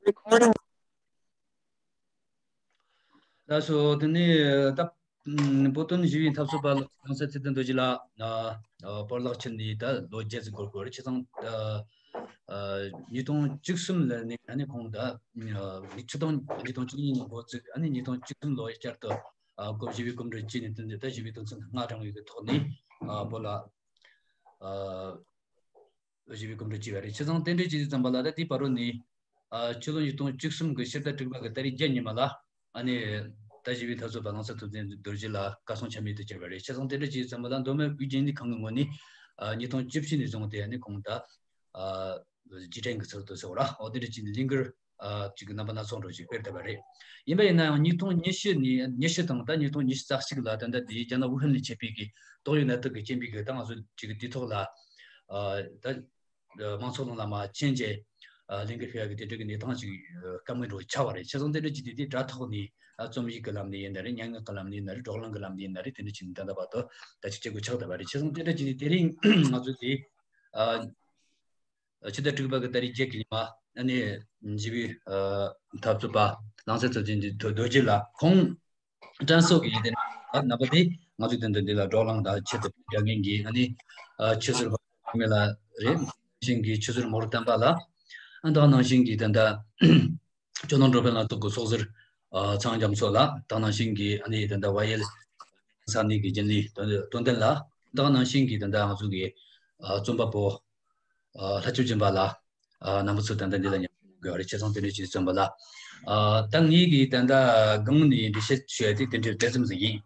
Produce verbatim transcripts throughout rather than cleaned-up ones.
ད་སོ་དེ་ནས་ད་ཨུམ་བོད་དོན་ཞི་བའི་འཐབ་རྩོད་པ་རླུང་རྟ་ཚེ་བརྟན་རྡོ་རྗེ་ལགས་ཨ་ཨ་བོད་ལག་ཁྱེར་ནས་ད་ལོ་བརྒྱད་ཙམ་འགོར་གི་རེད། བྱས་ཙང་ད་ཨ་ཉིས་སྟོང་བཅུ་གསུམ་ལ་ནས་ཨ་ནི་ཁོང་ད་ཨ་ཆིག་སྟོང་ཉིས་སྟོང་བཅུ་གཉིས་ནས་འགོ་བཙུགས། ཨ་ནི་ཉིས་སྟོང་བཅུ་གསུམ་ལོ་བསྐྱར་དུ་ཨ་སྐབས་ཞི་བའི་གོམ་བགྲོད་བྱས་ནས་དེ་ནས་ད་ཞི་བའི་དོན་ཚན་ལྔ་དྲངས་ཡོད་པའི་ཐོག་ནས་ཨ་བོད་ལ་ཨ་ཞི་བའི་གོམ་བགྲོད་བྱས་པ་རེད། བྱས་ཙང་དེ་འདྲ་བྱས་དུས་ཙམ་པ་ལ་ད་དེའི་བར་དུ་ནས་ཨ་ཕྱི་ལོ་ཉིས་སྟོང་བཅུ་གསུམ་གྱི་ཕྱི་ཟླ་དྲུག་པ་གི་ཏ་རིག་བརྒྱད་ཉིན་མ་ལ་ཨ་ནི་ད་ཞི་བའི་འཐབ་རྩོད་པ་རླུང་རྟ་ཚེ་བརྟན་རྡོ་རྗེ་ལགས་གར་སོང་ཆ་མེད་དུ་གྱུར་པ་རེད། བྱས་ཙང་དེ་འདྲ་བྱས་དུས་ཙམ་པ་ལ་མདོ་སྨད་དབུས་རྒྱུན་ལས་ཁང་གི་ངོས་ནས་ཨ་ཉིས་སྟོང་བཅུ་བཞི་ནས་བཟུང་སྟེ་ཨ་ནི་ཁོང་ད་ཨ་རྗེས་དྲན་གྱི་ཚུལ་དུ་ཟེར་བ་ར། འོ་དེ་འདྲ་བྱས་ནས་ལས་འགུལ་ཨ་ཅིག་གི་རྣམ་པ་སྣ་ཚོགས་འགྲོ་ཞིག་སྤེལ་བསྡད་པ་རེད། ཡིན་པ་ཡིན་ན་ཡང་ཉིས་སྟོང་ཉི་ཤུ་ནས་ཉི་ཤུ་དང་ད་ཉིས་སྟོང་ཉི་ཤུ་རྩ་གཅིག་ལ་ད་ལྟ་དེའི་རྒྱ་ནག་ཝུ་ཧན་ནས་མཆེད་པའི་གི་ཏོག་དབྱིབས་ནད་དུག་གི་རྐྱེན་པས་གི་ད་ང་ཚོ་ཅིག་གི་དུས་ཐོག་ལ་ཨ་ད་མང་ཚོགས་ནང་ལ་མར་ཕྱིན་རྗེས་ཨ་ལས་འགུལ་སྤེལ་ཡག་གི་དེ་འདྲ་གི་གནས་སྟངས་ཅིག་ཨ་སྐབས་ངན་འགྲོ་ཆགས་པ་རེད། བྱས་ཙང་དེ་འདྲ་ཅིག་དེ་དེ་དྲ་ཐོག་ནས་ཨ་རྩོམ་ཡིག་གི་ལམ་ནས་ཡིན་ན་རེད། སྙན་ངག་གི་ལམ་ནས་ཡིན་ན་རེད། བགྲོ་གླེང་གི་ལམ་ནས་ཡིན་ན་རེད། དེ་འདྲ་ཅིག་ནས་ད་ལྟ་བར་དུ་ད་ཅིག་བྱེད་དགོས་ཆགས་བསྡད་པ་རེད། བྱས་ཙང་དེ་འདྲ་ཅིག་དེ་རིང་ང་ཚོ་དེ་ཨ་ཕྱི་ཟླ་དྲུག་པ་གི་ཏ་རིག་བརྒྱད་ཀྱི་ཉི་མ་ཨ་ནི་ཞི་བའི་ཨ་འཐབ་རྩོད་པ་རླུང་རྟ་ཚེ་བརྟན་རྡོ་རྗེ་ལགས་ཁོང་དྲན་གསོ་གི་ཡིན་ཏེ་ན་ད་རྣམ་པ་དེ་ང་ཚོ་དོན་དུ་འདི་ལ་བགྲོ་གླེང་དང་ཆེད་དུ་བཅར་མཁན་གྱི་ཨ་ནི་ཨ་ཆུ་ཟུར་ཧོར་མེ་ལགས་རེད། ནང་བཞིན་གྱི་ཆུ་ཟུར་མོ་རུ་བསྟན་པ་ལགས། ཨ་ད་ནང་བཞིན་གྱི་ད་ལྟ་ཇོ་ནང་འགྲོ་ཕན་ལ་གཏོགས་ཀྱི་ཚོགས་ཟུར་ཨ་ཚང་རྒྱ་མཚོ་ལགས། ད་ནང་བཞིན་གྱི་ཨ་ནི་ད་ལྟ་བ་ཡེལ་ས་གནས་ཀྱི་རྒྱུན་ལས་དོན་དོན་ལྡན་ལགས། ད་ནང་བཞིན་གྱི་ད་ལྟ་ང་ཚོ་གི་ཨ་རྩོམ་པ་པོ་ཨ་ལྷ་ཆོས་སྦྱིན་པ་ལགས། ཨ་རྣམ་པ་ཚོ་ད་ལྟ་འདི་ལ་མཉམ་དུ་ཡོད་རེད། བྱས་ཙང་དེ་འདྲ་ཅིག་རྩོམ་པ་ལ། ཨ་ད་ངེད་ཀྱིས་ད་ལྟ་སྒང་ནས་འགྲེལ་བཤད་ཞུ་ཡ་དེ་དེ་འདྲའི་གྲལ་ཙམ་ཞིག་ཡིན།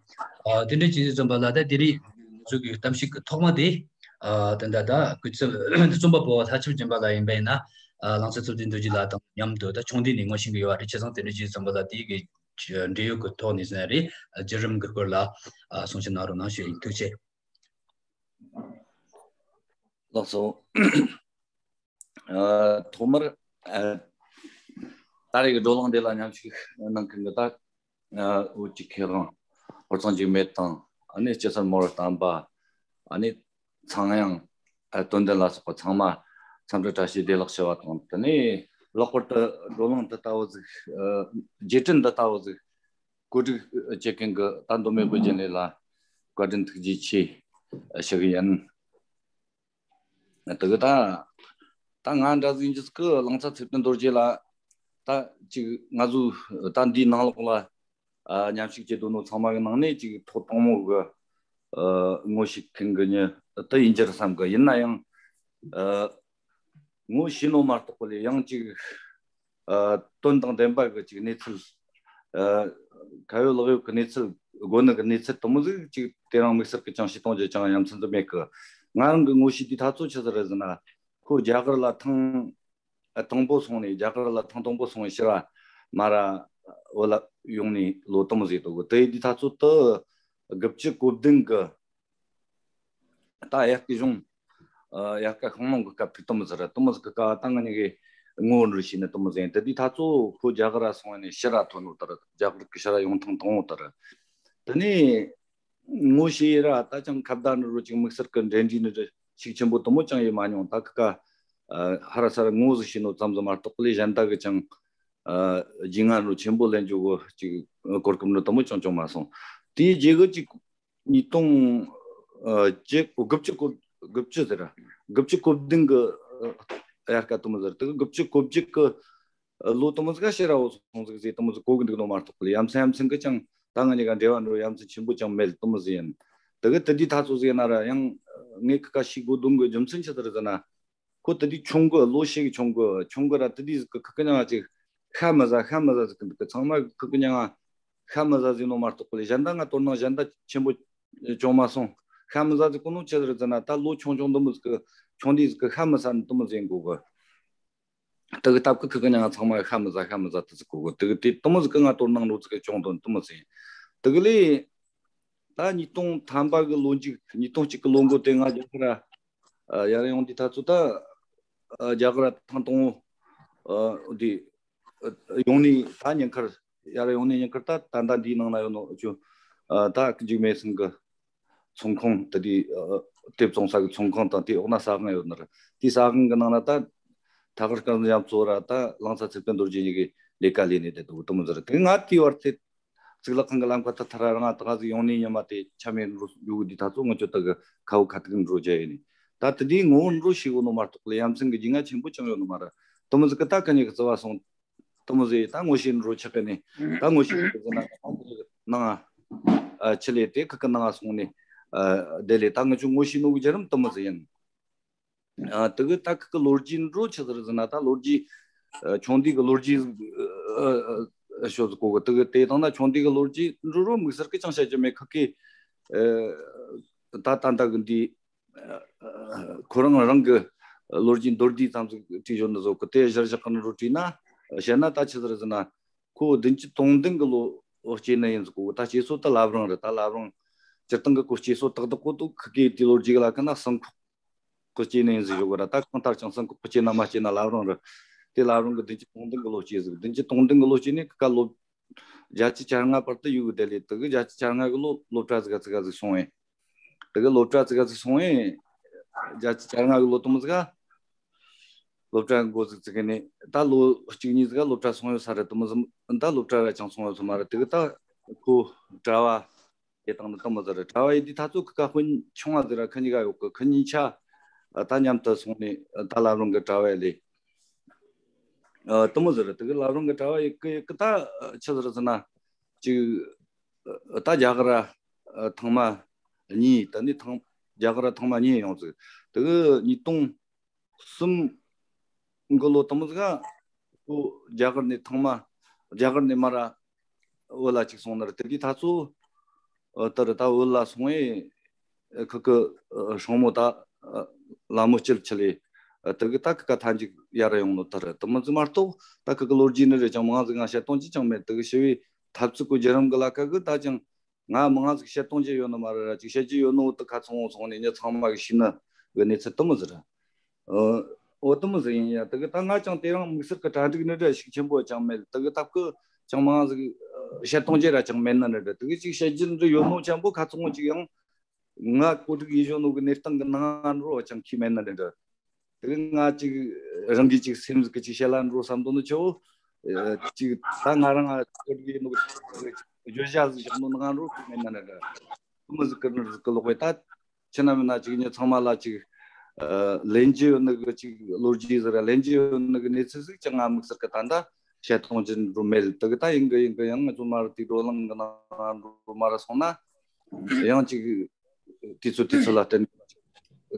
ཨ་དེ་འདྲ་ཅིག་རྩོམ་པ་ལ་ད་དེ་རིང་ང་ཚོ་གི་གཏམ་བཤད་ཀྱི་ཐོག་མ་དེ་ཨ་ད་ལྟ་ད་སྐུ་ཚབ་རྩོམ་པ་པོ་ལྷ་ཆོས་སྦྱིན་པ་ལགས་ཡིན་པ་ཡིན་ན་ཨ་རླུང་རྟ་ཚེ་བརྟན་རྡོ་རྗེ་ལགས་དང་མཉམ་དུ་ད་ཆུང་དུས་ནས་ངོ་ཤེས་ཀྱི་ཡོད་རེད། བྱས་ཙང་དེ་འདྲ་ཅིག་རྩོམ་པ་ལ་དེ་གི་འབྲེལ་ཡོད་ཀྱི་ཐོག་ནས་ཟེར་ན་རེད། བརྒྱུད་རིམ་གྱི་སྐོར་ལ་ཨ་གསུང་བཤད་གནང་རོགས་གནང་ཞུ་ཡིན། ཐུགས་རྗེ་ཆེ། ལགས་སོ། ཨ་ཐོག་མར་ཨ་ད་རེས་ཀྱི་བགྲོ་གླེང་འདི་ལ་མཉམ་ཞུགས་གནང་མཁན་གྱི་ད་ཨ་བོད་ཀྱི་མཁས་དབང་ཧོར་གཙང་འཇིགས་མེད་དང་ཨ་ནི་སྐྱ་སེར་མོ་རུ་བསྟན་པ་ཨ་ནི་ཚངས་དབྱངས་ཨ་དོན་ལྡན་ལ་སོགས་པ་ཚང་མ་འཚམས་འདྲི་བཀྲ་ཤིས་བདེ་ལེགས་ཞུ་བ་དང་། དེ་ནས་ལྷག་པར་དུ་བགྲོ་གླེང་འདི་ལྟ་བུ་ཟིག་ཨ་རྗེས་དྲན་འདི་ལྟ་བུ་ཟིག་གོ་སྒྲིག་བྱེད་མཁན་གྱི་ད་མདོ་སྨད་བོད་རྒྱུན་ལས་ལ་བཀའ་དྲིན་ཐུགས་རྗེ་ཆེ་ཞུ་གི་ཡིན། དེ་གི་ད་ད་ང་འདྲ་ཟིག་འཇིགས་ཀི་རླུང་རྟ་ཚེ་བརྟན་རྡོ་རྗེ་ལ་ད་ཅིག་ང་ཚོའི་ད་འདིའི་ནང་ལོགས་ལ་ཨ་མཉམ་ཞུགས་བྱེད་དོ་ནོ་ཚང་མ་གི་ནང་ནས་ཅིག་ཐོག་དང་པོ་གི་ཨ་ངོ་ཤེས་མཁན་གི་མྱི་དེ་ཡིན་རྒྱུར་བསམ་གི། ཡིན་ན་ཡང་ཨ་ངོ་ཤེས་ནོ་མ་གཏོགས་པ་ལས་ཡང་ཅིག་ཨ་དོན་དང་ལྡན་པ་གི་ཅིག་གནས་ཚུལ། ཨ་ཁ་ཡོད་ལག་ཡོད་གི་གནས་ཚུལ། དགོས་ནི་གི་གནས་ཚུལ་དེ་མོ་ཟིག་ཅིག་དེ་རིང་དམིགས་བསལ་གི་ཅང་ཤེས་གཏོང་རྒྱུ་ཅང་ཡ་མཚན་ཟིག་མེད་གི། ང་རང་གི་ངོ་ཤེས་དེ་ཐ་ཚོ་ཆི་ཟིག་རེད་ཟེར་ན། ཁོ་རྒྱ་གར་ལ་ཐེངས་ཨ་དང་པོ་སོང་ནས། རྒྱ་གར་ལ་ཐེངས་དང་པོ་སོང་ནས་ཕྱིར་ར་མ་ར་བོད་ལ་ཡོང་ནས་ལོ་དུ་མོ་ཟིག་འདུག་གི། དེ་དེ་ཐ་ཚོ་དུ་དགུ་བཅུ་གོ་བདུན་གི་ད་དབྱར་ཁའི་གཞུང་། ཨ་དབྱར་ཁ་ཤང་ལོང་གི་སྐབས་དེ་དུ་མོ་ཟིག་རེད། དུ་མོ་ཟིག་གི་སྐབས་ད་ང་གཉིས་ཀྱིས་ངོ་འཕྲོད་བྱས་ནས་དུ་མོ་ཟིག་ཡིན། དེ་དུས་ཐ་ཚོ་ཁོ་རྒྱ་གར་ར་སོང་ནས་ཕྱིར་ར་ཐོན་ནོ་དེ་རེད། རྒྱ་གར་གི་ཕྱིར་ར་ཡོང་ཐེངས་དང་པོ་དེ་རེད། དེ་ནས་ངོ་ཤེས་ར་ད་ཅང་ཁ་བརྡ་འདྲ་རོ་ཅིག་དམིགས་བསལ་གི་འབྲེལ་འདྲིས་འདྲ་ཤུགས་ཆེན་པོ་དུ་མོ་ཅང་ཡོད་མ་མྱོང་། ད་གི་ཀ་ཨ་ཧ་ར་ས་ར་ངོ་ཟིག་ཤེས་ནོ་ཙམ་ཟིག་མ་གཏོགས་པ་ལས་གཞན་དག་གི་ཅང་ཨ་རྒྱུས་མངའ་འདྲ་ཆེན་པོ་ལེན་རྒྱུ་གི་ཅིག་གོ་སྐབས་འདྲ་དུ་མོ་ཅང་བྱུང་མ་སོང་། དེའི་རྗེས་གི་ཅིག་ཉིས་སྟོང་ཨ་བརྒྱད་དགུ་བཅུ་གོ་དགུ་བཅུ་ཟེར་ར་དགུ་བཅུ་གོ་བདུན་གི་ཨ་དབྱར་ཁ་དུ་མོ་ཟེར། དེ་གི་དགུ་བཅུ་གོ་བརྒྱད་གི་ལོ་དུ་མོ་ཟིག་ག་ཕྱིར་ར་བོ་སོང་ཟིག་ཟེར་དུ་མོ་ཟིག་གོ་གི་འདུག་ནོ་མ་གཏོགས་པ་ལས་ཡ་མཚན་ཡ་མཚན་གི་ཅང་ད་ང་གཉིས་ཀ་འབྲེལ་བ་འདྲ་ཡ་མཚན་ཆེན་པོ་ཅང་མེད་དུ་མོ་ཟིག་ཡིན། དེ་གི་དེ་དུས་ཐ་ཚོ་ཟིག་ཡིན་ན་ར་ཡང་ངས་ཁི་ཀ་ཤེས་དགོས་དོན་གི་རྒྱུ་མཚན་ཆི་ཟིག་རེད་ཟེར་ན། ཁོ་དེ་དུས་ཆུང་གི། ལོ་ཞེ་གི་ཆུང་གི་ཆུང་གི་ར་དེ་དུས་ཟིག་གི་ཁི་ཀི་ཉང་ང་ཅིག་ཤ་མི་ཟ་ཤ་མི་ཟ་ཟིག་གི་འདུག་གི། ཚང་མ་གི་ཁི་ཀི་ཉང་ང་ཤ་མི་ཟ་ཟིག་ནོ་མ་གཏོགས་པ་ལས་གཞན་ད་ང་དོ་སྣང་གཞན་ད་ཆེན་པོ་བྱུང་མ་སོང་། ཤ་མི་ཟ་ཟིག་གོ་ནོ་ཆི་ཟིག་རེད་ཟེར་ན། ད་ལོ་ཆུང་ཆུང་དུ་མོ་ཟིག་གི་ཆུང་དུས་ཟིག་གི་ཤ་མི་ཟ་ནི་དུ་མོ་ཟིག་ཡིན་དགོས་གི། དེ་གི་སྟབས་ཀྱིས་ཁི་ཀི་ཉང་ང་ཚང་མ་ཤ་མི་ཟ་ཤ་མི་ཟ་དུ་ཟིག་གོ་གི། དེ་གི་དེ་དུ་མོ་ཟིག་གི་ང་དོ་སྣང་འདྲ་ཟིག་གི་བྱུང་དོན་དུ་མོ་ཟིག་ཡིན། དེ་གི་ལས་ད་ཉིས་སྟོང་ཐམ་པ་གི་ལོ་མཇུག་ཉིས་སྟོང་གཅིག་གི་ལོ་འགོ་དེ་ང་རྒྱ་གར་ར་ཨ་ཡར་ཡོང་དུས་ཐ་ཚོ་ད་ཨ་རྒྱ་གར་ར་ཐེངས་དང་པོ་ཨ་དེ་ཨ་ཡོང་ནས་ད་ཉེན་ཁར་ཡར་ཡོང་ནས་ཉེན་ཁར་ད་ད་ལྟ་འདིའི་ནང་ན་ཡོད་ནོ་ཅུ་ཨ་ད་འཇིགས་མེད་སེང་གི་ཚོང་ཁང་དེ་དེ་ཨ་དེབ་བཙོང་ས་གི་ཚོང་ཁང་དང་དེ་འོག་ན་ཟ་ཁང་ཡོད་ནི་རེད། དེ་ཟ་ཁང་གི་ནང་ན་ད་ ཐ་གར་སྐལ་བཟང་རྒྱ་མཚོ་ར་ད་གླིང་ཚ་ཚེ་བརྟན་རྡོ་རྗེ་གཉིས་ཀྱི་ལས་ཀ་ལས་ནས་བསྡད་འདུག་དེ་མོ་ཟེར། དེ་ང་དེའི་བར་དེ་གཙུག་ལག་ཁང་གི་ལམ་ཁ་ད་ཐར་ར་ང་ད་ག་ཟིག་ཡོང་ནས་ཉི་མ་དེ་ཆ་མེད་འགྲོ་ཡོང་གི་དུས་ད་ཚོ་ང་ཚོ་ད་གི་ཁ་བོ་ཁ་ཐུག་འགྲོ་རྒྱུ་ཡིན་ནས། ད་དེ་དུས་ངོ་བོ་འགྲོ་ཤེས་གོ་ནོ་མ་གཏོགས་ལ་ཡ་མཚན་གི་རྒྱུས་མངའ་ཆེན་པོ་ཅང་ཡོད་ནོ་མ་རེད། དེ་མོ་ཟིག་གི་ད་ག་ཉིད་གི་བརྩི་བ་སོང་། དེ་མོ་ཟིག་ད་ངོ་ཤེས་འགྲོ་ཆགས་གི་ནས་ད་ངོ་ཤེས་འགྲོ་ཟེར་ན་ནང་ང་ཆི་ལས་དེ་ཁ་གི་ནང་ང་སོང་ནས་དེ་ལས་ད་ང་ཚོ་ངོ་ཤེས་ནོ་གི་བརྒྱུད་རིམ་དེ་མོ་ཟིག་ཡིན། ཨ། དེ་གི་ད་ཁི་གི་ལོ་རྒྱུས་འགྲོ་ཆི་ཟིག་རེད་ཟེར་ན་ད་ལོ་རྒྱུས། ཨ། ཆུང་དུས་གི་ལོ་རྒྱུས། ཨ། ཨ། ཤོད་ཟིག་གོ་གི་དེ་གི་དེ་དང་ན་ཆུང་དུས་གི་ལོ་རྒྱུས་འགྲོ་རོ་དམིགས་བསལ་གི་ཅང་བཤད་རྒྱུ་མེད་ཁི་གི། ཨ། ད་ད་ད་གི་འདི། ཨ། ཁོ་རང་རང་གི་ལོ་རྒྱུས་མདོར་བསྡུས་ཙམ་ཟིག་བྲིས་ཡོད་ནི་བཟོ་གི་དེ་གཞིར་བཞག་གི་ནི་རོ་བྲིས་ན་བཤད་ན་ད་ཆི་ཟིག་རེད་ཟེར་ན། ཁོ་བདུན་ཅུ་དོན་བདུན་གི་ལོ་སྐྱེས་ནི་ཡིན་ཟིག་གོ་ད་སྐྱེས་སོ་ད་བླ་བྲང་རེད། ད་བླ་བྲང་སྤྱིར་བཏང་གི་ཁོ་སྐྱེས་སོ་ཏག་ཏག་གོ་དུ་ཁི་གི་དེ་ལོ་རྒྱུས་གི་ལ་ཁི་ན་སང་ཁོ། ཁོ་སྐྱེས་ནས་ཡིན་ཟིག་ཡོད་གི་ར། ད་གང་ལྟར་ཀྱང་སང་ཁོ་སྐྱེས་ན་མ་སྐྱེས་ན་བླ་བྲང་རེད། དེ་བླ་བྲང་གི་བདུན་ཅུ་དོན་བདུན་གི་ལོ་སྐྱེས་ཟིག་བདུན་ཅུ་དོན་བདུན་གི་ལོ་སྐྱེས་ནས་ཀ་ལོ་བརྒྱད་ཅུ་གྱ་ལྔ་བར་དུ་ཡོད་གི་དེ་ལས་དེ་གི་བརྒྱད་ཅུ་གྱ་ལྔ་གི་ལོ་སློབ་གྲྭ་ཟིག་ག་ཚིག་ག་ཟིག་སོང་བས། དེ་གི་སློབ་གྲྭ་ཚིག་ག་ཚིག་སོང་བས། བརྒྱད་ཅུ་གྱ་ལྔ་གི་ལོ་དུ་མོ་ཟིག་ག་སློབ་གྲྭ་འགོ་ཟིག་ཚིག་གི་ནས་ད་ལོ་གཅིག་གཉིས་ཟིག་ག་སློབ་གྲྭ་སོང་ཡོད་ས་རེད། དུ་མོ་ཟིག་ད་སློབ་གྲྭ་ར་ཅང་སོང་ཡོད་ས་མ་རེད། དེ་གི་ད་ཁོ་གྲྭ་བ། དེ་དང་ནི་དུ་མོ་ཟེར་གྲྭ་བ་ཡིན་དུས་ད་ཚོ་ཁི་ཀ་དཔོན་ཆུང་བ་ཟེར་ར་ཁི་གཉིས་ཀ་ཡོད་གི་ཁི་གཉིས་ཆ་ད་མཉམ་དུ་སོང་ནས་ད་བླ་བྲང་གི་གྲྭ་བ་ལས། དུ་མོ་ཟེར་དེ་གི་བླ་བྲང་གི་གྲྭ་བ་ཡི་གི་ཡི་གི་ད་ཆི་ཟེར་ཟེར་ན་ཅིག་ད་རྒྱ་གར་ཐེངས་མ་གཉིས་ད་ནི་ཐེངས་རྒྱ་གར་ཐེངས་མ་གཉིས་ཡོང་ཟིག་དེ་གི་ཉིས་སྟོང་གསུམ་གི་ལོ་དུ་མོ་ཟིག་ག་ཁོ་རྒྱ་གར་ནས་ཐེངས་མ་རྒྱ་གར་ནས་མ་ར་བོད་ལ་ཅིག་སོང་ནི་རེད། དེ་དུས་ད་ཚོ་ཨ་དེ་རེད། ད་བོད་ལ་སོང་བས་ཁི་གི་ཨ་སྲུང་མོ་ད་ཨ་ལ་མོ་སྐྱིད་ཆི་ལས་ཨ་དེ་གི་ད་ཁི་ཀ་མཐའ་མཇུག་ཡར་ཡོང་ནོ་དེ་རེད། དུ་མོ་ཟིག་མ་གཏོགས་ད་ཁི་གི་ལོ་རྒྱུས་ནི་རེད་ཅང་མང་ཟིག་ང་བཤད་སྟོང་ཅི་ཅང་མེད། དེ་གི་ཞི་བའི་འཐབ་རྩོད་གི་བརྒྱུད་རིམ་གི་ལ་ཁ་གི་ད་ཅང་ང་མང་ཟིག་བཤད་སྟོང་ཅི་ཡོད་ནི་མ་རེད་ར། ཅིག་བཤད་རྒྱུ་ཡོད་ནོ་དེ་ཁ་ཚང་བོ་སོང་ནས་མྱི་ཚང་མ་གི་ཤི་ནི་གི་གནས་ཚུལ་དུ་མོ་ཟིག་རེད། ཨོ་དུ་མོ་ཟིག་ཡིན་ཡ། དེ་གི་ད་ང་ཅང་དེ་རིང་དམིགས་བསལ་གི་གྲ་སྒྲིག་ནི་འདྲ་ཞིག་ཆེན་པོ་ཅང་མེད། དེ་གི་ད་ཁོ་ཅང་མང་ཟིག་བཤད་སྟོང་ཅི་ར་ཅང་མེད་ནི་འདྲ་འདྲ། དེ་གི་ཅིག་བཤད་རྒྱུ་འདྲ་ཡོད་ནོ་ཅང་པོ་ཁ་ཚང་བོ་ཅིག་ཡང་ང་གོ་སྒྲིག་ཡིན་བཞོན་ནོ་གི་གནས་སྟངས་གི་ནང་འགྲོ་བ་ཅང་ཁྱི་མེད་ནི་འདྲ་འདྲ། དེ་གི་ང་ཅིག་རང་གི་ཅིག་སེམས་ཟིག་གི་ཅིག་བཤད་ལ་འགྲོ་བསམ་དོན་ནི་ཆེ་བོ། ཅིག་ད་ང་རང་ང་གོ་སྒྲིག་ཡིན་ནོ་གི་བརྗོད་བྱ་ཟིག་བཞག་ནོ་ནང་འགྲོ་ཁྱི་མེད་ནི་འདྲ་འདྲ། དུ་མོ་ཟིག་གི་ནི་ཟིག་གི་ལོག་པའི་ད། ཁྱེད་རྣམ་པ་ཅིག་མྱི་ཚང་མ་ལ་ཅིག་ཨ་ལེན་རྒྱུ་ཡོད་ནི་གི་ཅིག་ལོ་རྒྱུས་ཟེར་ར་ལེན་རྒྱུ་ཡོད་ནི་གི་གནས་ཚུལ་ཟིག་ཅང་ང་དམིགས་བསལ་གི་ད་ལྟ་བཤད་གཏོང་རྒྱུ་འགྲོ་མེད། དེ་གི་ད་ཡིན་གི་ཡིན་གི་ཡང་ང་ཚོ་མ་ར་དེ་བགྲོ་གླེང་གི་ནང་འགྲོ་མ་ར་སོང་ན་ཡང་ཅིག་དུས་ཚོད་དུས་ཚོད་ལ་བརྟེན་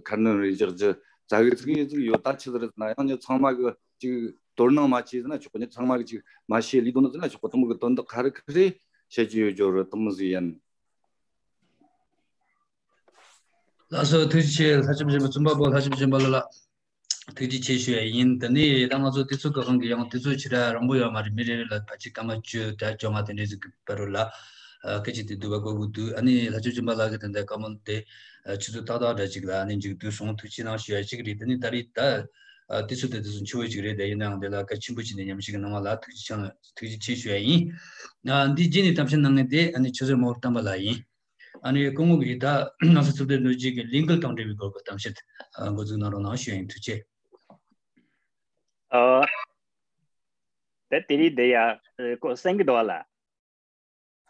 ཁ་སྣོན་རེ་རྒྱག་རྒྱུ་ཙག་གི་ཙིག་གི་ཟིག་ཡོད། ད་ཆི་ཟིག་རེད་ན་ཡང་མྱི་ཚང་མ་གི་ཅིག་དོ་སྣང་མ་བྱས་ཟེར་ན་ཆོག་གི་མྱི་ཚང་མ་གི་ཅིག་མ་ཤེས་ལི་དོ་ནི་ཟེར་ན་ཆོག་གི་དུ་མོ་གི་དོན་དག་ག་རེ་ག་རེ་བཤད་རྒྱུ་ཡོད་རྒྱུ་རེད། དུ་མོ་ཟིག་ཡིན། ལགས་སོ། ཐུགས་རྗེ་ཆེ། ལྷ་ལྕམ་གཞོན་པ་བཙུན་པ་པོ་ལྷ་ལྕམ་གཞོན་པ་ལགས་ལ་ཐུགས་རྗེ་ཆེ་ཞུ་ཡ་ཡིན། དེ་ནས་ད་ང་ཚོ་དུས་ཚོད་ཀྱི་དབང་གིས་ཡང་དུས་ཚོད་ཞེ་དྲག་རིང་པོ་ཡོད་མ་རེད། མི་རེ་རེ་ལ་ཕལ་ཆེར་སྐར་མ་བཅུ་དྲུག་བཅོ་ལྔ་དེ་འདྲའི་ཟིག་གི་བར་རུ་ལ་སྐད་ཆ་དེ་བསྡུ་བ་དགོས་ཀྱི་འདུག་ཨ་ནི་ལྷ་ལྕམ་གཞོན་པ་ལགས་ཀྱིས་དེ་འདྲ་བཀའ་མོལ་དེ་ཆུ་ཚོད་ཏག་ཏག་འདྲ་ཅིག་ལ་ཨ་ནི་མཇུག་བསྡུ་སོང་། ཐུགས་རྗེ་གནང་ཞུ་ཡ་ཅིག་རེད། དེ་ནས་ད་རེས་ད་དུས་ཚོད་དེ་དུས་ཚོད་འཕྱི་བོ་ཅིག་རེད། དེ་ཡིན་ནའང་དེ་ལ་གལ་ཆེན་པོ་བྱས་ནས་མཉམ་ཞུགས་གནང་བ་ལ་ཐུགས་རྗེ་ཆེ་ཐུགས་རྗེ་ཆེ་ཞུ་ཡ་ཡིན། ཨ་འདི་རྗེས་ནས་གཏམ་བཤད་གནང་མཁན་དེ་ཨ་ནི་ཆུ་ཚོད་མ་བོར་བཏང་པ་ལ་ཡིན། ཨ་ནི་སྐུ་ངོ་གིས་ད་གནམ་ས་ཐུབ་བསྟན་རྡོ་རྗེ་གི་ལས་འགུལ་དང་འབྲེལ་བའི་སྐོར་གྱི་གཏམ་བཤད་འགོ་འཛུགས་གནང་རོགས་གནང་ཞུ་ཡ་ཡིན། ཐུགས་རྗེ་ཆེ། ཨ། ད་དེ་རིང་འདི་ཡ་ཨ་གོ་གསན་གི་འདུག་བ་ལ།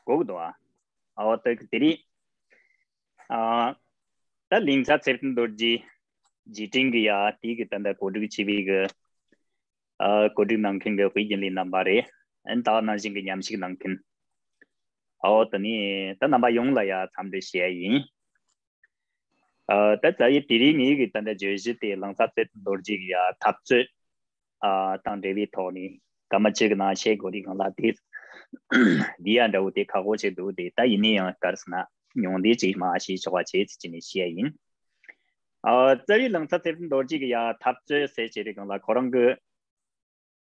གོ་གི་འདུག་བ། ཨ་འོ་ད་དེ་རིང་ཨ་ད་གླིང་ཚ་ཚེ་བརྟན་རྡོ་རྗེ་རྗེས་དྲན་གི་ཡ་དེ་གི་ད་ལྟ་གོ་སྒྲིག་བྱས་པའི་གི་ཨ་གོ་སྒྲིག་གནང་མཁན་གྱི་དཔེ་རྒྱུན་ལས་རྣམ་པ་རེད། ཨ་ནི་ད་ནང་བཞིན་གྱི་མཉམ་ཞུགས་གནང་མཁན། ཨའོ་ད་ནི་ད་རྣམ་པ་ཡོངས་ལ་ཡ་འཚམས་འདྲི་ཞུ་ཡ་ཡིན། ཨ་ད་ད་ཡི་དེ་རིང་ངེད་ཀྱི་ད་ལྟ་བརྗོད་གཞི་དེ་གླིང་ཚ་ཚེ་བརྟན་རྡོ་རྗེ་གི་ཡ་འཐབ་རྩོད་ཨ་དང་འབྲེལ་བའི་ཐོག་ནས་སྐར་མ་གཅིག་གི་ནང་བཤད་དགོས་རིགས་གང་ལ་དེ་འདི་ཡ་འདྲ་བོ་དེ་ཁག་པོ་ཆེ་འདུག་དེ་ད་ཡིན་ནའི་ཡང་ག་རེ་ཟེར་ན་ཉུང་བསྡད་ཅིག་མ་བྱས་ཆོག་པ་བྱས་ཚུལ་གྱི་ནས་བཤད་ཡ་ཡིན། ཨ་རྩ་བའི་གླིང་ཚ་ཚེ་བརྟན་རྡོ་རྗེ་གི་ཡ་འཐབ་རྩོད་ཟེར་བྱས་རིགས་གང་ལ་ཁོ་རང་གི་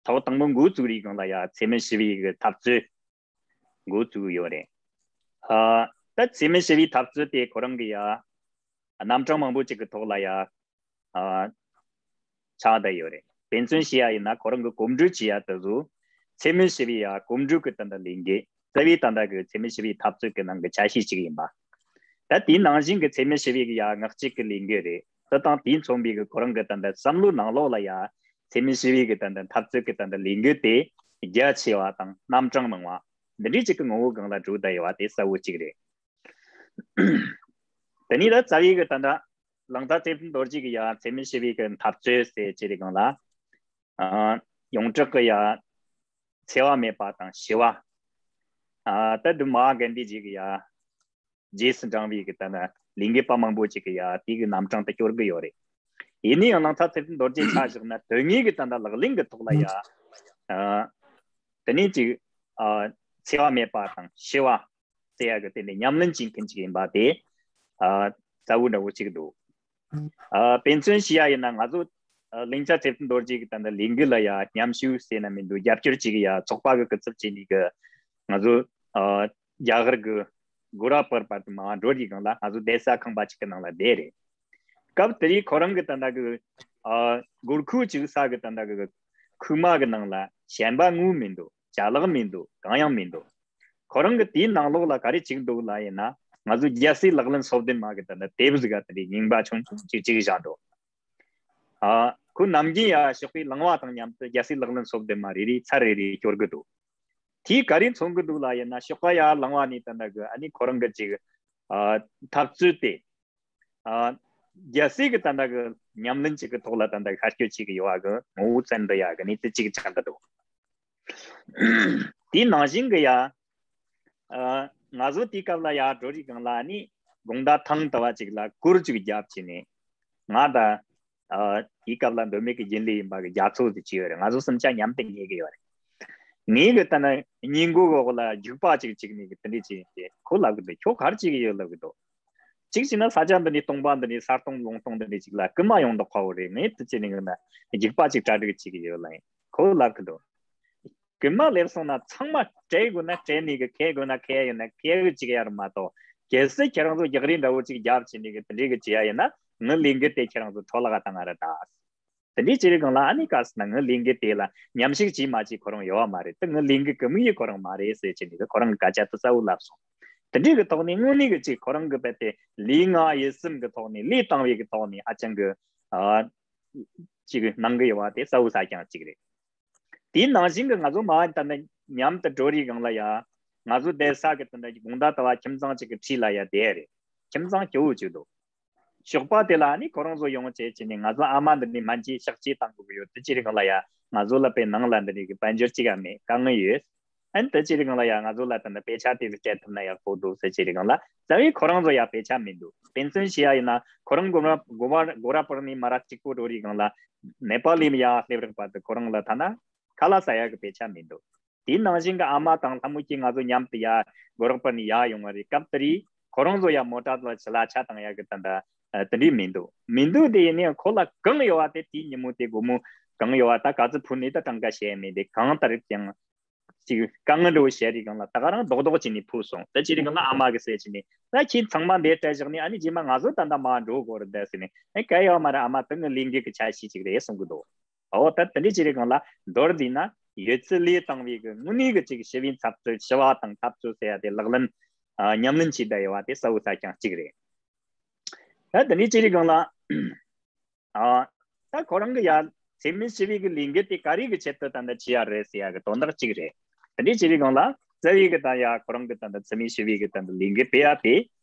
ཐོག་དང་པོ་འགོ་བཙུགས་རིགས་གང་ལ་ཡ་འཚེ་མེད་ཞི་བའི་གི་འཐབ་རྩོད་འགོ་བཙུགས་ཡོད་རེད། ཨ་ད་འཚེ་མེད་ཞི་བའི་འཐབ་རྩོད་དེ་ཁོ་རང་གི་ཡ་རྣམ་གྲངས་མང་པོ་ཅིག་གི་ཐོག་ལ་ཡ་ཨ་ཆགས་བསྡད་ཡོད་རེད། དཔེ་མཚོན་བྱེད་ཡ་ཡིན་ན་ཁོ་རང་གི་གོམ་བགྲོད་བྱེད་ཡ་དེ་ཚོ་འཚེ་མེད་ཞི་བའི་ཡ་གོམ་བགྲོད་ཀྱི་དོན་དུ་ལས་འགུལ་རྩ་བའི་ད་ལྟ་གི་འཚེ་མེད་ཞི་བའི་འཐབ་རྩོད་ཀྱི་ནང་གི་ཆ་ཤས་ཅིག་ཡིན་པ། ད་དེའི་ནང་བཞིན་གྱི་འཚེ་མེད་ཞི་བའི་གི་ཡ་ངག་གཅིག་གི་ལས་འགུལ་རེད། དེ་དང་དེས་མཚོན་པའི་གི་ཁོ་རང་གི་ད་ལྟ་བསམ་བློའི་ནང་ལོགས་ལ་ཡ་ ཚད་མེད་ཞི་བའི་གི་ད་ལྟ་འཐབ་རྩོད་ཀྱི་ད་ལྟ་ལས་འགུལ་དེ་རྒྱ་ཆེ་བ་དང་རྣམ་གྲངས་མང་བ་འདི་འདྲའི་ཅིག་གི་ངོ་བོ་སྒང་ལ་འགྲོ་བསྡད་ཡོད་པ་དེ་གསལ་བོ་གཅིག་རེད། དེ་ནས་ད་རྩ་བའི་གི་ད་ལྟ་ལང་ཚ་ཐེག་མཆོག་རྡོ་རྗེ་གི་ཡ་ཚད་མེད་ཞི་བའི་གི་འཐབ་རྩོད་ཟེར་ཅེས་རིགས་སྒང་ལ། ཨ། ཡོངས་གྲགས་ཀྱི་ཡ་འཚེ་བ་མེད་པ་དང་ཞི་བ། ཨ། ད་དུ་མ་གན་དི་ཇི་གི་ཡ་རྗེས་སུ་འབྲང་བའི་གི་ད་ན་ལས་འགུལ་པ་མང་པོ་ཅིག་གི་ཡ་དེ་གི་རྣམ་གྲངས་དེ་སྐྱོར་གི་ཡོད་རེད། ཡིན་ན་ཡང་ལང་ཚ་ཐེག་མཆོག་རྡོ་རྗེ་ཆ་བཞག་ན་དོན་དངོས་གི་ད་ལྟ་ལག་ལེན་གི་ཐོག་ལ་ཡ། ཨ། དེ་ནས་ཅིག་ཨ། འཚེ་བ་མེད་པ་དང་ཞི་བ་ཟེར་ཡ་གི་དེ་ནས་ཉམས་ལེན་བྱེད་མཁན་ཅིག་ཡིན་པ་དེ། ཨ། གསལ་བོ་འདྲ་བོ་ཅིག་འདུག་ཨ། དཔེ་མཚོན་བྱས་ཡ་ཡིན་ན་ང་ཚོ། ཨ། ལིང་ཚ་ཐེག་མཆོག་རྡོ་རྗེ་གི་ད་ལྟ་ལས་འགུལ་ལ་ཡ་མཉམ་ཞུགས་ཟེར་ན་མི་འདུག་རྒྱབ་སྐྱོར་བྱེད་གི་ཡ་ཚོགས་པ་གི་སྐུ་ཚབ་བྱས་ནས་གི་ང་ཚོ། ཨ། རྒྱ་གར་གི་གོ་ར་པར་བར་དུ་མ་འགྲོ་རིགས་སྒང་ལ་ང་ཚོ་བསྡད་ས་ཁང་པ་ཅིག་གི་ནང་ལ་བསྡད་རེད། སྐབས་དེ་རིང་ཁོ་རང་གི་ད་ལྟ་གི། ཨ། སྒོར་ཁུག་ཅིག་ས་གི་ད་ལྟ་གི་ཁུག་མ་གི་ནང་ལ་ཞེན་པ་དངུལ་མི་འདུག་ཅ་ལག་མི་འདུག་གང་ཡང་མི་འདུག་ཁོ་རང་གི་དེའི་ནང་ལོགས་ལ་ག་རེ་བཅུག་འདུག་ལ་ཡིན་ན་ང་ཚོ་རྒྱལ་སྲས་ལག་ལེན་སོ་བདུན་མ་གི་ད་ལྟ་དེབ་ཟིག་ག་དེ་འདྲའི་རྙིང་པ་ཆུང་ཆུང་ཅིག་ཅིག་བཞག་འདུག་ཨ། ཁོ་ནམ་རྒྱུན་ཡ་ཞོགས་པའི་ལངས་པ་དང་མཉམ་དུ་རྒྱལ་སྲས་ལག་ལེན་སོ་བདུན་མ་རེ་རེ་ཚར་རེ་རེ་སྐྱོར་གི་འདུག་དེས་ག་རེ་མཚོན་གི་འདུག་ལ་ཡིན་ན་ཞོགས་པ་ཡ་ལངས་པ་ནས་ད་ལྟ་གི་ཨ་ནི་ཁོ་རང་གི་ཅིག་ཨ། འཐབ་རྩོད་དེ། ཨ། རྒྱལ་སྲས་ཀྱི་ད་ལྟ་གི་ཉམས་ལེན་ཅིག་གི་ཐོག་ལ་ད་ལྟ་ཤར་སྐྱོད་བྱེད་ཀྱི་ཡོད་པ་གི་ངོ་བོ་མཚོན་འདུག་ཡ་གི་གནས་ཚུལ་ཅིག་ཆགས་ཀྱི་འདུག་དེའི་ནང་བཞིན་གི་ཡ། ཨ། ང་ཚོ་དེའི་སྐབས་ལ་ཡ་འགྲོ་རིགས་སྒང་ལ་ནི་དགོང་དག་ཐང་དུ་བ་ཅིག་ལ་གུར་ཅིག་བརྒྱབ་བྱས་ནས་ང་དང་། ཨ། དེའི་སྐབས་ལ་མདོ་སྨད་ཀྱི་རྒྱུན་ལས་ཡིན་པ་གི་རྒྱ་མཚོ་ཟེར་གྱི་ཡོད་རེད། ང་ཚོ་གསུམ་ཆ་མཉམ་དུ་ཉལ་གི་ཡོད་རེད། ངའི་གི་ལྟ་ན་སྙིང་མགོ་འོག་ལ་རྒྱུག་པ་ཅིག་བཅུག་ནས་གི་དེ་འདྲས་ཅིག་ཡིན་ཏེ་ཁོ་ལབ་གི་འདུག་ཁྱོད་ག་རེ་བྱེད་གི་ཡོད་ལབ་གི་འདུག་གཅིག་བྱས་ན་ས་ཆ་འདི་ནས་སྟོང་པ་འདི་ནས་ས་སྟོང་ལུང་སྟོང་འདི་འདྲས་ཅིག་ལ་རྐུན་མ་ཡོང་མདོག་ཁ་བོ་རེད། ངས་དེ་བྱས་ནས་གི་ན་རྒྱུག་པ་ཅིག་གྲ་སྒྲིག་བྱེད་གི་ཡོད་ལ་ཡིན་ཁོ་ལབ་གི་འདུག་རྐུན་མ་སླེབས་སོང་ན་ཚང་མ་སྤྲད་དགོས་ན་སྤྲད་ནས་གི་ཁྱེར་དགོས་ན་ཁྱེར་ཡོད་ན་ཁྱེར་གི་ཅིག་ཡར་མ་གཏོགས་གལ་སྲིད་ཁྱེད་རང་ཚོ་རྒྱག་རེས་འདྲ་བོ་ཅིག་རྒྱབ་བྱས་ནས་གི་དེ་འདྲས་གི་བྱེད་ཡ་ཡིན་ན་ངའི་ལས་འགུལ་དེ་ཁྱེད་རང་ཚོ་འཕྲོ་བརླག་བཏང་ང་རེད་ད། དེ་འདྲའི་ཅི་རིགས་སྒང་ལ་ཨ་ནི་ག་ཟེར་ན་ངའི་ལས་འགུལ་དེ་ལ་མཉམ་ཞུགས་བྱེད་མ་བྱེད་ཁོ་རང་ཡོད་བ་མ་རེད། དེ་ངའི་ལས་འགུལ་གི་དམིགས་ཡུལ་ཁོ་རང་མ་རེད་ཟེར་བྱས་ནས་ཁོ་རང་གི་སྐད་ཆ་དེ་གསལ་བོ་ལབ་སོང་། དེ་འདྲའི་གི་ཐོག་ནས་དངོས་གནས་གི་ཅིག་ཁོ་རང་གི་རྦད་དེ་ལུས་ངག་ཡིད་གསུམ་གི་ཐོག་ནས་ལུས་བཏང་བའི་གི་ཐོག་ནས་ཧ་ཅང་གི་ཨ་ཅིག་གནང་གི་ཡོད་བ་དེ་གསལ་བོ་ས་ཀྱང་ཅིག་རེད། དེའི་ནང་བཞིན་གི་ང་ཚོ་མ་ད་ནི་མཉམ་དུ་འགྲོ་རིགས་སྒང་ལ་ཡ། ང་ཚོ་བསྡད་ས་གི་དེ་འདྲ་གི་དགོང་དག་ད་བ་ཁྱིམ་ཚང་གཅིག་གི་འཁྲིས་ལ་ཡ་བསྡད་རེད། ཁྱིམ་ཚང་སྐྱོ་བོ་གཅིག་འདུག་ཞོགས་པ་དེ་ལ་ནི་ཁོ་རང་ཚོ་ཡོང་བྱས་བྱས་ནས་ང་ཚོ་ཨ་མ་འདི་ནས་སྨན་བཅོས་གཤག་བཅོས་བཏང་དགོས་ཀྱི་ཡོད། དེ་ཅི་རིགས་སྒང་ལ་ཡ་ང་ཚོ་ལ་དཔེ་ནང་ལ་འདི་ནས་གི་དཔལ་འབྱོར་གཅིག་ཡང་མེད། དཀའ་ངལ་ཡོད། ཨན་དེ་ཅི་རིགས་སྒང་ལ་ཡ་ང་ཚོ་ལ་ད་ནི་དཔེ་ཆ་དེ་ཚོ་སྤྲད་ཐུབ་ན་ཡག་པོ་འདུག་ཟེར་ཅི་རིགས་སྒང་ལ་རྩ་བའི་ཁོ་རང་ཚོ་ཡ་དཔེ་ཆ་མི་འདུག་དཔེ་མཚོན་བྱེད་ཡ་ཡིན་ན་ཁོ་རང་གོ་ར་གོ་བ་གོ་ར་པར་ནས་མ་ར་གཅིག་པོ་འགྲོ་རིགས་སྒང་ལ་ནེ་པ་ལི་མི་ཡ་སླེབས་རིགས་བར་དུ་ཁོ་རང་ལ་ཐ་ན་ཁ་ལག་ཟ་ཡ་གི་དཔེ་ཆ་མི་འདུག་དེའི་ནང་བཞིན་གྱི་ཨ་མ་དང་ལྷ་མོ་སྐྱིད་ང་ཚོ་མཉམ་དུ་ཡ་གོ་ར་པར་ནས་ཡ་ཡོང་བ་རེད། སྐབས་དེ་རིང་ཁོ་རང་ཚོ་ཡ་མོ་ཊ་ལ་ཆུ་ལ་ཆ་བཏང་ཡ་གི་ད་ད་དེ་འདྲས་མི་འདུག་མི་འདུག་དེ་ཡིན་ནའང་ཁོ་ལ་གང་ཡོད་བ་དེ་དེའི་ཉིན་མོ་དེ་དགོང་མོ་གང་ཡོད་བ་ད་ག་ཚོད་ཕུལ་ནས་ད་གྲངས་ཀ་བཤད་མེད་དེ་གང་ལྟར་ཀྱང་ཅིག་དཀའ་ངལ་འདྲ་བོ་བཤད་རིགས་སྒང་ལ་ད་ག་རང་རྡོག་རྡོག་བྱས་ནས་ཕུལ་སོང་། ད་ཅི་རིགས་སྒང་ལ་ཨ་མ་གི་ཟེར་བྱས་ནས་ད་ཁྱེད་ཚང་མ་འདིར་སྤྲད་བཞག་ནས་ཨ་ནི་རྗེས་མ་ང་ཚོ་ད་ལྟ་མར་འགྲོ་དགོས་རེད་ཟེར་ནས་ཨེ་ག་ཡོད་མ་རེད། ཨ་མ་ད་ངའི་ལས་འགུལ་གི་ཆ་ཤས་ཅིག་རེད་གསུང་གི་འདུག་འོ་ད་དེ་འདྲའི་ཅི་རིགས་སྒང་ལ་མདོར་བསྡུས་ན་ཡོད་ཚད་ལས་བཏང་བའི་གི་དངོས་གནས་གི་ཅིག་ཞི་བའི་འཐབ་རྩོད་ཞི་བ་དང་འཐབ་རྩོད་ཟེར་ཡ་དེ་ལག་ལེན་ཨ་ཉམས་ལེན་བྱས་བསྡད་ཡོད་པ་དེ་གསལ་བོ་ས་ཀྱང་གཅིག་རེད། ད་དེ་འདྲའི་ཅི་རིགས་སྒང་ལ་ཨ་ད་ཁོ་རང་གི་ཡ་ཚད་མེད་ཞི་བའི་གི་ལས་འགུལ་དེ་ག་རེ་གི་ཆེད་དུ་ད་ལྟ་བྱས་ཡ་རེད་ཟེར་ཡ་གི་དོན་དག་གཅིག་རེད། དེ་འདྲའི་ཅི་རིགས་སྒང་ལ་རྩ་བའི་གི་ད་ཡ་ཁོ་རང་གི་ད་ལྟ་ཚད་མེད་ཞི་བའི་གི་ད་ལྟ་ལས་འགུལ་སྤེལ་ཡ་དེ་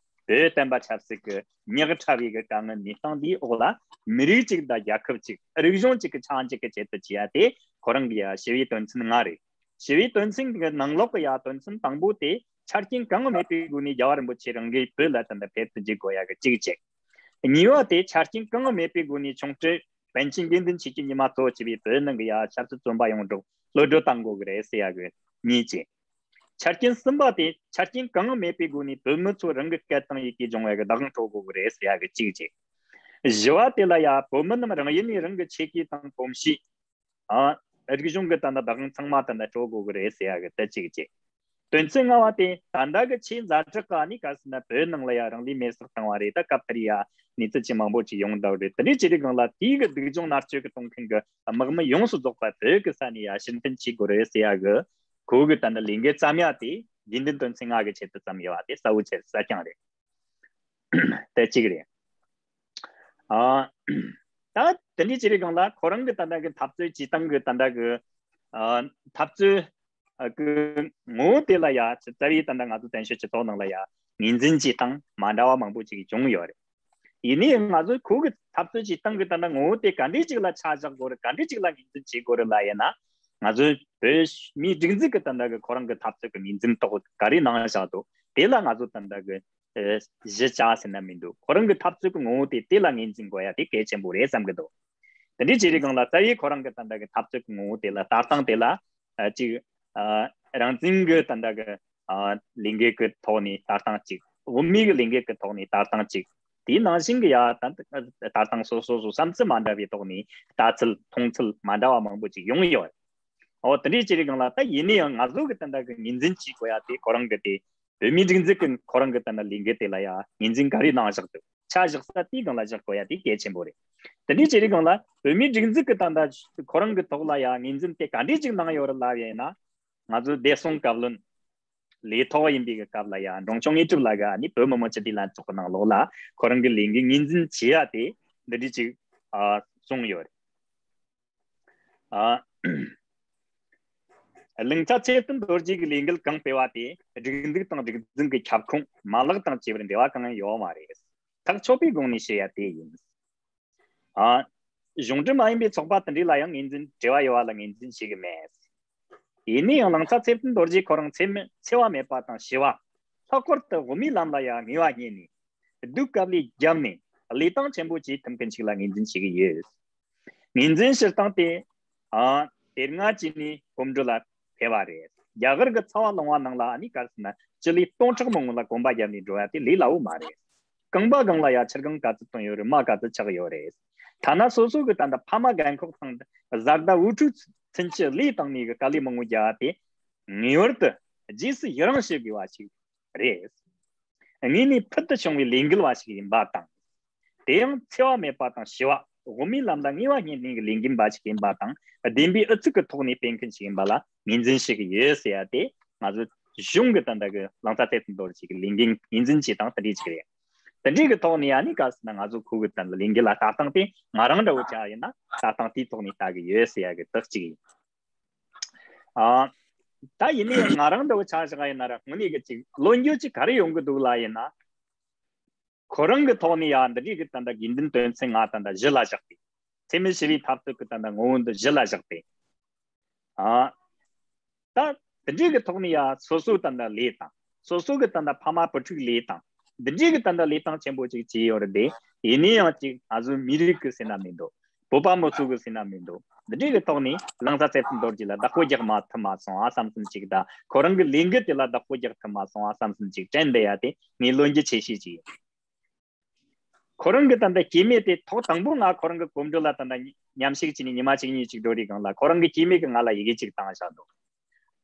བོད་བསྟན་པ་ཆབ་སྲིད་ཀྱི་ཉག་ཕྲ་བའི་གི་དཀའ་ངལ་གནས་སྟངས་འདིའི་འོག་ལ་མི་རིགས་གཅིག་དང་རྒྱལ་ཁབ་གཅིག་རིག་གཞུང་གཅིག་གི་ཆགས་འཇིག་གི་ཆེད་དུ་བྱས་ཡ་དེ་ཁོ་རང་གི་ཡ་ཞི་བའི་དོན་ཚན་ལྔ་རེད། ཞི་བའི་དོན་ཚན་གྱི་ནང་ལོགས་ཀྱི་ཡ་དོན་ཚན་དང་པོ་དེ་ཆ་རྐྱེན་གང་མེད་པའི་སྒོ་ནས་རྒྱལ་བ་རིན་པོ་ཆེ་རང་གིས་བོད་ལ་དེ་འདྲ་ཕེབས་སུ་འཇུག་དགོས་ཡ་གི་གཅིག་བྱས། གཉིས་པ་དེ་ཆ་རྐྱེན་གང་མེད་པའི་སྒོ་ནས་ཆུང་གྲས་པཎ་ཆེན་དགེ་འདུན་ཆོས་ཀྱི་ཉི་མ་གཙོ་བྱས་པའི་བོད་ནང་གི་ཡ་ཆབ་སྲིད་བཙོན་པ་ཡོངས་རྫོགས་གློད་གྲོལ་བཏང་དགོས་ཀྱི་རེད་ཟེར་ཡ་གི་གཉིས་བྱས། ཆ་རྐྱེན་གསུམ་པ་དེ་ཆ་རྐྱེན་གང་མེད་པའི་སྒོ་ནས་བོད་མི་ཚོ་རང་གི་སྐད་དང་ཡི་གེ་སྦྱོང་བའི་གི་བདག་དབང་སྤྲོད་དགོས་ཀྱི་རེད་ཟེར་ཡ་གི་གཅིག་བྱས། བཞི་བ་དེ་ལ་ཡ་བོད་མི་རྣམས་རང་ཡུལ་ནས་རང་གི་ཆོས་གོས་དང་གོམས་གཤིས། ཨ། རིག་གཞུང་གི་ད་ལྟ་བདག་དབང་ཚང་མ་ད་ལྟ་སྤྲོད་དགོས་ཀྱི་རེད་ཟེར་ཡ་གི་དེ་གཅིག་བྱས། དོན་ཚན་ལྔ་བ་དེ་ད་ལྟ་གི་ཆེས་ཛ་དྲག་གི་ཨ་ནི་ག་ཟེར་ན་བོད་ནང་ལ་ཡ་རང་ལུས་མེར་སྲེག་བཏང་བ་རེད། ད་སྐབས་དེར་ཡ་གནས་ཚུལ་ཅིག་མང་པོ་ཅིག་ཡོང་བསྡད་རེད། དེ་འདྲའི་ཅི་རིགས་སྒང་ལ་དེའི་གི་སྡུག་སྦྱོང་མནར་གཅོད་གི་གཏོང་མཁན་གི་དམག་མི་ཡོངས་སུ་རྫོགས་པ་བོད་གི་ས་ནས་ཡ་ཕྱིར་འཐེན་བྱེད་དགོས་རེད་ཟེར་ཡ་གི་ཁོ་གི་ད་ལྟ་ལས་འགུལ་བརྩམས་ཡ་དེ་དགེ་འདུན་དོན་ཚན་ལྔ་གི་ཆེད་དུ་བརྩམས་ཡོད་པ་དེ་གསལ་བོ་ཆེ་གསལ་རྐྱང་རེད། དེ་གཅིག་རེད། ཨ། ད་ དེ་འདྲའི་བྱེད་རིགས་སྒང་ལ་ཁོ་རང་གི་ད་ལྟ་གི་འཐབ་རྩོད་བྱེད་སྟངས་གི་ད་ལྟ་གི་ཨ་འཐབ་རྩོད་ཨ་གི་ངོ་བོ་དེ་ལ་ཡ་རྩ་བའི་ད་ལྟ་ང་ཚོ་བཙན་བྱོལ་སྤྱི་ཚོགས་ནང་ལ་ཡ་ངོས་འཛིན་བྱེད་སྟངས་མ་འདྲ་བ་མང་པོ་ཅིག་བྱུང་ཡོད་རེད། ཡིན་ནའི་ང་ཚོས་ཁོ་གི་འཐབ་རྩོད་བྱེད་སྟངས་གི་ད་ལྟ་ངོ་བོ་དེ་ག་འདྲའི་ཅིག་ལ་ཆ་བཞག་དགོས་རེད། ག་འདྲའི་ཅིག་ལ་ངོས་འཛིན་བྱེད་དགོས་རེད་ལབ་ཡིན་ན། ང་ཚོས་བོད་མིའི་སྒྲིག་འཛུགས་ཀྱི་ད་ལྟ་གི་ཁོ་རང་གི་འཐབ་རྩོད་ཀྱི་ངོས་འཛིན་ཐོག་ག་རེ་གནང་བཞག་འདུག་དེ་ལ་ང་ཚོ་ད་ལྟ་གི་ཨ་གཞི་བཅའ་ཟེར་ན་མི་འདུག་ཁོ་རང་གི་འཐབ་རྩོད་ཀྱི་ངོ་བོ་དེ་དེ་ལ་ངོས་འཛིན་དགོས་ཡ་དེ་གལ་ཆེན་པོ་རེད་བསམ་གི་འདུག་དེ་འདྲའི་བྱེད་རིགས་སྒང་ལ་རྩ་བའི་ཁོ་རང་གི་ད་ལྟ་གི་འཐབ་རྩོད་ཀྱི་ངོ་བོ་དེ་ལ་ལྟ་སྟངས་དེ་ལ་ཨ་ཅིག་ཨ་རང་བཙན་གྱི་ད་ལྟ་གི་ཨ་ལས་འགུལ་གྱི་ཐོག་ནས་ལྟ་སྟངས་གཅིག་དབུ་མའི་གི་ལས་འགུལ་གྱི་ཐོག་ནས་ལྟ་སྟངས་གཅིག་དེའི་ནང་བཞིན་གྱི་ཡ་ད་ལྟ་སྟངས་སོ་སོ་སོ་བསམ་ཚུལ་མ་འདྲ་བའི་ཐོག་ནས་ལྟ་ཚུལ་མཐོང་ཚུལ་མ་འདྲ་བ་མང་པོ་ཅིག་ཡོང་ཡོད། འོ་དེ་འདྲའི་བྱེད་རིགས་སྒང་ལ་ད་ཡིན་ན་ཡང་ང་ཚོ་གི་ད་ལྟ་གི་ངོས་འཛིན་བྱེད་དགོས་ཡ་དེ་ཁོ་རང་གི་དེ་བོད་མིའི་སྒྲིག་འཛུགས་ཀྱི་ཁོ་རང་གི་ད་ལྟ་ལས་འགུལ་དེ་ལ་ཡ་ངོས་འཛིན་ག་རེ་གནང་བཞག་འདུག་ཆ་བཞག་ས་དེའི་སྒང་ལ་བཞག་དགོས་ཡ་དེ་གལ་ཆེན་པོ་རེད། དེ་འདྲའི་བྱེད་རིགས་སྒང་ལ་བོད་མིའི་སྒྲིག་འཛུགས་ཀྱི་ད་ལྟ་ཁོ་རང་གི་ཐོག་ལ་ཡ་ངོས་འཛིན་དེ་ག་འདྲའི་ཅིག་གནང་ཡོད་རེད་ལབ་ཡ་ཡིན་ན། ང་ཚོ་བདེ་སྲུང་བཀའ་བློན་ལས་ཐོག་ཡིན་པའི་གི་སྐབས་ལ་ཡ་འབྲོང་ཆུང་དངོས་གྲུབ་ལགས་ཀྱིས་ཨ་ནི་བོད་མི་མང་སྤྱི་འཐུས་ལྷན་ཚོགས་ཀྱི་ནང་ལོགས་ལ་ཁོ་རང་གི་ལས་འགུལ་ངོས་འཛིན་བྱེད་ཡ་དེ་འདི་འདྲའི་ཅིག་ཨ་གསུངས་ཡོད་རེད། ཨ་ལིང་ཚ་ཚེ་བརྟན་རྡོ་རྗེ་གི་ལས་འགུལ་གང་སྤེལ་བ་དེ་སྒྲིག་འཛུགས་དང་སྒྲིག་འཛིན་གྱི་ཁྱབ་ཁོངས་མ་ལག་དང་བཅས་པར་འབྲེལ་བ་གང་ཡང་ཡོད་མ་རེད། ཐག་ཆོད་པའི་སྒོ་ནས་བཤད་ཡ་དེ་ཡིན། ཨ། གཞུང་འབྲེལ་མ་ཡིན་པའི་ཚོགས་པ་དེ་འདྲ་ལ་ཡང་ངོས་འཛིན་འབྲེལ་བ་ཡོད་པ་ལ་ངོས་འཛིན་བྱེད་ཀྱི་མེད། ཡིན་ན་ཡང་ལིང་ཚ་ཚེ་བརྟན་རྡོ་རྗེ་ཁོ་རང་འཚེ་མེད་འཚེ་བ་མེད་པ་དང་ཞི་བ། ལྷག་པར་དུ་དབུ་མའི་ལམ་ལ་ཡང་ངེས་པ་རྙེད་ནས། སྡུག་དཀའ་ལས་བརྒྱབ་ནས་བློས་བཏང་ཆེན་པོ་བྱེད་ཐུབ་མཁན་ཞིག་ལ་ངོས་འཛིན་བྱེད་ཀྱི་ཡོད། ངོས་འཛིན་བྱེད་སྟངས་དེ། ཨ། དེ་སྔ་བྱས་ནས་གོམ་བགྲོད་ལ་ཕེབས་པ་རེད། རྒྱ་གར་གྱི་ཚ་བ་ལུང་པ་ནང་ལ་ཨ་ནི་ག་རེ་ཟེར་ན་སྤྱི་ལེ་སྟོང་ཕྲག་མང་པོ་ལ་གོམ་པ་བརྒྱབ་ནས་འགྲོ་ཡ་དེ་ལས་སླ་བོ་མ་རེད། རྐང་པ་སྒང་ལ་ཡ་ཆུ་སྒང་ག་ཚོད་བཏང་ཡོད་རེད། རྨ་ག་ཚོད་ཆག་ཡོད་རེད། ཐ་ན་སོ་སོ་གི་ད་ལྟ་ཕ་མ་རྒན་འཁོགས་དང་བཟའ་ཟླ་འུ་ཕྲུག་ཚུན་ཆད་བློས་བཏང་ནས་གི་དཀའ་ལས་མང་པོ་རྒྱག་པ་དེ་ངེས་པར་དུ་རྗེས་སུ་ཡི་རང་བྱེད་དགོས་པ་ཞིག་རེད། དངོས་གནས་ཕུལ་དུ་བྱུང་བའི་ལས་འགུལ་བ་ཞིག་ཡིན་པ་དང་། དེ་ཡང་འཚེ་བ་མེད་པ་དང་ཞི་བ། དབུ་མའི་ལམ་ལ་ངེས་པ་རྙེད་ནས་ཀྱི་ལས་འགུལ་བ་ཞིག་ཡིན་པ་དང་། བདེན་པའི་ཨུ་ཚུགས་ཀྱི་ཐོག་ནས་སྤེལ་མཁན་ཞིག་ཡིན་པ་ལ་ངོས་འཛིན་བྱེད་ཀྱི་ཡོད་ཟེར་ཡ་དེ་ང་ཚོ་གཞུང་གི་ད་ལྟ་གི་ལིང་ཚ་ཚེ་བརྟན་རྡོ་རྗེ་གི་ལས་འགུལ་ངོས་འཛིན་བྱེད་སྟངས་དེ་འདྲ་ཅིག་རེད། དེ་འདྲའི་གི་ཐོག་ནས་ཡ་ནི་ག་ཟེར་ན་ང་ཚོ་ཁོ་གི་ད་ལྟ་ལས་འགུལ་ལ་ལྟ་སྟངས་དེ་ང་རང་འདྲ་བོ་ཆགས་ཡིན་ན་ལྟ་སྟངས་དེའི་ཐོག་ནས་ལྟ་གི་ཡོད་ཟེར་ཡ་གི་དེ་གཅིག་ཡིན། ཨ། ད་ཡིན་ནའི་ང་རང་འདྲ་བོ་ཆ་བཞག་ཡིན་ན་ར་དངོས་གནས་གི་ཅིག་ལོ་རྒྱུས་ཅིག་ག་རེ་ཡོང་གི་འདུག་ལ་ཡིན་ན། ཁོ་རང་གི་ཐོག་ནས་ཡ་འདི་འདྲའི་གི་ད་ལྟ་དགོས་འདུན་དོན་ཚན་ལྔ་ད་ལྟ་གཞི་ལ་བཞག་སྟེ། འཚེ་མེད་ཞི་བའི་འཐབ་རྩོད་ཀྱི་ད་ལྟ་ངོ་བོ་འདི་གཞི་ལ་བཞག་སྟེ། ཨ། ད་འདི་འདྲའི་གི་ཐོག་ནས་ཡ་སོ་སོའི་ད་ལྟ་ལས་དང་། སོ་སོ་གི་ད་ལྟ་ཕ་མ་བུ་ཕྲུག་ལས་དང་། འདི་འདྲའི་གི་ད་ལྟ་ལས་སྟངས་ཆེན་པོ་ཅིག་བྱས་ཡོད་རེད་དེ། ཡིན་ན་ཡང་ཅིག་ང་ཚོའི་མི་རིགས་ཀྱི་ཟེར་ན་མི་འདུག་བོད་པ་མི་ཚོ་གི་ཟེར་ན་མི་འདུག་འདི་འདྲའི་གི་ཐོག་ནས་ལིང་ཚ་ཚེ་བརྟན་རྡོ་རྗེ་ལ་བདག་པོ་རྒྱག་མ་ཐུབ་མ་སོང་ཨ་བསམ་བསམ་ཅིག་དང་། ཁོ་རང་གི་ལས་འགུལ་དེ་ལ་བདག་པོ་རྒྱག་ཐུབ་མ་སོང་ཨ་བསམ་བསམ་ཅིག་དྲན་བསྡད་ཡ་དེ་ངའི་བློ་འགྱོད་ཆེ་ཤོས་ཅིག་ཡིན། ཁོ་རང་གི་ད་ལྟ་སྐྱེས་དམན་དེ་ཐོག་དང་པོ་ང་ཁོ་རང་གི་གོམ་བགྲོད་ལ་ད་ལྟ་མཉམ་ཞུགས་བྱས་ནས་ཉི་མ་གཅིག་གཉིས་ཅིག་འགྲོ་རེས་སྒང་ལ་ཁོ་རང་གི་སྐྱེས་དམན་གྱིས་ང་ལ་ཡི་གེ་ཅིག་བཏང་བཞག་འདུག་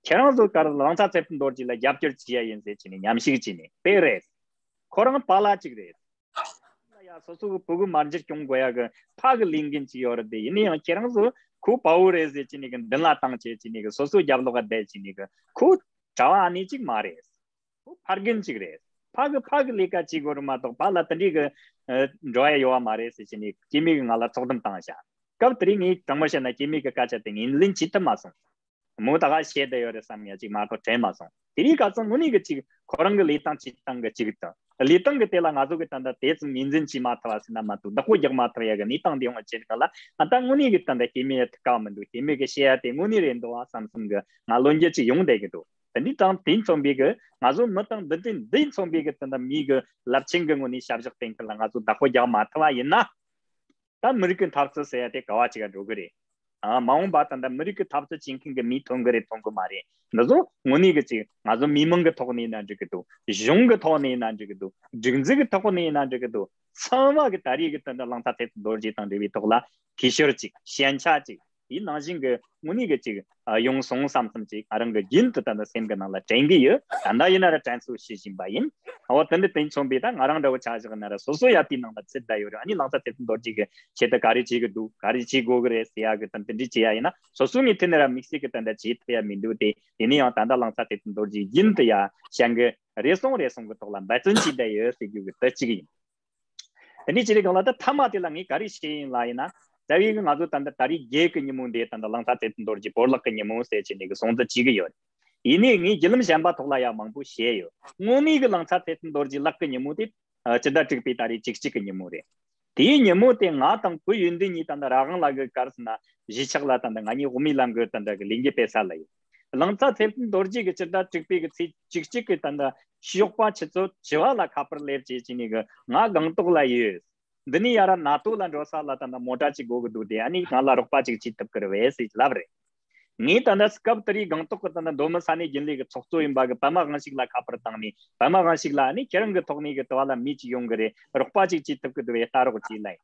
ཁྱེད་རང་ཚོ་ག་རེ་ལིང་ཚ་ཚེ་བརྟན་རྡོ་རྗེ་ལ་རྒྱབ་སྐྱོར་བྱེད་ཡ་ཡིན་ཟེར་བྱས་ནས་ཉམས་ཞིབ་བྱས་ནས་དཔེ་རེད། ཁོ་རང་པཱ་ལགས་གཅིག་རེད། ཡ་སོ་སོ་གི་ཕྲུ་གུ་མར་འགྱུར་སྐྱོང་དགོས་ཡ་གི་ཕ་གི་ལས་འགན་གཅིག་ཡོད་རེད་དེ། ཡིན་ན་ཡང་ཁྱེད་རང་ཚོ་ཁོ་དཔའ་བོ་རེད་ཟེར་བྱས་ནས་གི་མདུན་ལ་བཏང་བྱས་བྱས་ནས་གི་སོ་སོ་རྒྱབ་ལོགས་ག་བསྡད་བྱས་ནས་གི་ཁོ་གྲྭ་བ་ཨ་ནེ་གཅིག་མ་རེད། ཁོ་ཕ་རྒན་གཅིག་རེད། ཕ་གི་ཕ་གི་ལས་ཀ་བྱེད་དགོས་རེད་མ་གཏོགས་ཕ་ལ་དེ་འདྲའི་གི་འགྲོ་ཡ་ཡོད་བ་མ་རེད་ཟེར་བྱས་ནས་སྐྱེས་དམན་གི་ང་ལ་ཚོགས་འདུམ་བཏང་བཞག་སྐབས་དེ་རིང་ངས་དྲང་མོ་བཤད་ན་སྐྱེས་དམན་གི་སྐད་ཆ་དེ་ངས་ལེན་བྱེད་ཐུབ་མ་སོང་། མོ་ད་ག་བཤད་བསྡད་ཡོད་རེད་བསམ་ཡ་ཅིག་མ་གཏོགས་དྲན་མ་སོང་། དེ་རིང་ཁ་སང་དངོས་གནས་གི་ཅིག་ཁོ་རང་གི་ལས་སྟངས་བྱེད་སྟངས་གི་ཅིག་དང་ལས་སྟངས་གི་དེ་ལ་ང་ཚོ་གི་ད་ལྟ་དེ་ཙམ་ངོས་འཛིན་བྱེད་མ་ཐུབ་བ་ཟེར་ན་མ་གཏོགས་བདག་པོ་རྒྱག་མ་ཐུབ་ཡ་གི་གནས་སྟངས་འདི་ཡོང་བ་བྱེད་ག་ལ་ང་ད་དངོས་གནས་གི་ད་ལྟ་སྐྱེས་དམན་ཡ་ཐུག་ག་མི་འདུག་སྐྱེས་དམན་གི་བཤད་ཡ་དེ་དངོས་གནས་རེད་འདུག་བ་བསམ་བསམ་གི་ང་བློ་འགྱོད་ཅིག་ཡོང་བསྡད་གི་འདུག་དེ་འདྲའི་དང་དེ་མཚུངས་པའི་གི་ང་ཚོ་མི་དང་འདི་འདྲའི་འདི་མཚུངས་པའི་གི་ད་ལྟ་མི་གི་རླབས་ཆེན་གི་ངོས་ནས་ཞབས་ཞུ་སྟེང་གི་ལ་ང་ཚོ་བདག་པོ་རྒྱག་མ་ཐུབ་བ་ཡིན་ན། ད་མི་རིགས་ཀྱི་འཐབ་རྩོད་ཟེར་ཡ་དེ་ག་བ་ཅིག་ག་འགྲོ་གི་རེད། ཨ་མ་འོངས་པ་ད་ལྟ་མི་རིགས་ཀྱི་འཐབ་རྩོད་བྱེད་མཁན་གྱི་མི་ཐོན་གི་རེད་ཐོན་གི་མ་རེད། འདི་ཚོ་དངོས་གནས་གི་ཅིག་ང་ཚོ་མི་མང་གི་ཐོག་ནས་ཡིན་ན་འགྲིག་གི་འདུག་གཞུང་གི་ཐོག་ནས་ཡིན་ན་འགྲིག་གི་འདུག་སྒྲིག་འཛུགས་ཀྱི་ཐོག་ནས་ཡིན་ན་འགྲིག་གི་འདུག་ཚང་མ་གི་ད་རེས་གི་ད་ལྟ་ལིང་ཚ་ཚེ་བརྟན་རྡོ་རྗེ་དང་འབྲེལ་བའི་ཐོག་ལ་གུས་ཞབས་ཅིག་ཞེན་ཆགས་ཅིག་དེའི་ནང་བཞིན་གྱི་དངོས་གནས་ཀྱི་ཅིག་ཨ་ཡོང་སོང་བསམ་བསམ་ཅིག་ང་རང་གི་རྒྱུན་དུ་ད་ལྟ་སེམས་ཀྱི་ནང་ལ་དྲན་གྱི་ཡོད། ད་ལྟ་ཡིན་ན་ར་དྲན་གསོ་ཞུ་བཞིན་པ་ཡིན། འོ་དེ་འདྲ་དེ་མཚོན་པའི་ད་ང་རང་འདྲ་བོ་ཆ་བཞག་ན་ར་སོ་སོ་ཡ་དེའི་ནང་ལ་ཚུད་བསྡད་ཡོད་རེད། ཨ་ནི་ལིང་ཚ་ཚེ་བརྟན་རྡོ་རྗེ་གི་ཆེད་དུ་ག་རེ་བྱེད་གི་འདུག་ག་རེ་བྱེད་དགོས་གི་རེད་ཟེར་ཡ་གི་དང་དེ་འདྲ་བྱེད་ཡ་ཡིན་ན་སོ་སོ་ངས་དེ་ནས་ར་དམིགས་བསལ་གི་ད་ལྟ་བྱེད་ཐུབ་ཡ་མི་འདུག་དེ་ཡིན་ན་ཡང་ད་ལྟ་ལིང་ཚ་ཚེ་བརྟན་རྡོ་རྗེ་རྒྱུན་དུ་ཡ་བྱ་འགུལ་རེ་ཟུང་རེ་ཟུང་གི་ཐོག་ལ་འབད་བརྩོན་བྱས་བསྡད་ཡོད་ཟེར་རྒྱུ་གི་དེ་གཅིག་ཡིན། དེ་འདྲའི་བྱེད་རིགས་སྒང་ལ་ད་མཐའ་མ་དེ་ལ་ངས་ག་རེ་བཤད་ཡིན་ལ་ཡིན་ན། རྩ་བའི་གི་ང་ཚོ་ད་ལྟ་ད་རེས་རྒྱའི་གི་ཉིན་མོ་འདི་ད་ལྟ་གླང་ཚ་ཚེ་བརྟན་རྡོ་རྗེ་བོར་བརླག་གི་ཉིན་མོ་ཟེར་བྱས་ནས་གི་སྲུང་བརྩི་བྱེད་གི་ཡོད། ཡིན་ནའི་ངས་བརྒྱུད་ལམ་གཞན་པ་ཐོག་ལ་ཡང་མང་པོ་བཤད་ཡོད། དངོས་གནས་གི་གླང་ཚ་ཚེ་བརྟན་རྡོ་རྗེ་བརླག་གི་ཉིན་མོ་དེ་ཨ་སྤྱི་ཟླ་དྲུག་པའི་ད་རེས་བཅུ་གཅིག་གི་ཉིན་མོ་རེད། དེའི་ཉིན་མོ་དེ་ང་དང་བུ་ཡོན་ཏན་གཉིས་ད་ལྟ་ར་གང་ལ་གི་གར་སོང་ན་གཞིས་ཆགས་ལ་ད་ལྟ་ང་གཉིས་དབུ་མའི་ལམ་གི་ད་ལྟ་གི་ལས་འགུལ་སྤེལ་ས་ལ་ཡོད། གླང་ཚ་ཚེ་བརྟན་རྡོ་རྗེ་གི་སྤྱི་ཟླ་དྲུག་པའི་གི་ཚེས་བཅུ་གཅིག་གི་ད་ལྟ་ཞོགས་པ་ཆུ་ཚོད་བཅུ་པ་ལ་ཁ་པར་སླེབས་བྱས་བྱས་ནས་གི་ང་སྒང་ཏོག་ལ་ཡོད། འདི་ནས་ཡར་ར་ན་ཏོ་ལ་འགྲོ་ས་ལ་ད་ལྟ་མོ་ཊ་ཅིག་དགོས་ཀྱི་འདུག་དེ་ཨ་ནི་ང་ལ་རོགས་པ་ཅིག་བྱེད་ཐུབ་ཀྱི་རེད་པས་ཟེར་ལབ་རེད། ངས་ད་ལྟ་སྐབས་དེ་རིང་སྒང་ཏོག་གི་ད་ལྟ་མདོ་སྨད་ས་གནས་རྒྱུན་ལས་ཀྱི་ཚོགས་གཙོ་ཡིན་པ་གི་པད་མ་དབང་ཕྱུག་ལ་ཁ་པར་བཏང་ནས། པད་མ་དབང་ཕྱུག་ལ་ཨ་ནི་ཁྱེད་རང་གི་ཐོག་ནས་གི་དུ་བ་ལ་མི་ཅིག་ཡོང་གི་རེད། རོགས་པ་ཅིག་བྱེད་ཐུབ་ཀྱི་འདུག་པས་ལྟ་རོགས་བྱེད་ལབ་ཡིན།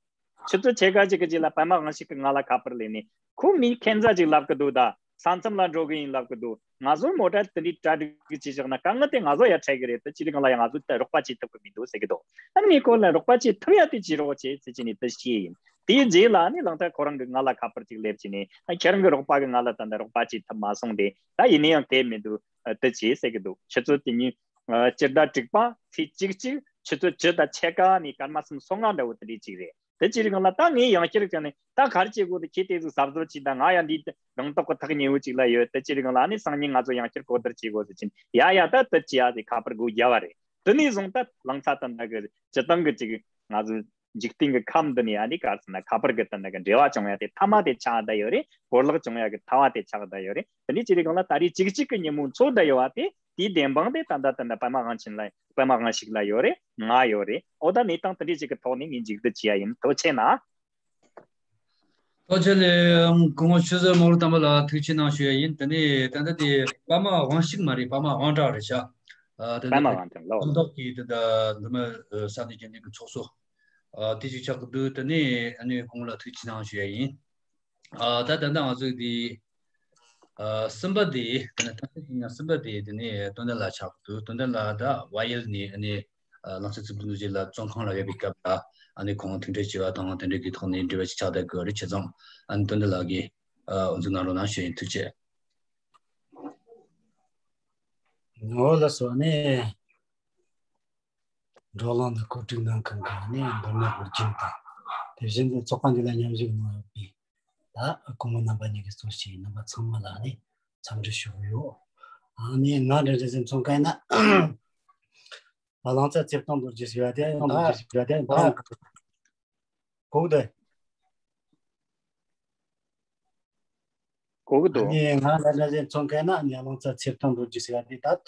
ཆུ་ཚོད་ཕྱེད་ཀ་ཅིག་གི་རྗེས་ལ་པད་མ་དབང་ཕྱུག་གིས་ང་ལ་ཁ་པར་སླེབས་ནས། ཁོ་མི་ཁན་ཛ་ཅིག་ལབ་ཀྱི་འདུག་ད་ས་མཚམས་ལ་འགྲོ་གི་ཡིན་ལབ་ཀྱི་འདུག་ང་ཚོ་མོ་ཊ་དེ་འདྲའི་གྲ་སྒྲིག་བྱས་བཞག་ན་དཀའ་ངལ་དེ་ང་ཚོ་ཡ་འཕྲད་ཀྱི་རེད། དེ་ཅི་རིགས་ལ་ཡང་ང་ཚོ་ད་རོགས་པ་བྱེད་ཐུབ་ཀྱི་མི་འདུག་ཟེར་གྱི་འདུག་ཨ་ནི་ངས་ཁོ་ལ་རོགས་པ་བྱེད་ཐུབ་ཡ་དེ་བྱེད་རོགས་བྱེད་ཟེར་གྱི་ནས་དེ་བཤད་ཡིན། དེའི་རྗེས་ལ་ཨ་ནི་གླང་ཚ་ཁོ་རང་གིས་ང་ལ་ཁ་པར་ཅིག་སླེབས་བྱས་ནས། ཨ་ཁྱེད་རང་གི་རོགས་པ་གིས་ང་ལ་ད་ལྟ་རོགས་པ་བྱེད་ཐུབ་མ་སོང་སྟེ། ད་ཡིན་ན་ཡང་དེ་མི་འདུག་ཨ་དེ་བྱེད་ཟེར་གྱི་འདུག་ཆུ་ཚོད་དེ་ཉིན་ཨ་སྤྱི་ཟླ་དྲུག་པ་ཚེས་བཅུ་གཅིག་ཆུ་ཚོད་བཅུ་དང་ཕྱེད་ཀ་ནས་སྐར་མ་སུམ་སོ་ལྔ་འདྲ་བོ་དེ་འདྲའི་ཅིག་རེད། དེ་ཅི་རིགས་ལ་ད་ངས་ཡང་བསྐྱར་བྱས་ནས་ད་ག་རེ་བྱེད་དགོས། དེ་ཁྱེད་དེ་ཚོ་གཟབ་གཟབ་བྱེད་དང་། ང་ཡང་འདི་སྒང་ཏོག་གི་ཐག་ཉེ་བོ་ཅིག་ལ་ཡོད། དེ་ཅི་རིགས་ལ་ཨ་ནི་སང་ཉིན་ང་ཚོ་ཡང་བསྐྱར་གོ་བསྡུར་བྱེད་དགོས་ཟེར་གྱིན། ཡ་ཡ་ད་དེ་བྱེད་ཡ་ཟེར་ཁ་པར་སྒོ་བརྒྱབ་པ་རེད། དེ་ནས་བཟུང་ད་གླང་ཚ་ད་ལྟ་གི་སྤྱི་བཏང་གི་ཅིག་ང་ཚོ་འཇིག་རྟེན་གྱི་ཁམས་འདི་ནས་ཨ་ནི་ག་རེ་ཟེར་ན་ཁ་པར་གྱི་ད་ལྟ་གི་འབྲེལ་བ་བྱུང་ཡ་དེ་མཐའ་མ་དེ་ཆགས་བསྡད་ཡོད་རེད། བོར་བརླག་བྱུང་ཡ་གི་ཐལ་བ་དེ་ཆགས་བསྡད་ཡོད་རེད། དེ་ནས་ཅི་རིགས་ལ་ད་རེས་བཅུ་གཅིག་གི་ཉིན་མོ་འཚོགས་བསྡད་ཡོད་པ་དེ། དེའི་བདེན་དཔང་དེ་ད་ལྟ་ད་ལྟ་པད་མ་དབང་ཆེན་ལ། པད་མ་དབང་ཕྱུག་ལ་ཡོད་རེད། ང་ཡོད་རེད། འོ་ད་གནས་སྟངས་དེ་འདྲ་ཞིག་གི་ཐོག་ནས་ངས་མཇུག་བསྡུ་བྱེད་ཡ་ཡིན། ཐུགས་རྗེ་གནང་། ཐུགས་རྗེ་ཆེ་ལགས། སྐུ་ངོ་ཆོས་གྲགས་དམར་པོ་དམ་པ་ལགས་ཐུགས་རྗེ་གནང་ཞུ་ཡ་ཡིན། དེ་ནས་ད་ལྟ་དེ་པད་མ་དབང་ཕྱུག་མ་རེད། པད་མ་དབང་གྲགས་རེད་ཤག་ཨ་དེ་པད་ནས་མ་དེ་དབང་གྲགས་ལགས། སྤྱི་ཚོགས་ཀྱི་དེ་ད་འདི་མ་ས་གནས་རྒྱུན་ལས་ཀྱི་ཚོགས་གཙོ་ཨ་དེ་ཅིག་ཆགས་ཀྱི་འདུག་དེ་ནས་ཨ་ནི་སྐུ་ངོ་ལ་ཐུགས་རྗེ་གནང་ཞུ་ཡ་ཡིན། ཨ་ད་ད་ལྟ་ང་ཚོས་འདི་ཨ་གསུམ་པ་དེ་དེ་ནས་ད་ལྟ་ཡིན་ན་གསུམ་པ་དེ་དེ་ནས་དོན་ལྡན་ལགས་ཆགས་འདུག་དོན་ལྡན་ལགས་ད་བལ་ཡུལ་ནས་ཨ་ནི་ཨ་གླང་ཚ་ཚེ་བརྟན་རྡོ་རྗེ་ལགས་བཙོན་ཁང་ལ་ཡོད་པའི་སྐབས་ལ་ཨ་ནི་ཁོང་མཐུན་འབྲེལ་བྱས་པ་དང་དེ་འདྲ་གི་ཐོག་ནས་འབྲེལ་བ་ཞིག་ཆགས་བསྡད་དགོས་རེད། བྱས་ཙང་ཨ་ནི་དོན་ལྡན་ལགས་ཀྱིས་ཨ་དབུ་འཛུགས་གནང་རོགས་གནང་ཞུ་ཡིན། ཐུགས་རྗེ་ཆེ། ངོ་ལ་སོ་ནས། བགྲོ་གླེང་དང་གོ་སྒྲིག་གནང་མཁན་གྱི་ནི་མདོ་སྨད་བོད་ཁྱིམ་དང་། དེ་བཞིན་དུ་ཚོགས་ཁང་འདི་ལ་མཉམ་ཞུགས་གནང་ཡོད་པའི་ད་སྐུ་ངོ་རྣམ་པ་གཉིས་ཀྱི་གཙོ་བྱས་རྣམ་པ་ཚང་མ་ལ་ནི་འཚམས་འདྲི་ཞུ་གི་ཡོད། ཨ་ནི་ང་འདྲ་འདྲ་ཟིན་ཚོང་ཁང་ན་གླང་ཚ་ཚེ་བརྟན་རྡོ་རྗེ་ཟེར་བ་དེ་ཡང་ད་གོ་གི་འདུག་གོ་གི་འདུག་ཨ་ནི་ང་ལ་ལ་ལས་མཚོན་མཁན་ན་ཨ་ནི་གླང་ཚ་ཚེ་བརྟན་རྡོ་རྗེ་ཟེར་བ་དེ་ད་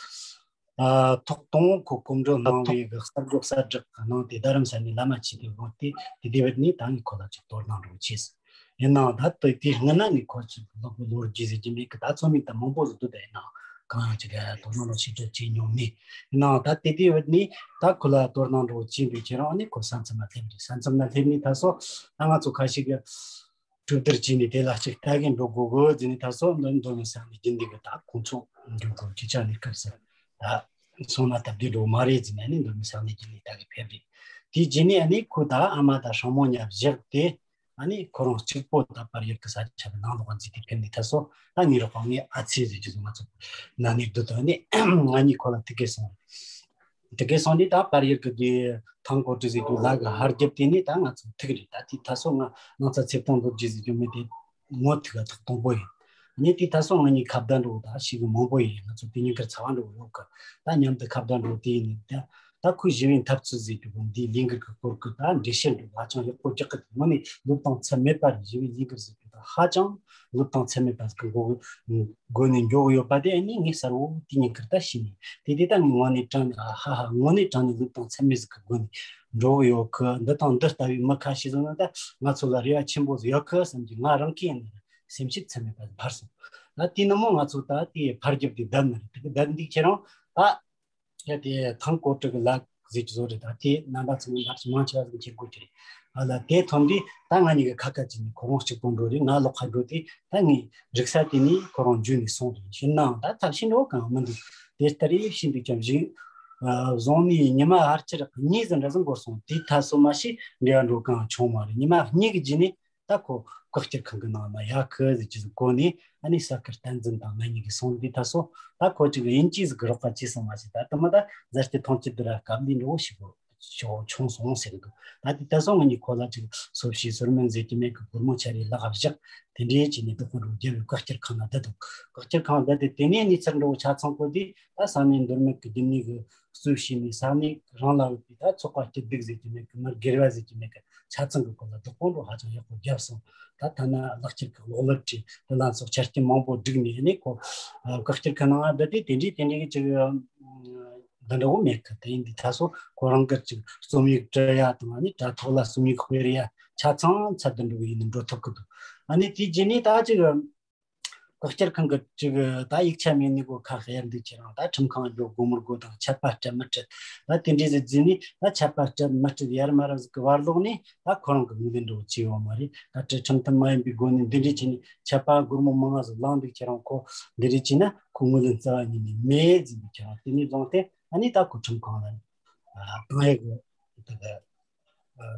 ཨ་ཐོག་དང་པོ་ཁོ་སྐུ་མགྲོན་གནང་བའི་གི་གསར་འགོད་གསར་བསྒྲགས་གནང་སྟེ་རྡ་རམ་ས་ནས་བླ་མ་མཆིས་ཏེ་བོར་ཏེ་དེ་དུས་བར་ནས་ད་ངས་ཁོ་ལ་ཅིག་དོ་སྣང་འདྲ་བོ་བྱས་སོང་། ཡིན་ནའང་ད་དེ་དེ་སྔོན་ན་ངས་ཁོ་ཅིག་ལོ་ལོ་རྒྱུས་ཟེར་གྱི་མེད་གི། ད་ཚོད་མིག་ད་མང་པོ་ཟིག་འདུག་ད་ཡིན་ནའང་གང་ཡང་ཅིག་དོ་སྣང་ལ་ཞིབ་ཕྲ་བྱས་མྱོང་མེད། ཡིན་ནའང་ད་དེ་དུས་བར་ནས་ད་ཁོ་ལ་དོ་སྣང་འདྲ་བོ་བྱས་འདུག་ཁྱེད་རང་ཨ་ནི་ཁོ་ས་མཚམས་ལ་སླེབས་འདུག་ས་མཚམས་ལ་སླེབས་ནས་ད་སོ་ད་ང་ཚོ་ཁ་ཤས་ཀྱི་གྲོས་བསྡུར་བྱས་ནས་དེ་ལ་ཅིག་ལྟ་གིན་འགྲོ་དགོས་གི་ཟེར་ནས་ད་སོ་འདི་མདོ་སྨད་ས་གནས་རྒྱུན་ལས་ཀྱི་ད་ཁོང་ཚོ་འགྲོ་དགོས་ཅི་ཆ་ནས་སྐབས་སུ་ད་སོང་ན་སྟབས་བདེ་འགྲོ་མ་རེད་ཟེར་ནས་ཨ་ནི་མདོ་སྨད་ས་གནས་རྒྱུན་ལས་ད་གི་ཕེབས་རེད། དེ་རྗེས་ནས་ཨ་ནི་ཁོ་ད་ཨ་མ་དང་སྲིང་མོ་གཉིས་བཞག་སྟེ་ཨ་ནི་ཁོ་རང་གཅིག་པོ་ད་པར་ཡུལ་གྱི་ས་ཆ་གི་ནང་ལོགས་འཛུལ་ཏེ་ཕེབས་ནས་ད་སོ་ད་ངའི་རོགས་པ་ངའི་ཨ་ཚེ་ཟེར་རྒྱུ་ང་ཚོ་ན་ནིང་བདུན་དུ་ཨ་ནི་ང་གཉིས་ཁོ་ལ་ཐུག་གི་སོང་། དེ་གའི་སོང་དུས་ད་པར་ཡུལ་གྱི་དེ་ཐང་ཀོ་ཀྲི་ཟེར་རྒྱུ་ལ་གི་ཧར་རྒྱབ་དེ་ནས་ད་ང་ཚོ་ཐུག་རེད། ད་དེ་ད་སོ་ང་གླང་ཚ་ཚེ་བརྟན་རྡོ་རྗེ་ཟེར་རྒྱུ་མི་དེ་ངོ་ཐུག་ག་ཐོག་དང་པོ་ཡིན། ཨ་ནི་དེ་ད་སོ་ང་གཉིས་ཁ་བརྡ་འགྲོ་ད་ཞིག་གི་མང་པོ་ཡིན། ང་ཚོ་དེ་ཉིན་ཁར་ཚ་བ་འགྲོ་ཡོད་གི། ད་མཉམ་དུ་ཁ་བརྡ་འགྲོ་དེ་ཡིན་ད། ད་ཁོས་ཞི་བའི་འཐབ་རྩོད་ཟེར་རྒྱུ་གོ་འདིའི་ལས་འགུལ་གྱི་སྐོར་གི་ད་འགྲེལ་བཤད་འགྲོ་ཧ་ཅང་ཡག་པོ་རྒྱག་གི་འདུག་དངོས་གནས་བློས་བཏང་ཚད་མེད་པ་རེད། ཞི་བའི་ལས་འགུལ་ཟེར་རྒྱུ་ད་ཧ་ཅང་བློས་བཏང་ཚད་མེད་པ་ཟིག་གི་འགོ་སྒོ་ནས་འགྱོ་གི་ཡོད་པ་དེ་ཨ་ནི་ངས་གསལ་བོ་དེ་ཉིན་ཁར་ད་ཤེས་ནས་དེ་དེ་ད་ངས་དངོས་གནས་དྲང་ནས་ཨ་ཧ་ཧ་དངོས་གནས་དྲང་ནས་བློས་བཏང་ཚད་མེད་ཟིག་གི་སྒོ་ནས་འགྲོ་གི་ཡོད་གི། འདི་དང་འདི་ལྟ་བུའི་མི་ཁ་ཤས་ཟིག་ན་ད་ང་ཚོ་ལ་རེ་བ་ཆེན་པོ་ཟིག་ཡོད་གི་བསམ་གྱི། ང་རང་གི་ཡིན་ན་སེམས་ཤུགས་ཚད་མེད་པ་ཟིག་འཕར་སོང་། ད་དེ་ནི་མོ་ང་ཚོ་ད་དེ་ཕར་རྒྱབ་དེ་བསྡད་ནི་རེད། དེ་གི་བསྡད་འདུག་ཁྱེད་རང་ད། ཡ་དེ་ཐང་ཀོ་ཀྲི་གི་ལ་ཟེར་གྱི་བཟོ་རེད། ད་དེ་རྣམ་པ་ཚོ་ནི་འདབ་ཆུ་མང་ཆེ་བ་ཟིག་འཁྱེར་དགོས་ཀྱི་རེད། ཨ་ལ་དེ་ཐོན་དུས་ད་ང་གཉིས་ཀྱི་ཁ་ཁ་བྱས་ནས་ཁོ་རང་གཅིག་པོ་འགྲོ་རེད། ང་ལོགས་ཁ་འགྲོ་དུས་ད་ངས་རིག་ས་དེ་ནས་ཁོ་རང་འཇུས་ནས་སོང་རེད། ཡིན་ནའང་ད་ཐབས་ཤེས་འགྲོ་གང་མི་འདུག་དེ་ལྟར་རེ་བྱས་འདུག་ཀྱང་བཞིན་བཟུང་ནས་ཉི་མ་ཧར་ཅི་རག་གཉིས་ཟིན་འདྲ་ཟིན་འགོར་སོང་། དེ་ད་སོ་མ་ཤི་འབྲེལ་བ་འགྲོ་གང་བྱུང་མ་རེད། ཉི་མ་གཉིས་ཀྱི་རྗེས་ནས། ད་ཁོ་བཀག་སྐྱིལ་ཁང་གི་ནང་ན་ཡ་ཁི་ཟེར་གྱི་ཟིག་གོ་ནས་ཨ་ནི་ས་ཁུལ་བསྟན་འཛིན་དང་ང་གཉིས་ཀྱིས་སོང་དུས་ད་སོ་ད་ཁོ་ཅིག་དབྱིན་ཇི་ཟིག་གི་རོགས་པ་བྱས་སོང་མ་ཟད་ད་དུ་མ་ད་ཟར་གྱི་ཐོང་སྐྱིད་དུ་ར་སྐབས་འདི་འགྲོ་བོ་ཞིག་གོ་ ཆོ་ཆུང་སོང་ཟེར་གི་འདུག་ད་དེ་ད་སོང་ངེད་གཉིས་ཁོ་ལ་ཅིག་སོ་བྱས་སོར་མོ་མཛད་ཀྱི་མེད་གི་སྒོར་མོ་ཆ་རེ་ལག་བཞག་དེ་འདྲའི་བྱས་ནས་སྡུག་པོ་འགྲོ་རྒྱབ་པའི་བཀག་སྐྱིལ་ཁང་ལ་བསྡད་འདུག་བཀག་སྐྱིལ་ཁང་ལ་བསྡད་དེ་དེ་ནས་གནས་ཚུལ་འགྲོ་ཆ་ཚང་པོ་དེ་ད་ས་གནས་མདོ་སྨད་ཀྱི་རྒྱུན་ལས་གི་གཙོས་བྱས་ནས་ས་གནས་རང་ལ་ཡོད་པའི་ད་ཚོགས་པ་སྐྱིད་སྡུག་ཟེར་གྱི་མེད་གི་མི་སྒེར་བ་ཟེར་གྱི་མེད་གི་ཆ་ཚང་གི་སྐོར་ལ་བདག་པོ་འགྲོ་ཧ་ཅང་ཡག་པོ་བརྒྱབ་སོང་། ད་ཐ་ན་ལག་ཁྱེར་གི་གློག་ཀླད་ཀྱི་དེ་ལ་སོགས་ཆ་རྐྱེན་མང་པོ་བསྒྲིགས་ནས་ནི་ཁོ་བཀག་སྐྱིལ་ཁང་ནང་བསྡད་དེ་དེ་འདྲའི་དེ་འདྲའི་ཅིག་འདི་འདྲ་བོ་མེད་གི་དེ་ཡིན་དུས་ད་སོ་ཁོ་རང་གི་ཅིག་རྩོམ་ཡིག་འབྲི་ཡ་དང་ནི་དྲ་ཐོག་ལ་རྩོམ་ཡིག་སྤེལ་ཡ་ཆ་ཚང་ཚད་འདི་འགྲོ་གི་ཡིན་ནི་འགྲོ་ཐུབ་གི་འདུག་ཨ་ནི་དེའི་རྗེས་ནས་ད་ཅིག་བཀག་སྐྱིལ་ཁང་གི་ཅིག་ད་ཡིག་ཆ་མེད་ནི་གོ་ཁ་ཧེར་འདུག་ཁྱེད་རང་ད་ཁྲིམས་ཁང་འགྲོ་དགོས་མི་དགོས་དང་ཆད་པ་སྤྲད་མི་སྤྲད་ད་དེ་འདྲའི་ཟིག་ཟིན་ནས་ད་ཆད་པ་སྤྲད་མི་སྤྲད་ཡར་མར་ཟིག་གི་བར་ལོག་ནས་ད་ཁོ་རང་གི་ངོས་ལེན་འགྲོ་བྱས་ཡོད་མ་རེད། ད་ཅི་ཁྲིམས་མཐུན་མ་ཡིན་པའི་སྒོ་ནས་འདི་འདྲའི་བྱས་ནས་ཆད་པ་སྒོར་མོ་མང་ང་ཟིག་བླངས་འདུག་ཁྱེད་རང་ཁོ་འདི་འདྲའི་བྱས་ན་ཁོ་ངོས་ལེན་རྩ་བ་ཉིད་ནས་མེད་ཟིག་འདུག་ཁྱེད་རང་དེ་ནས་བཟུང་སྟེ་ཨ་ནི་ད་ཁོ་ཁྲིམས་ཁང་ལ་བཏང་ཡས་གི་ད་གི་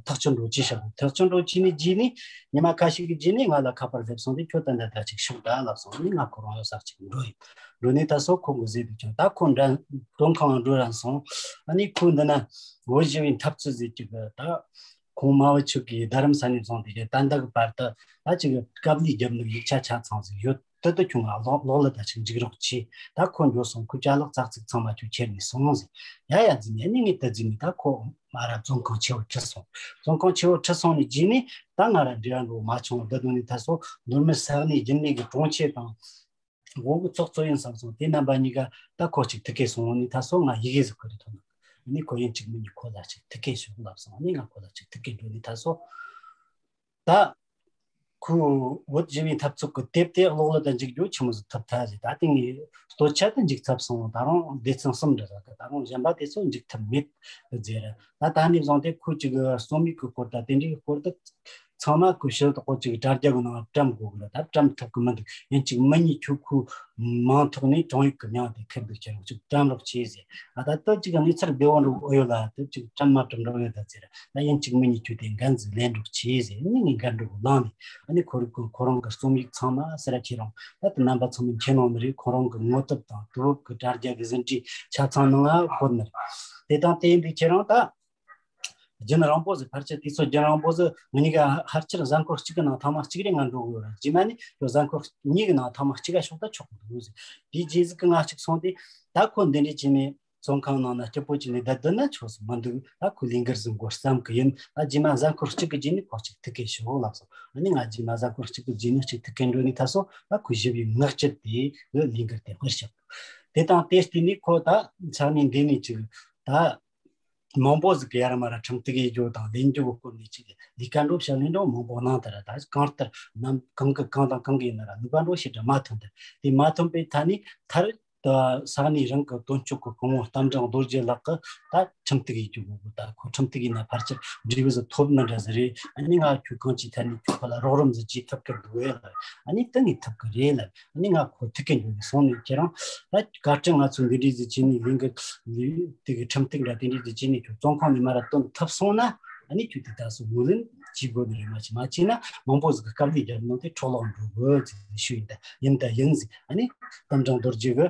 ཐག་གཅོད་འགྲོ་ཅི་བྱ་དགོས། ཐག་གཅོད་འགྲོ་ཅི་ནི་རྗེས་ནི་ཉི་མ་ཁ་ཤས་ཀྱི་རྗེས་ནི་ང་ལ་ཁ་པར་སླེབས་སོང་སྟེ་ཁྱོད་ད་འདི་ལྟ་ཅིག་ཤོག་ད་ལབ་སོང་ནི་ང་ཁོ་རང་ཡོད་ས་ཅིག་འགྲོ་ཡིན། འགྲོ་ནི་ད་སོ་ཁོ་གི་ཟེར་དུས་ཀྱང་ད་ཁོ་འདྲ་བཙོན་ཁང་འགྲོ་རན་སོང་། ཨ་ནི་ཁོ་འདི་ན་བོད་ཞི་བའི་འཐབ་རྩོད་ཟེར་གྱི་གི་ད་ཁོང་མ་བུ་ཆོས་ཀྱི་རྡ་རམ་ས་ནས་བཟུང་སྟེ་ད་ལྟ་གི་བར་དུ་ད་ཅིག་སྐབས་ལས་རྒྱབ་ནི་ཡིག་ཆ་ཆ་ཚང་ཟིག་ཡོད། ཏི་ཏི་ཁྱུང་ང་ལོག་ལོག་ལ་ད་ཅིག་འཇིགས་རོགས་ཆེ། ད་ཁོ་འགྱོ་སོང་ཁོ་ཅ་ལག་ཙག་ཙིག་ཚང་མ་ཁྱོད་ཁྱེར་ནས་སོང་ཟེར། ཡ་ཡ་ཟིན་ནས་ནི་ངས་ཏི་ཟིན་ནས་ད་ཁོ་མ་ར་བཙོན་ཁང་ཆེ་བོ་ཁྲིད་སོང་། བཙོན་ཁང་ཆེ་བོ་ཁྲིད་སོང་ནས་རྗེས་ནས་ད་ང་ར་འབྲེལ་བ་འགྲོ་མ་བྱུང་བསྡད་དོན་ནི་ད་སོ་མདོ་སྨད་ས་གནས་རྒྱུན་ལས་ཀྱི་དྲུང་ཆེ་དང་། འོག་གི་ཚོགས་གཙོ་ཡིན་བསམ་སོང་དེ་རྣམ་པ་གཉིས་ཀ་ད་ཁོ་ཅིག་ཐུག་གེ་སོང་ནི་ད་སོ་ང་ཡི་གེ་ཟིག་ཁོ་རེ་ཐོན་ནི་ཁོ་ཡིན་གཅིག་མིན་གཉིས་ཁོ་ལ་ཅིག་ཐུག་གེ་ཤོག་ལབ་སོང་ནི་ང་ཁོ་ལ་ཅིག་ཐུག་གེ་འགྲོ་ནི་ད་སོ། ད། ཁོས་བོད་ཞི་བའི་འཐབ་རྩོད་ཀྱི་དེབ་དེ་གློག་ཀླད་དུ་འཇུག་རྒྱུ་ཆི་མོ་ཟིག་ཐུབ་ཐལ་ཟེར། ད་ལྟ་ངས་སྟོད་ཆ་དུ་འཇུག་ཚར་སོང་། ད་རུང་སྡེ་ཚན་གསུམ་འདྲ་ཟིག་གི་ད་རུང་གཞན་པ་དེ་ཚོ་འཇུག་ཐུབ་མེད་ཟེར། ད་ད་ནས་བཟུང་སྟེ་ཁོས་ཅིག་རྩོམ་ཡིག་གི་སྐོར་དང་དེ་འདྲའི་སྐོར་དུ་ཚང་མ་ཁོས་ཞིབ་ཏོག་ཅིག་དྲ་རྒྱ་གི་ནང་བཀྲམ་དགོས་གི་རེད། ད་བཀྲམ་ཐུབ་གི་མི་འདུག་ཡིན་གཅིག་མིན་གཉིས་ཁྱོད་ཁོའི་མིང་ཐོག་ནས་དྲུང་ཡིག་གི་མིང་དེ་ཁུར་འདུག་ཁྱེད་རང་ཅིག་བཀྲམ་རོགས་གྱིས་ཟེར། ཨ་ད་ལྟ་ཅིག་གནས་ཚུལ་བདེ་བོ་འགྲོ་ཨེ་ཡོད་ལ་ད་ཅིག་བཀྲམ་མ་བཀྲམ་འགྲོ་ཡོད་ད་ཟེར། ད་ཡིན་གཅིག་མིན་གཉིས་ཁྱོད་དེ་འགན་ཟིག་ལེན་རོགས་གྱིས་ཟེར། ཨ་ནི་ངས་འགན་འགྲོ་གི་བླངས་ནས་ཨ་ནི་ཁོ་རང་གི་ཁོ་རང་གི་རྩོམ་ཡིག་ཚང་མ་ཟེར་ར་ཁྱེད་རང་ད་ལྟ་རྣམ་པ་ཚང་མས་མཁྱེན་ནོ་ནི་རེད། ཁོ་རང་གི་ངོ་དེབ་དང་དུ་བབ་ཀྱི་དྲ་རྒྱ་གི་ཟིན་བྲིས་ཆ་ཚང་ནང་ང་བཀོད་ནི་རེད། དེ་དང་དེ་ཡིན་དུས་ཁྱེད་རང་ད་རྒྱུན་རིང་པོ་ཟིག་ཕལ་ཆེར་དུས་ཚོད་རྒྱུན་རིང་པོ་ཟིག་ང་གཉིས་ཀ་ཕལ་ཆེར་གཟའ་འཁོར་གཅིག་གི་ནང་ཐེངས་མ་གཅིག་རེ་ང་འགྲོ་གི་ཡོད་རེད། རྗེས་མ་ནི་ཁྱོད་གཟའ་འཁོར་གཉིས་ཀྱི་ནང་ཐེངས་མ་གཅིག་ག་ཤོག་ད་ཆོག་གི་འདུག་ཟེར། དེའི་རྗེས་ཟིག་གི་ང་གཅིག་སོང་དུས་ད་ཁོ་འདི་འདྲས་བྱས་ནས། བཙོན་ཁང་ནང་ན་སྐྱིད་པོ་བྱས་ནས་བསྡད་བསྡད་ན་ཆོག་ས་མི་འདུག་ད་ཁོས་ལས་འགུལ་ཟིག་འགོ་བརྩམས་གི་ཡིན། ད་རྗེས་མ་གཟའ་འཁོར་གཅིག་གི་རྗེས་ནས་ཁོ་ཅིག་ཐུག་གི་ཤོག་ལབ་སོང་། ཨ་ནི་ང་རྗེས་མ་གཟའ་འཁོར་གཅིག་གི་རྗེས་ནས་ཅིག་ཐུག་གི་འགྲོ་ནས་ད་སོ་ད་ཁོས་ཞི་བའི་ངག་བཅད་དེ་གི་ལས་འགུལ་དེ་སྤེལ་ཤག་དེ་དང་དེ་བརྟེན་ནས་ཁོ་ད་ས་གནས་འདི་ནས་ཅིག་ད་མང་པོ་ཟིག་གི་ཡར་མར་ཁྲིམས་གཏུག་ཡེད་རྒྱུ་དང་ལེན་རྒྱུ་གི་སྐོར་ནས་ཅིག་ལས་ཀ་འགྲོ་བྱ་ལས་འགྲོ་མང་པོ་གནང་དེ་ར། ད་གང་ལྟར་ནམ་གང་གི་གང་དང་གང་གི་ཡིན་ན་ར་ནུས་པ་འགྲོ་ཞེ་དྲག་མ་ཐོན་དེ་དེ་མ་ཐོན་པའི་ཐད་ནས་མཐར། ད་ས་གནས་རང་གི་དོན་གཅོད་ཀྱི་སྐུ་ངོ་རྟ་མགྲིན་རྡོ་རྗེ་ལགས་ཀྱིས་ད་ཁྲིམས་གཏུག་ཡེད་རྒྱུ་དགོས་གི། ད་ཁོ་ཁྲིམས་གཏུག་ཡིན་ན་ཕལ་ཆེར་འབྲས་བུ་ཟིག་ཐོབ་ནི་འདྲ་ཟིག་རེད། ཨ་ནི་ང་ཁྱོད་གང་ཅིའི་ཐད་ནས་ཁྱོད་ཁོ་ལ་རོགས་རམ་ཟིག་བྱེད་ཐུབ་ཀྱི་འདུག་གས་ལ། ཨ་ནི་ད་ངས་ཐུབ་ཀྱི་རེད་ལ། ཨ་ནི་ང་ཁོ་ཐུག་གི་འགྱོ་གི་སོང་ནས་ཁྱེད་རང་ད་བཀའ་དྲིན་ང་ཚོ་འདི་འདྲས་ཟིག་བྱས་ནས་ལས་འགུལ་ལས་དེ་གི་ཁྲིམས་གཏུག་འདྲ་དེ་འདྲས་ཟིག་བྱས་ནས་ཁྱོད་བཙོན་ཁང་ནས་མར་བཏོན་ཐུབ་སོང་ན་ཨ་ནི་ཁྱོད་དེ་ད་སོ་ངོས་ལེན་བྱེད་དགོས་ནི་རེད། མ་བྱས་མ་བྱས་ན་མང་པོ་ཟིག་གི་དཀའ་ལས་རྒྱབ་ནོ་དེ་འཕྲོ་བརླག་འགྲོ་དགོས་ཟིག་ཞུ་ཡིན། ད་ཡིན་ད་ཡིན་ཟིག་ཨ་ནི་རྟ་མགྲིན་རྡོ་རྗེ་གི་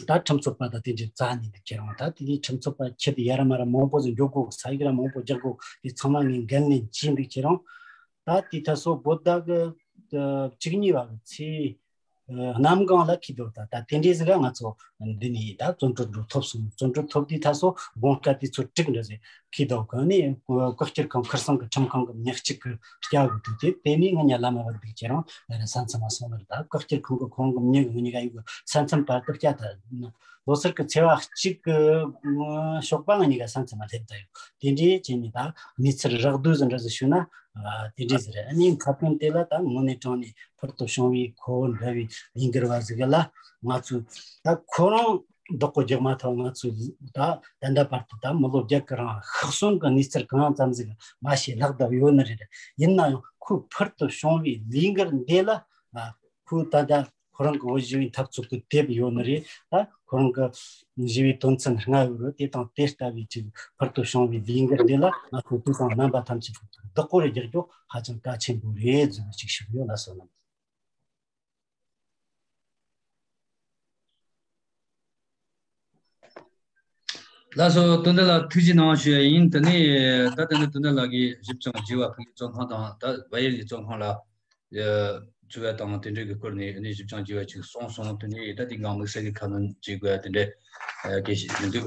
ད་ཁྲིམས་རྩོད་པ་དང་དེ་འདྲའི་རྩ་ནས་འདུག་ཁྱེད་རང་ད་དེ་ནས་ཁྲིམས་རྩོད་པ་ཁྱེད་དེ་ཡ་ར་མ་ར་མང་པོ་ཟིག་འགྱོ་དགོས། ས་ཡིག་ར་མང་པོ་རྒྱག་དགོས། དེ་ཚང་མ་ངས་འགན་ལེན་བྱས་འདུག་ཁྱེད་རང་ད་དེ་ད་སོ་བོད་ཟླ་གི་བཅུ་གཉིས་པ་གི་ཚེས་གནམ་གང་ལ་ཁེལ་འདུག་ད་ད་དེ་འདྲའི་ཟིག་ག་ང་ཚོ་འདི་ནས་ད་བཙོན་གྲོལ་འགྲོ་ཐོབ་སོང་། བཙོན་གྲོལ་ཐོབ་དུས་ད་སོ་དགོང་དག་དུས་ཚོད་དྲུག་འདྲ་ཟིག་ཁེལ་འདུག་གི་ནི་བཀག་སྐྱིལ་ཁང་ཁིར་སང་གི་ཁྲིམས་ཁང་གི་མྱི་གཅིག་གི་སྐྱ་གི་འདུག་དེ་དེ་ནས་ང་ཉལ་ལ་མ་བབས་འདུག་ཁྱེད་རང་ང་ར་ས་མཚམས་མ་སོང་ནར་ད་བཀག་སྐྱིལ་ཁང་གི་ཁོ་རང་གི་མྱི་གི་ང་གཉིས་ཀ་ཡོད་གི་ས་མཚམས་བར་དུ་སྐྱ་ད་ལོ་སར་གི་ཚེས་པ་གཅིག་གི་ཞོགས་པ་ང་གཉིས་ཀ་ས་མཚམས་མ་སླེབས་ད་ཡོད། དེ་འདྲའི་བྱས་ནས་ད་གནས་ཚུལ་རགས་བསྡུས་ཟིན་འདྲ་ཟིག་ཞུས་ན་དེ་འདྲའི་ཟིག་རེད། ཨ་ནི་ཁ་སྐོང་དེ་ལ་ད་དངོས་གནས་དྲང་ནས་ཕུལ་དུ་བྱུང་བའི་ཁོ་བོ་འདྲ་བའི་ལས་འགུལ་བ་ཟིག་ལ་ང་ཚོས་ད་ཁོ་རང་བདག་པོ་རྒྱག་མ་ཐུབ། ང་ཚོས་ད་ད་ལྟ་བར་དུ་ད་མི་ལོ་བརྒྱད་ཀྱི་རིང་ཤག་གསོན་གྱི་གནས་ཚུལ་གང་ཙམ་ཟིག་མ་ཤེས་ལྷག་བསྡད་ཡོད་ནི་རེད། ཡིན་ན་ཡང་ཁོས་ཕུལ་དུ་བྱུང་བའི་ལས་འགུལ་འདི་ལ་ཁོས་ད་ལྟ་ཁོ་རང་གི་བོད་ཞི་བའི་འཐབ་རྩོད་ཀྱི་དེབ་ཡོད་ནི་རེད། ད་ཁོ་རང་གི་ཞི་བའི་དོན་ཚན་ལྔ་ཡོད་རེད། དེ་དང་དེ་ལྟ་བུའི་ཅིག་ཕུལ་དུ་བྱུང་བའི་ལས་འགུལ་འདི་ལ་ང་ཚོ་དུས་དང་རྣམ་པ་ཐམས་ཅད་བདག་པོ་རེ་རྒྱག་རྒྱུ་ཧ་ཅང་གལ་ཆེན་པོ་རེད་ཟེར་ནས་ཅིག་ཞུ་གི་ཡོད། ལགས་སོ། ལགས། ལགས་སོ། དོན་ལྡན་ལགས་ཐུགས་རྗེ་གནང་ཞུ་ཡ་ཡིན། དེ་ནས་ད་ལྟ་ནས་དོན་ལྡན་ལགས་ཀྱིས་ཞིབ་ཅིང་རྒྱས་པ་ཕ་གིའི་བཙོན་ཁང་དང་ད་བལ་ཡུལ་གྱི་བཙོན་ཁང་ལ་ཚུད་པ་དང་དེ་འབྲེལ་གྱི་སྐོར་ནས་ནས་ཞིབ་ཅིང་རྒྱས་པ་ཅིག་གསུངས་སོང་། དེ་ནས་ད་དེ་སྒང་དམིགས་བསལ་གྱི་ཁ་སྣོན་བྱེད་དགོས་ཡ་དེ་འདྲ་གལ་ཆེ་མི་འདུག་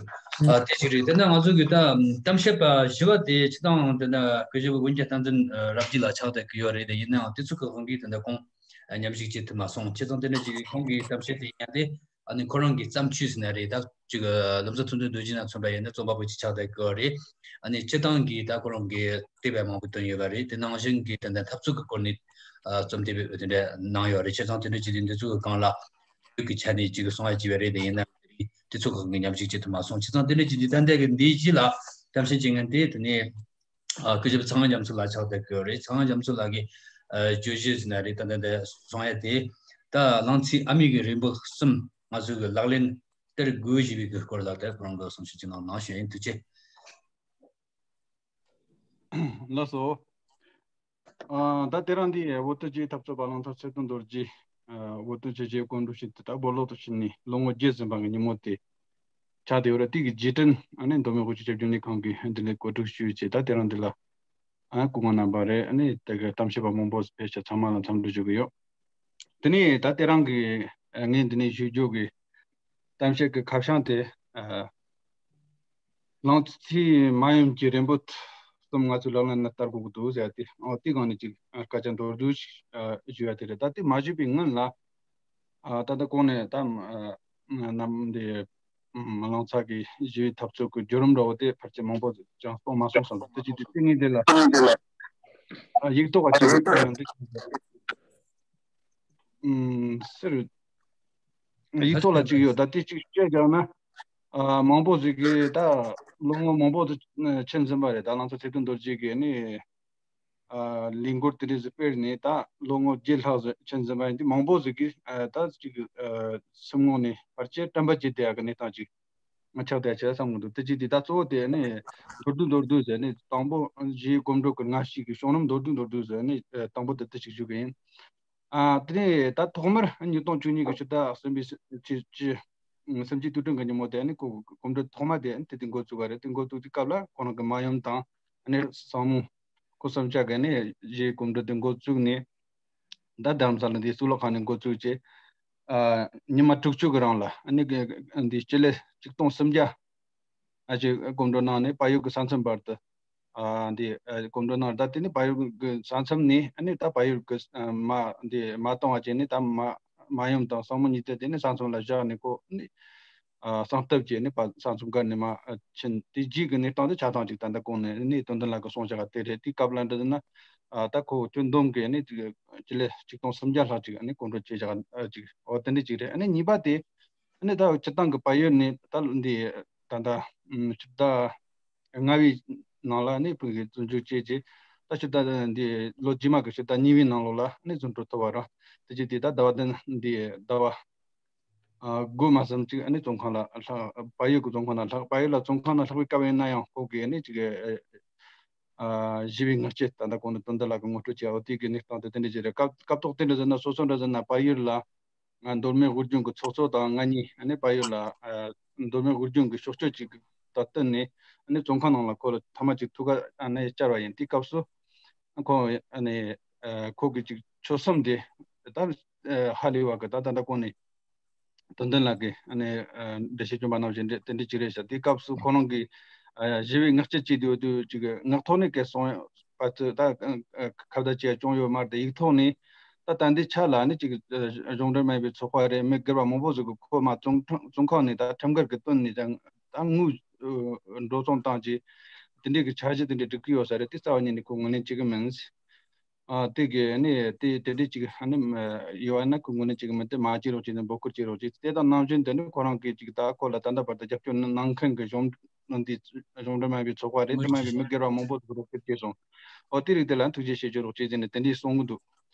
ཨ་དེ་ཞིག་རེད། དེ་ནས་ང་ཚོ་གི་ད་གཏམ་བཤད་པ་བཞི་པ་དེ་སྤྱི་བཏང་དེ་འདྲ་སྐུ་ཞབས་འོན་ཀྱང་བསྟན་འཛིན་རབ་རྒྱས་ལགས་ཆགས་བསྡད་ཀྱི་ཡོད་རེད། དེ་ཡིན་ནའང་དེ་ཚོ་གི་དབང་གིས་དེ་འདྲ་ཁོང་མཉམ་ཞུགས་བྱེད་ཐུབ་མ་སོང་། བྱས་ཙང་དེ་འདྲ་ཅིག་ཁོང་གི་གཏམ་བཤད་དེ་ཡིན་ཡང་དེ། ཨ་ནི་ཁོ་རང་གི་བརྩམས་ཆོས་ཟེར་ན་རེད། ད་ཅིག་ལམ་བཟང་ཐུབ་བསྟན་རྡོ་རྗེ་ནས་མཚོན་པ་ཡིན་ན་རྩོམ་པ་པོ་ཅིག་ཆགས་བསྡད་ཀྱི་ཡོད་རེད། ཨ་ནི་སྤྱི་བཏང་གི་ད་ཁོ་རང་གི་དེབ་མང་པོ་བཏོན་ཡོད་པ་རེད། དེ་ནང་བཞིན་གྱི་དེ་འདྲ་འཐབ་རྩོད་ཀྱི་སྐོར་ནས་ཨ་རྩོམ་དེབ་དེ་འདྲ་གནང་ཡོད་རེད། བྱས་ཙང་དེ་འདྲ་ཅིག་དེ་འདི་ཚོ་གི་སྒང་ལ་བོད་ཀྱི་ཆ་ནས་ཅིག་གསུང་ཡ་བྱས་པ་རེད། དེ་ཡིན་ན་དེ་ཚོ་གི་མཉམ་ཞུགས་བྱེད་ཐུབ་མ་སོང་། བྱས་ཙང་དེ་འདྲ་ཅིག་འདི་ད་ལྟ་གི་འདིའི་རྗེས་ལ་གཏམ་བཤད་བྱེད་མཁན་དེ་དེ་ནས། ཨ་སྐུ་ཞབས་ཚངས་དབྱངས་རྒྱ་མཚོ་ལགས་ཆགས་བསྡད་ཀྱི་ཡོད་རེད། ཚངས་དབྱངས་རྒྱ་མཚོ་ལགས་ཀྱིས་ཨ་བརྗོད་གཞི་ཟེར་ན་རེད། ད་ལྟ་འདི་གསུང་ཡ་དེ་ད་གླང་ཆེན་ཨ་མེས་ཀྱི་རིང་པོ་གསུམ་ང་ཚོ་གི་ལག་ལེན་སྟེར་དགོས་ཞེས་པའི་གི་སྐོར་ལ་ད་ཁོ་རང་གི་གསུང་ཆོས་ཅིག་གནང་གནང་ཞུ་ཡ་ཡིན། ཐུགས་རྗེ་ཆེ། ལགས་སོ། ཨ་ད་དེ་རིང་འདི་བོད་དོན་རྒྱུགས་ཐབས་རྩོད་པ་གླང་ཐང་ཚེ་བརྟན་རྡོ་རྗེ། ཨ་བོད་དོན་རྒྱུགས་གོམ་བགྲོད་བྱས་ཏེ་ད་བོད་ལོ་དང་བསྟུན་ནས་ལོ་ངོ་བརྒྱད་ཟིན་པ་གི་ཉིན་མོ་དེ་ཆགས་བསྡད་ཡོད་རེད། དེ་གི་རྗེས་དྲན་ཨ་ནི་མདོ་སྨད་དབུས་གཙང་ཆབ་སྲིད་ལས་ཁང་གིས་འདི་ནས་གོ་སྒྲིག་ཞུས་བྱས། ད་དེ་རིང་འདི་ལ་ཨ་སྐུ་ངོ་རྣམ་པ་རེད། ཨ་ནི་དེ་གི་གཏམ་བཤད་པ་མང་པོ་ཕེབས་བྱས་ཚང་མ་ལ་འཚམས་འདྲི་ཞུ་གི་ཡོད། དེ་ནས་ད་དེ་རིང་གི་ཨ་ངས་འདི་ནས་ཞུ་རྒྱུ་གི་གཏམ་བཤད་ཀྱི་ཁ་བྱང་དེ། ཨ་གླང་ཆེན་མ་ཡུམ་གྱི་རིང་པོ་གསུམ་ང་ཚོས་ལག་ལེན་ན་བསྟར་དགོས་ཀྱི་འདུག་ཟེར་ཏེ། ཨོ་དེའི་སྒང་ནས་ཅིག་ཨ་སྐད་ཆ་མདོར་བསྡུས་ཤིག་ཨ་ཞུ་ཡ་དེ་རེད། ད་དེ་མ་ཞུས་པའི་སྔོན་ལ་ཨ་ད་ལྟ་གོང་ནས་ད་ཨ་ནམ་འདི་ཨ་གླང་ཚ་གི་ཞི་བའི་འཐབ་རྩོད་ཀྱི་བརྒྱུད་རིམ་འདྲ་བོ་དེ་ཕལ་ཆེར་མང་པོ་ཅང་གསུངས་མ་སོང་བསམ་འདུག་དེ་ཅིག་དེ་ངས་འདི་ལ་ཨ་ཡིག་ཐོག་ག་ཅིག་ཡོད་ཀྱང་འདི་ཨམ་ཟེར། ཡིག་ཐོག་ལ་གཅིག་ཡོད། ད་དེ་གཅིག་བཤད་བཞག་ན། ཨ་མང་པོ་ཟིག་གིས་ད་ལོ་ངོ་མང་པོ་ཟིག་ཕྱིན་ཟིན་པ་རེད། ད་ལང་ཚོ་ཚེ་བརྟན་རྡོ་རྗེ་གིས་ནི་ཨ་ལས་འགུལ་དེ་འདྲ་ཟིག་སྤེལ་ནས་ད་ལོ་ངོ་བརྒྱད་ལྷག་ཟིག་ཕྱིན་ཟིན་པ་ཡིན་དུས། མང་པོ་ཟིག་གིས་ཨ་ད་གཅིག་ཨ་སེམས་ངོ་ནས་ཕལ་ཆེར་དྲན་པ་བརྗེད་བསྡད་ཡག་གི་གནས་སྟངས་ཅིག་ང་ཆགས་བསྡད་ཡག་ཆེ་བསམ་གི་འདུག་དེ་གཅིག་དེ་ད་གཙོ་བོ་དེ་ནི་མདོར་བསྡུས་མདོར་བསྡུས་ཟེར་ནས། དང་པོ་ཞི་བའི་གོམ་བགྲོད་ཀྱི་སྔ་ཕྱི་གི་བྱུང་རིམ་མདོར་བསྡུས་མདོར་བསྡུས་ཟེར་ནས་ཨ་དང་པོ་དེ་དེ་ཞིག་ཞུ་གི་ཡིན། ཨ་དེ་ནས་ད་ཐོག་མར་ཉིས་སྟོང་བཅུ་གཉིས་ཀྱི་ཕྱི་ཟླ་གསུམ་པའི་ཚེས་བཅུ། སེམས་ཅན་དུས་དྲན་གྱི་ཉིན་མོ་དེ་ནི་ཁོ་གོམ་བགྲོད་ཐོག་མ་དེ་དེ་དེ་འགོ་བཙུགས་པ་རེད། དེ་འགོ་བཙུགས་དུས་སྐབས་ལ་ཁོ་རང་གི་མ་ཡུམ་དང་ཨ་ནི་སྲིང་མོ་ཁོ་གསུམ་ཆ་གིས་ནི་ཞི་བའི་གོམ་བགྲོད་དེ་འགོ་བཙུགས་ནས། ད་རྡ་རམ་ས་ལ་འདི་གཙུག་ལག་ཁང་ནས་འགོ་བཙུགས་བྱས། ཨ་ཉི་མ་དྲུག་ཅུ་གི་རིང་ལ་ཨ་ནི་གི་འདི་སྤྱི་ལེ་ཆིག་སྟོང་སུམ་བརྒྱ་ཨ་ཅིག་གོམ་བགྲོད་གནང་ནས་བལ་ཡུལ་གྱི་ས་མཚམས་བར་དུ་ཨ་འདི་ཨ་གོམ་བགྲོད་གནང་། ད་དེ་ནི་བལ་ཡུལ་གྱི་ས་མཚམས་ནས་ཨ་ནི་ད་བལ་ཡུལ་གྱི་ཨ་མ་འདི་མ་བཏང་བ་བྱས་ནས། ད་མ་མ་ཡུམ་དང་སྲིང་མོ་གཉིས་དེ་དེ་ནི་ས་མཚམས་ལ་བཞག་ནས་ཁོ་ནི་ཨ་གསང་སྟབས་བྱས་ནས་ཕར་ས་མཚམས་བརྒལ་ནས་མར་ཕྱིན། དེ་རྗེས་ཀྱི་གནས་སྟངས་དེ་ཆ་ཚང་ཅིག་ད་ལྟ་གོང་ནས་ནི་དོན་ལྡན་ལགས་ཀྱིས་གསུངས་བཞག་པ་དེ་རེད། དེའི་སྐབས་ལ་འདྲ་ཟེར་ན་ཨ་ད་ཁོ་ཁྱོན་བསྡོམས་ཀྱིས་ནི་ཅིག་སྤྱི་ལེ་ཆིག་སྟོང་སུམ་བརྒྱ་ལྷག་ཅིག་ནི་གོམ་བགྲོད་བྱས་བཞག་ཅིག་འོ་དེ་འདྲ་ཅིག་རེད། ཨ་ནི་གཉིས་པ་དེ་ཨ་ནི་ད་སྤྱིར་བཏང་གི་བལ་ཡུལ་ནས་ད་འདི་ད་ལྟ་ཕྱི་ཟླ་ལྔ་པའི་ནང་ལ་ནི་བོད་ཀྱི་བཙན་བྱོལ་བཅས་ཀྱི་ད་ཕྱི་ཟླ་འདི་ལོ་རྗེས་མ་གི་ཕྱི་ཟླ་གཉིས་པའི་ནང་ལོགས་ལ་ནི་བཙོན་གྲོལ་ཐོབ་པ་རེད། དེ་རྗེས་དེ་ད་ཟླ་བ་བདུན་འདི་ཟླ་བ་ཨ་དགུ་མ་ཟིན་ཅིག་ཨ་ནི་བཙོན་ཁང་ལ་ལྷག་བལ་ཡུལ་གྱི་བཙོན་ཁང་ལ་ལྷག་བལ་ཡུལ་ལ་བཙོན་ཁང་ལ་ལྷག་པའི་སྐབས་ཡིན་ན་ཡང་ཁོ་གིས་ཨ་ནི་ཅིག་ཨ་ཞི་བའི་ངག་བཅད་ད་ལྟ་གོང་ནས་དོན་ལྡན་ལགས་ཀྱིས་ངོ་སྤྲོད་བྱས་པ་དེ་གི་གནས་སྟངས་དེ་དེ་འདྲ་ཅིག་རེད། སྐབས་སྐབས་ཐོག་དེ་འདྲ་ཟེར་ན་སོ་སོ་འདྲ་ཟེར་ན་བལ་ཡུལ་ལ་ང་མདོ་སྨད་དབུས་རྒྱུད་ཀྱི་ཚོགས་གཙོ་དང་ང་གཉིས་ཨ་ནི་བལ་ཡུལ་ལ་ཨ་མདོ་སྨད་དབུས་རྒྱུད་ཀྱི་ཕྱོགས་སྐྱོད་ཅིག་དང་བསྟུན་ནས་ཨ་ནི་བཙོན་ཁང་ནང་ལ་ཁོ་ལ་ཐ་མ་ཅིག་ཐུག་ག་ཨ་ནི་བཅར་བ་ཡིན། དེའི་སྐབས་སུ་ཁོ་ཨ་ནི་ཨ་ཁོ་གི་ཅིག་ཆོད་སེམས་དེ་ད་ཨ་ཧ་ལས་པ་གི་ད་ད་ལྟ་གོང་ནས་དོན་ལྡན་ལགས་ཀྱིས་ཨ་ནི་ཨ་འགྲེལ་བཤད་བསྐྱོན་པ་ནང་བཞིན་རེད། དེ་འདྲ་ཅིག་རེད་ཤག་དེའི་སྐབས་སུ་ཁོ་རང་གིས་ཨ་ཞི་བའི་ངག་བཅད་བྱས་དུས་དུས་ཅིག་ངག་ཐོག་ནས་སྐད་གསུངས་པ་ཚོ་ད་ཨ་ཁ་བརྡ་བྱས་བྱུང་ཡོད་མ་རེད། ཡིག་ཐོག་ནས་ད་ད་ལྟའི་ཆ་ལ་ནི་ཅིག་ཨ་གཞུང་འབྲེལ་མིན་པའི་ཚོགས་པ་རེད། མི་སྒེར་པ་མང་པོ་ཟིག་གིས་ཁོ་མར་བཙོན་ཁྲིམས་བཙོན་ཁང་ནས་ད་ཁྲིམས་འགལ་གྱི་དོན་ནས་ད་ད་དངུལ་ཨ་འགྲོ་སོང་བཏང་བྱས་དེ་འདྲའི་གི་འཆར་གཞི་དེ་འདྲ་སྒྲིག་གི་ཡོད་ས་རེད། དེ་རྩ་བ་ཉིད་ནས་ཁོ་ངོས་ལེན་བྱེད་གི་མིན། ཨ་དེ་གི་ནི་དེ་དེ་འདྲའི་ཅིག་ཨ་ནི་ཡོད་ན་ཁོ་ངོས་ནས་ཅིག་མི་དེ་མ་བྱེད་རོགས་བྱེད་ནས་འབོད་སྐུལ་བྱེད་རོགས་བྱེད། དེ་དང་ནང་བཞིན་དེ་ནི་ཁོ་རང་གིས་ཅིག་ད་ཁོ་ལ་ད་ལྟ་བར་དུ་རྒྱབ་སྐྱོར་གནང་མཁན་གྱི་གཞུང་འདི་གཞུང་འབྲེལ་མིན་པའི་ཚོགས་པ་རེད། དེ་མིན་པའི་མི་སྒེར་བ་མང་པོ་ཟིག་རོགས་སྐྱོར་བྱས་སོང་། ཨོ་དེ་རིགས་དེ་ལ་ཐུགས་རྗེ་ཆེ་ཞུ་རོགས་བྱེད་ཟེར་ནས་དེ་འདྲའི་གསུང་གི་འདུག་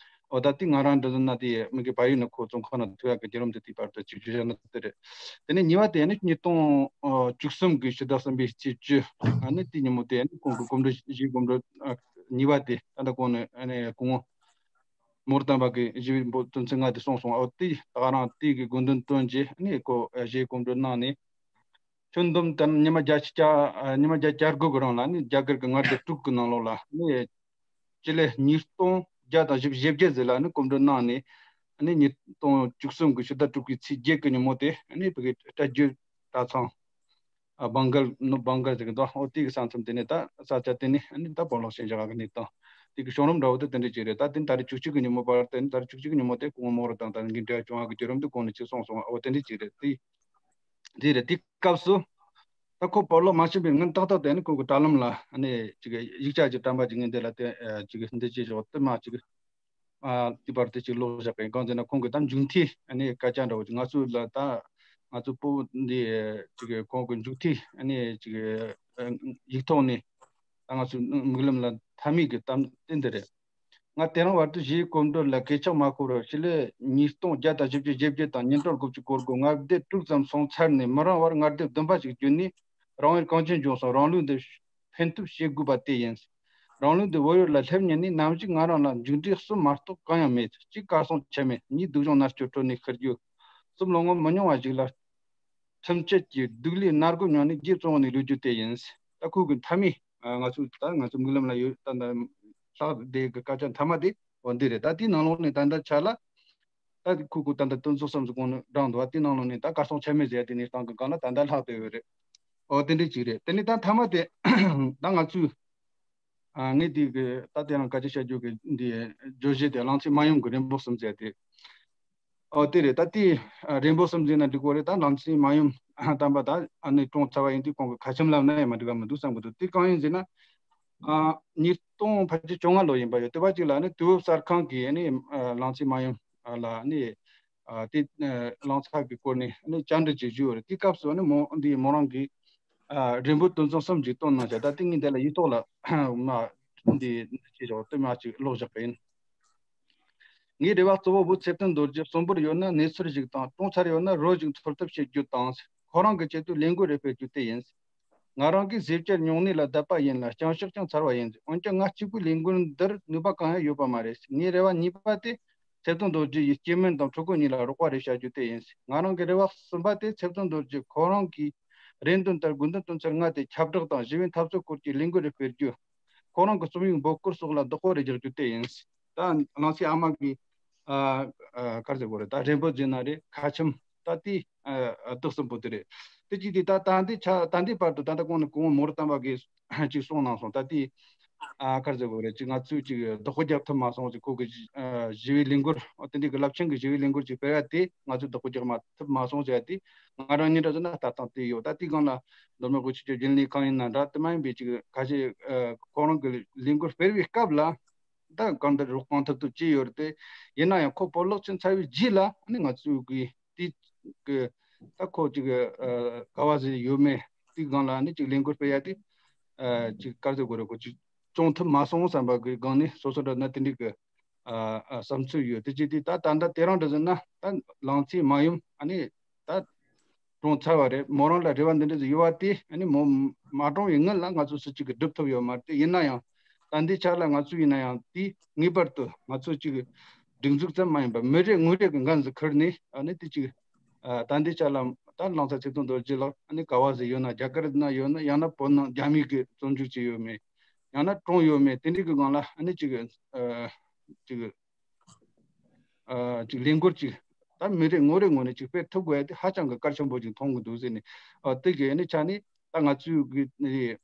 ཨོ་ད་དེ་ང་རང་འདྲ་ཟེར་ན་དེ་མི་གི་བལ་ཡུལ་ནས་ཁོ་བཙོན་ཁང་ནང་ཐུག་ཡག་གི་བརྒྱུད་རིམ་དེ་དེའི་བར་དུ་ཅིག་བརྗོད་བྱ་ནི་དེ་རེད། དེ་ནས་གཉིས་པ་དེ་ནི་ཉིས་སྟོང་བཅུ་གསུམ་གི་ཕྱི་ཟླ་གསུམ་པའི་ཚེས་བཅུ་ཨ་ནི་དེ་ཉིན་མོ་དེ་ནི་ཁོང་གི་གོམ་བགྲོད་ཞི་བའི་གོམ་བགྲོད་ཨ་གཉིས་པ་དེ་ད་ལྟ་གོང་ནས་ཨ་ནི་སྐུ་ངོ་མོ་ར་བསྟན་པ་གིས་ཞི་བའི་འབོད་དོན་ཚན་ལྔ་དེ་གསུངས་སོང་། ཨོ་དེ་ད་ག་རང་དེ་གི་དགོས་འདུན་བཏོན་རྗེས་ཨ་ནི་ཁོ་ཞི་བའི་གོམ་བགྲོད་གནང་ནས། ཁྱོན་བསྡོམས་དང་ཉི་མ་བརྒྱད་ཅུ་གྱ་ཉི་མ་བརྒྱད་ཅུ་གྱ་དགུ་གི་རིང་ལ་ནི་རྒྱ་གར་གྱི་མངའ་སྡེ་དྲུག་གི་ནང་ལོགས་ལ་ནི་སྤྱི་ལེ་ཉིས་སྟོང་བརྒྱ་དང་བཞི་བཅུ་ཞེ་བརྒྱད་ཙམ་ལ་ནི་གོམ་བགྲོད་གནང་ནས་ནི་ཉིས་སྟོང་བཅུ་གསུམ་གྱི་ཕྱི་ཟླ་དྲུག་པའི་ཚེས་བརྒྱད་ཀྱི་ཉིན་མོ་དེ་ནི་བོད་ཀྱི་སྐྲ་བརྗེ་གྲྭ་ཚང་། ཨ། བང་གལ་ནུབ་བང་གལ་ཟེར་གི་འདུག་ཨོ་དེ་གི་ས་མཚམས་དེ་ནས་ད་ས་ཆ་དེ་ནས་ནི་ད་སྤོ་ལགས་ཞིང་ཆ་ག་གི་གནས་སྟངས་དེ་གི་བྱུང་རིམ་འདྲ་བོ་དེ་དེ་འདྲ་ཅིག་རེད། ད་དེ་ད་རེས་བཅུ་གཅིག་གི་ཉིན་མོ་བར་དེ་ནི་ད་རེས་བཅུ་གཅིག་གི་ཉིན་མོ་དེ་སྐུ་ངོ་མོ་ར་དང་ད་གིན་འབྲེལ་བ་བྱུང་བ་གི་བརྒྱུད་རིམ་དེ་གོང་ནས་ཅིག་གསུངས་སོང་། ཨོ་དེ་འདྲ་ཅིག་རེད། དེ་དེ་རེད། དེ་སྐབས་སུ་ད་ཁོ་སྤོ་ལགས་མ་ཕྱིན་པའི་སྔོན་ཏག་ཏག་དེ་ནི་ཁོ་གི་དྲ་ལམ་ལ་ནི་ཅིག་ཡིག་ཆ་ཅིག་བཀྲམ་པ་ཅིག་ངས་འདི་ལ་དེ་ཅིག་འདི་ཅིག་ཞོག་དེ་མ་ཅིག་ཨ། དེ་བར་དུ་ཅིག་ཀློག་བཞག་གི་ཡིན། གང་ཟེར་ན་ཁོང་གི་ད་མཇུག་མཐའི་ཨ་ནི་སྐད་ཆ་འདྲ་བོ་ཅིག་ང་ཚོ་ལ་ད་ང་ཚོ་སྤོ་བོ་འདི་ཅིག་ཁོང་གི་མཇུག་མཐའི་ཨ་ནི་ཅིག་ཡིག་ཐོག་ནས་ད་ང་ཚོའི་མིག་ལམ་ལ་མཐའ་མའི་གི་གཏམ་དེ་འདི་རེད། ང་དེ་རིང་བར་དུ་ཞི་བའི་གོམ་བགྲོད་ལ་གོད་ཆག་མ་ཤོར་བར་སྤྱི་ལེ་ཉིས་སྟོང་བརྒྱ་དང་བཞི་བཅུ་ཞེ་བརྒྱད་དང་ཉིན་གྲངས་དགུ་བཅུ་གོ་དགུ་མངའ་སྡེ་དྲུག་ཙམ་སོང་ཚར་ནས་མི་རིང་བར་མངའ་སྡེ་བདུན་པ་ཞིག་བརྒྱུད་ནས་རང་ཡུལ་གངས་ཅན་ལྗོངས་སུ་རང་ལུགས་འདི་འཕེན་ཐབས་བྱེད་དགོས་པ་དེ་ཡིན། རང་ལུགས་འདི་བོད་ཡུལ་ལ་སླེབས་ཉིན་ནས་ནམ་ཞིག་ང་རང་ལ་མཇུག་འབྲས་གསུམ་མ་གཏོགས་གང་ཡང་མེད། གཅིག་གར་སོང་ཆ་མེད། གཉིས་སྡུག་སྦྱོང་མནར་གཅོད་ཁྲོད་ནས་ཤི་རྒྱུ། གསུམ་ལོ་ངོ་མི་ཉུང་བ་ཞིག་ལ་ཁྲིམས་བཅད་ཀྱིས་སྡུག་ལུས་མནར་སྒོ་མྱོང་ནས་རྗེ་བཙོན་འོག་ནས་ལུས་རྒྱུ་དེ་ཡིན། ད་ཁོ་གི་མཐའ་མའི་ང་ཚོ་ད་ང་ཚོ་མིག་ལམ་ལ་ཡོད་ད་ལྟ་ལྷག་བསྡད་གི་སྐད་ཆ་མཐའ་མ་དེ་འོ་འདི་རེད། ད་དེའི་ནང་ལོགས་ནས་ད་ལྟ་ཆ་ལ། ད་ཁུ་ཁུ་ད་ལྟ་སྟོན་ཚོགས་སམ་སུ་གོང་ནས་བགྲང་འདུག་བ། དེ་ནང་ལོགས་ནས་ད་གར་སོང་ཆ་མེད་ཟེར་ཡ་དེ་ནས་སྟངས་ཀྱི་སྒང་ལ་ད་ལྟ་ལྷག་བསྡད་ཡོད་རེད། ཨོ་དེ་འདྲ་ཅིག་རེད། དེ་ནས་ད་མཐའ་མ་དེ་ད་ང་ཚོས་ཨ་ངས་དེ་གི་ད་དེ་རང་སྐད་ཆ་བཤད་རྒྱུ་གི་འདི་བརྗོད་གཞི་དེ་གླང་ཆེན་མ་ཡུམ་གི་རིང་པོ་གསུམ་ཟེར་ཡ་དེ། ཨོ་དེ་རེད། ད་དེ་རིང་པོ་གསུམ་ཟེར་ན་འགྲིག་གོ་རེད། ད་གླང་ཆེན་མ་ཡུམ་དམ་པ་ད་ཨ་ནི་གྲོངས་ཚར་བ་ཡིན་དུས་ཁོང་གི་ཁ་ཆེམས་ལབ་ན་ཡང་མ་འགྲིག་ག་མི་འདུག་བསམ་གི་འདུག་དེ་གང་ཡིན་ཟེར་ན། ཨ། ཉིས་སྟོང་ཕལ་ཆེར་བཅོ་ལྔ་ལོ་ཡིན་པ་ཡོད། དེ་བ་གཅིག་ལ་ནི་དུས་བབ་གསར་ཁང་གིས་ནི་ཨ་གླང་ཆེན་མ་ཡུམ་ལ་ནི་ཨ་དེ་ཨ་གླང་ཚ་གི་སྐོར་ནས་ནི་བཅར་འདྲི་བྱེད་རྒྱུ་ཡོད་རེད། དེ་སྐབས་སུ་ནི་མོ་འདི་མོ་རང་གིས་ཨ་རིང་པོ་དོན་ཚན་གསུམ་ཅིག་བཏོན་གནང་བྱས། ད་དེ་ངས་འདི་ལ་ཡིག་ཐོག་ལ་མ་འདི་ཅེས་བྱ་བ་དེ་མ་ཅིག་ཀློག་བཞག་པ་ཡིན། ངའི་རེ་བ་གཙོ་བོ་བོད་ཚེ་བརྟན་རྡོ་རྗེ་གསོན་པོར་ཡོད་ན་གནས་ཚུལ་ཞིག་དང་། གྲོངས་ཚར་ཡོད་ན་རོ་ཞིག་འཚོལ་ཐབས་བྱེད་རྒྱུ་དང་། ཁོ་རང་གི་ཆེད་དུ་ལས་འགུལ་རེ་སྤེལ་རྒྱུ་དེ་ཡིན། ང་རང་གིས་ཟས་བཅད་ཉུང་ནས་ལ་དད་པ་ཡིན་ལ། བྱང་ཕྱོགས་ཀྱང་མཚར་བ་ཡིན། འོན་ཀྱང་ང་གཅིག་པུས་ལས་འགུལ་འདིར་ནུས་པ་གང་ཡང་ཡོད་པ་མ་རེད། ངའི་རེ་བ་གཉིས་པ་དེ་ཚེ་བརྟན་རྡོ་རྗེ་ཡི་སྐྱེ་དམན་དང་ཕྲུ་གུ་གཉིས་ལ་རོགས་པ་རེ་བྱ་རྒྱུ་དེ་ཡིན། ང་རང་གི་རེ་བ་གསུམ་པ་དེ་ཚེ་བརྟན་རྡོ་རྗེ་ཁོ་རང་གིས་རེ་འདུན་ལྟར་དགོས་འདུན་བཏོན་ཚུལ་ལྔ་དེ་ཁྱབ་བསྒྲགས་དང་ཞི་བའི་འཐབ་རྩོད་སྐོར་གྱི་ལས་འགུལ་རེ་སྤེལ་རྒྱུ། ཁོ་རང་གི་རྩོམ་ཡིག་འབོད་སྐུལ་སོགས་ལ་བདག་པོ་རེ་རྒྱག་རྒྱུ་དེ་ཡིན། ད་གླང་ཆེན་ཨ་མ་གིས་ཨ་ཨ་ག་རེ་ཟེར་དགོས་རེད། ད་རེ་འབོད་ཟེར་ན་རེད། ཁ་ཆེམས་ད་དེ་ཨ་ཨ་བདག་གསུམ་པོ་དེ་རེད། དེ་གཅིག་དེ་ད་ད་འདི་ཆ་ད་འདི་བར་དུ་ད་ལྟ་གོང་ནས་སྐུ་ངོ་མོ་ར་དམ་པ་གིས་ཅིག་གསུངས་གནང་སོང་། ད་དེ་ཨ་ག་རེ་ཟེར་དགོས་རེད། ཅིག་ང་ཚོས་ཅིག་བདག་པོ་རྒྱག་ཐུབ་མ་སོང་ཟེར། ཁོ་གི་ཨ་ཞི་བའི་ལས་འགུལ་དེ་འདྲའི་གི་རླབས་ཆེན་གི་ཞི་བའི་ལས་འགུལ་ཅིག་སྤེལ་ཡ་དེ་ང་ཚོས་བདག་པོ་རྒྱག་མ་ཐུབ་མ་སོང་ཟེར་ཡ་དེ་ང་རང་ཉིད་འདྲ་ཟེར་ན་ལྟ་སྟངས་དེ་ཡོད། ད་དེ་སྒང་ལ་མདོ་སྨད་དབུས་ཆོས་རྒྱུན་ལས་ཁང་ཡིན་ན་འདྲ། དེ་མ་ཡིན་པའི་ཅིག་ཁ་ཤས་ཨ་ཁོ་རང་གི་ལས་འགུལ་སྤེལ་བའི་སྐབས་ལ་ད་གང་ལྟར་རོགས་གང་ཐུབ་ཐུབ་བྱས་ཡོད་རེད་དེ། ཡིན་ན་ཡང་ཁོ་སྤོ་ལགས་ཕྱིན་ཚར་བའི་རྗེས་ལ་ནི་ང་ཚོས་གི་དེ་གི་ད་ཁོ་ཅིག་ཨ་ག་བ་ཟིག་ཡོད་མེད་དེ་སྒང་ལ་ནི་ཅིག་ལས་འགུལ་སྤེལ་ཡ་དེ་ཨ་ཅིག་ག་རེ་ཟེར་དགོས་རེད། ཁོ་ཅིག་བྱུང་ཐུབ་མ་སོང་བསམ་པ་གི་སྒང་ནས་སོ་སོ་འདྲ་ན་དེ་འདྲའི་གི་ཨ་ཨ་བསམ་ཚུལ་ཡོད། དེ་ཅི་དེ་ད་ད་ལྟ་དེ་རིང་འདྲ་ཟེར་ན་ད་གླང་ཆེན་མ་ཡུམ་ཨ་ནི་ད་གྲོངས་ཚར་བ་རེད། མོ་རང་ལ་རེ་བ་འདི་འདྲ་ཟིག་ཡོད་པ་དེ་ཨ་ནི་མོ་མ་གྲོངས་པའི་སྔོན་ལ་ང་ཚོ་སུ་གཅིག་གིས་སྒྲུབ་ཐུབ་ཡོད་མ་རེད་དེ། ཡིན་ན་ཡང་ད་འདི་ཆ་ལ་ང་ཚོ་ཡིན་ན་ཡང་དེ་ངེས་པར་དུ་ང་ཚོ་གཅིག་གི་སྒྲིག་འཛུགས་ཙམ་མ་ཡིན་པར་མི་རེ་ངོ་རེ་གི་འགན་ཟིག་ཁུར་ནས་ཨ་ནི་དེ་གཅིག་ཨ་ད་འདི་ཆ་ལ་ད་གླང་ཚ་ཚེ་བརྟན་རྡོ་རྗེ་ལགས་ཨ་ནི་ག་བ་ཟིག་ཡོད་ན། རྒྱ་གར་ན་ཡོད་ན། ཡང་ན་བོད་ནང་རྒྱ་མི་གིས་བཙོན་འཇུག་བྱས་ཡོད་མེད། ཡང་ན་གྲོངས་ཡོད་མེད། དེ་འདྲའི་གི་སྒང་ལ་ཨ་ནི་ཅིག་ཨ་ཅིག་ཨ་ཅིག་ལས་འགུལ་ཅིག་ད་མི་རེ་ངོ་རེ་ངོས་ནས་ཅིག་སྤེལ་ཐུབ་དགོས་ཡ་དེ་ཧ་ཅང་གི་གལ་ཆེན་པོ་ཅིག་མཐོང་གི་འདུག་ཟེར་ནས། ཨ་དེ་གི་ཨ་ནི་ཆ་ནས་ད་ང་ཚོའི་གི་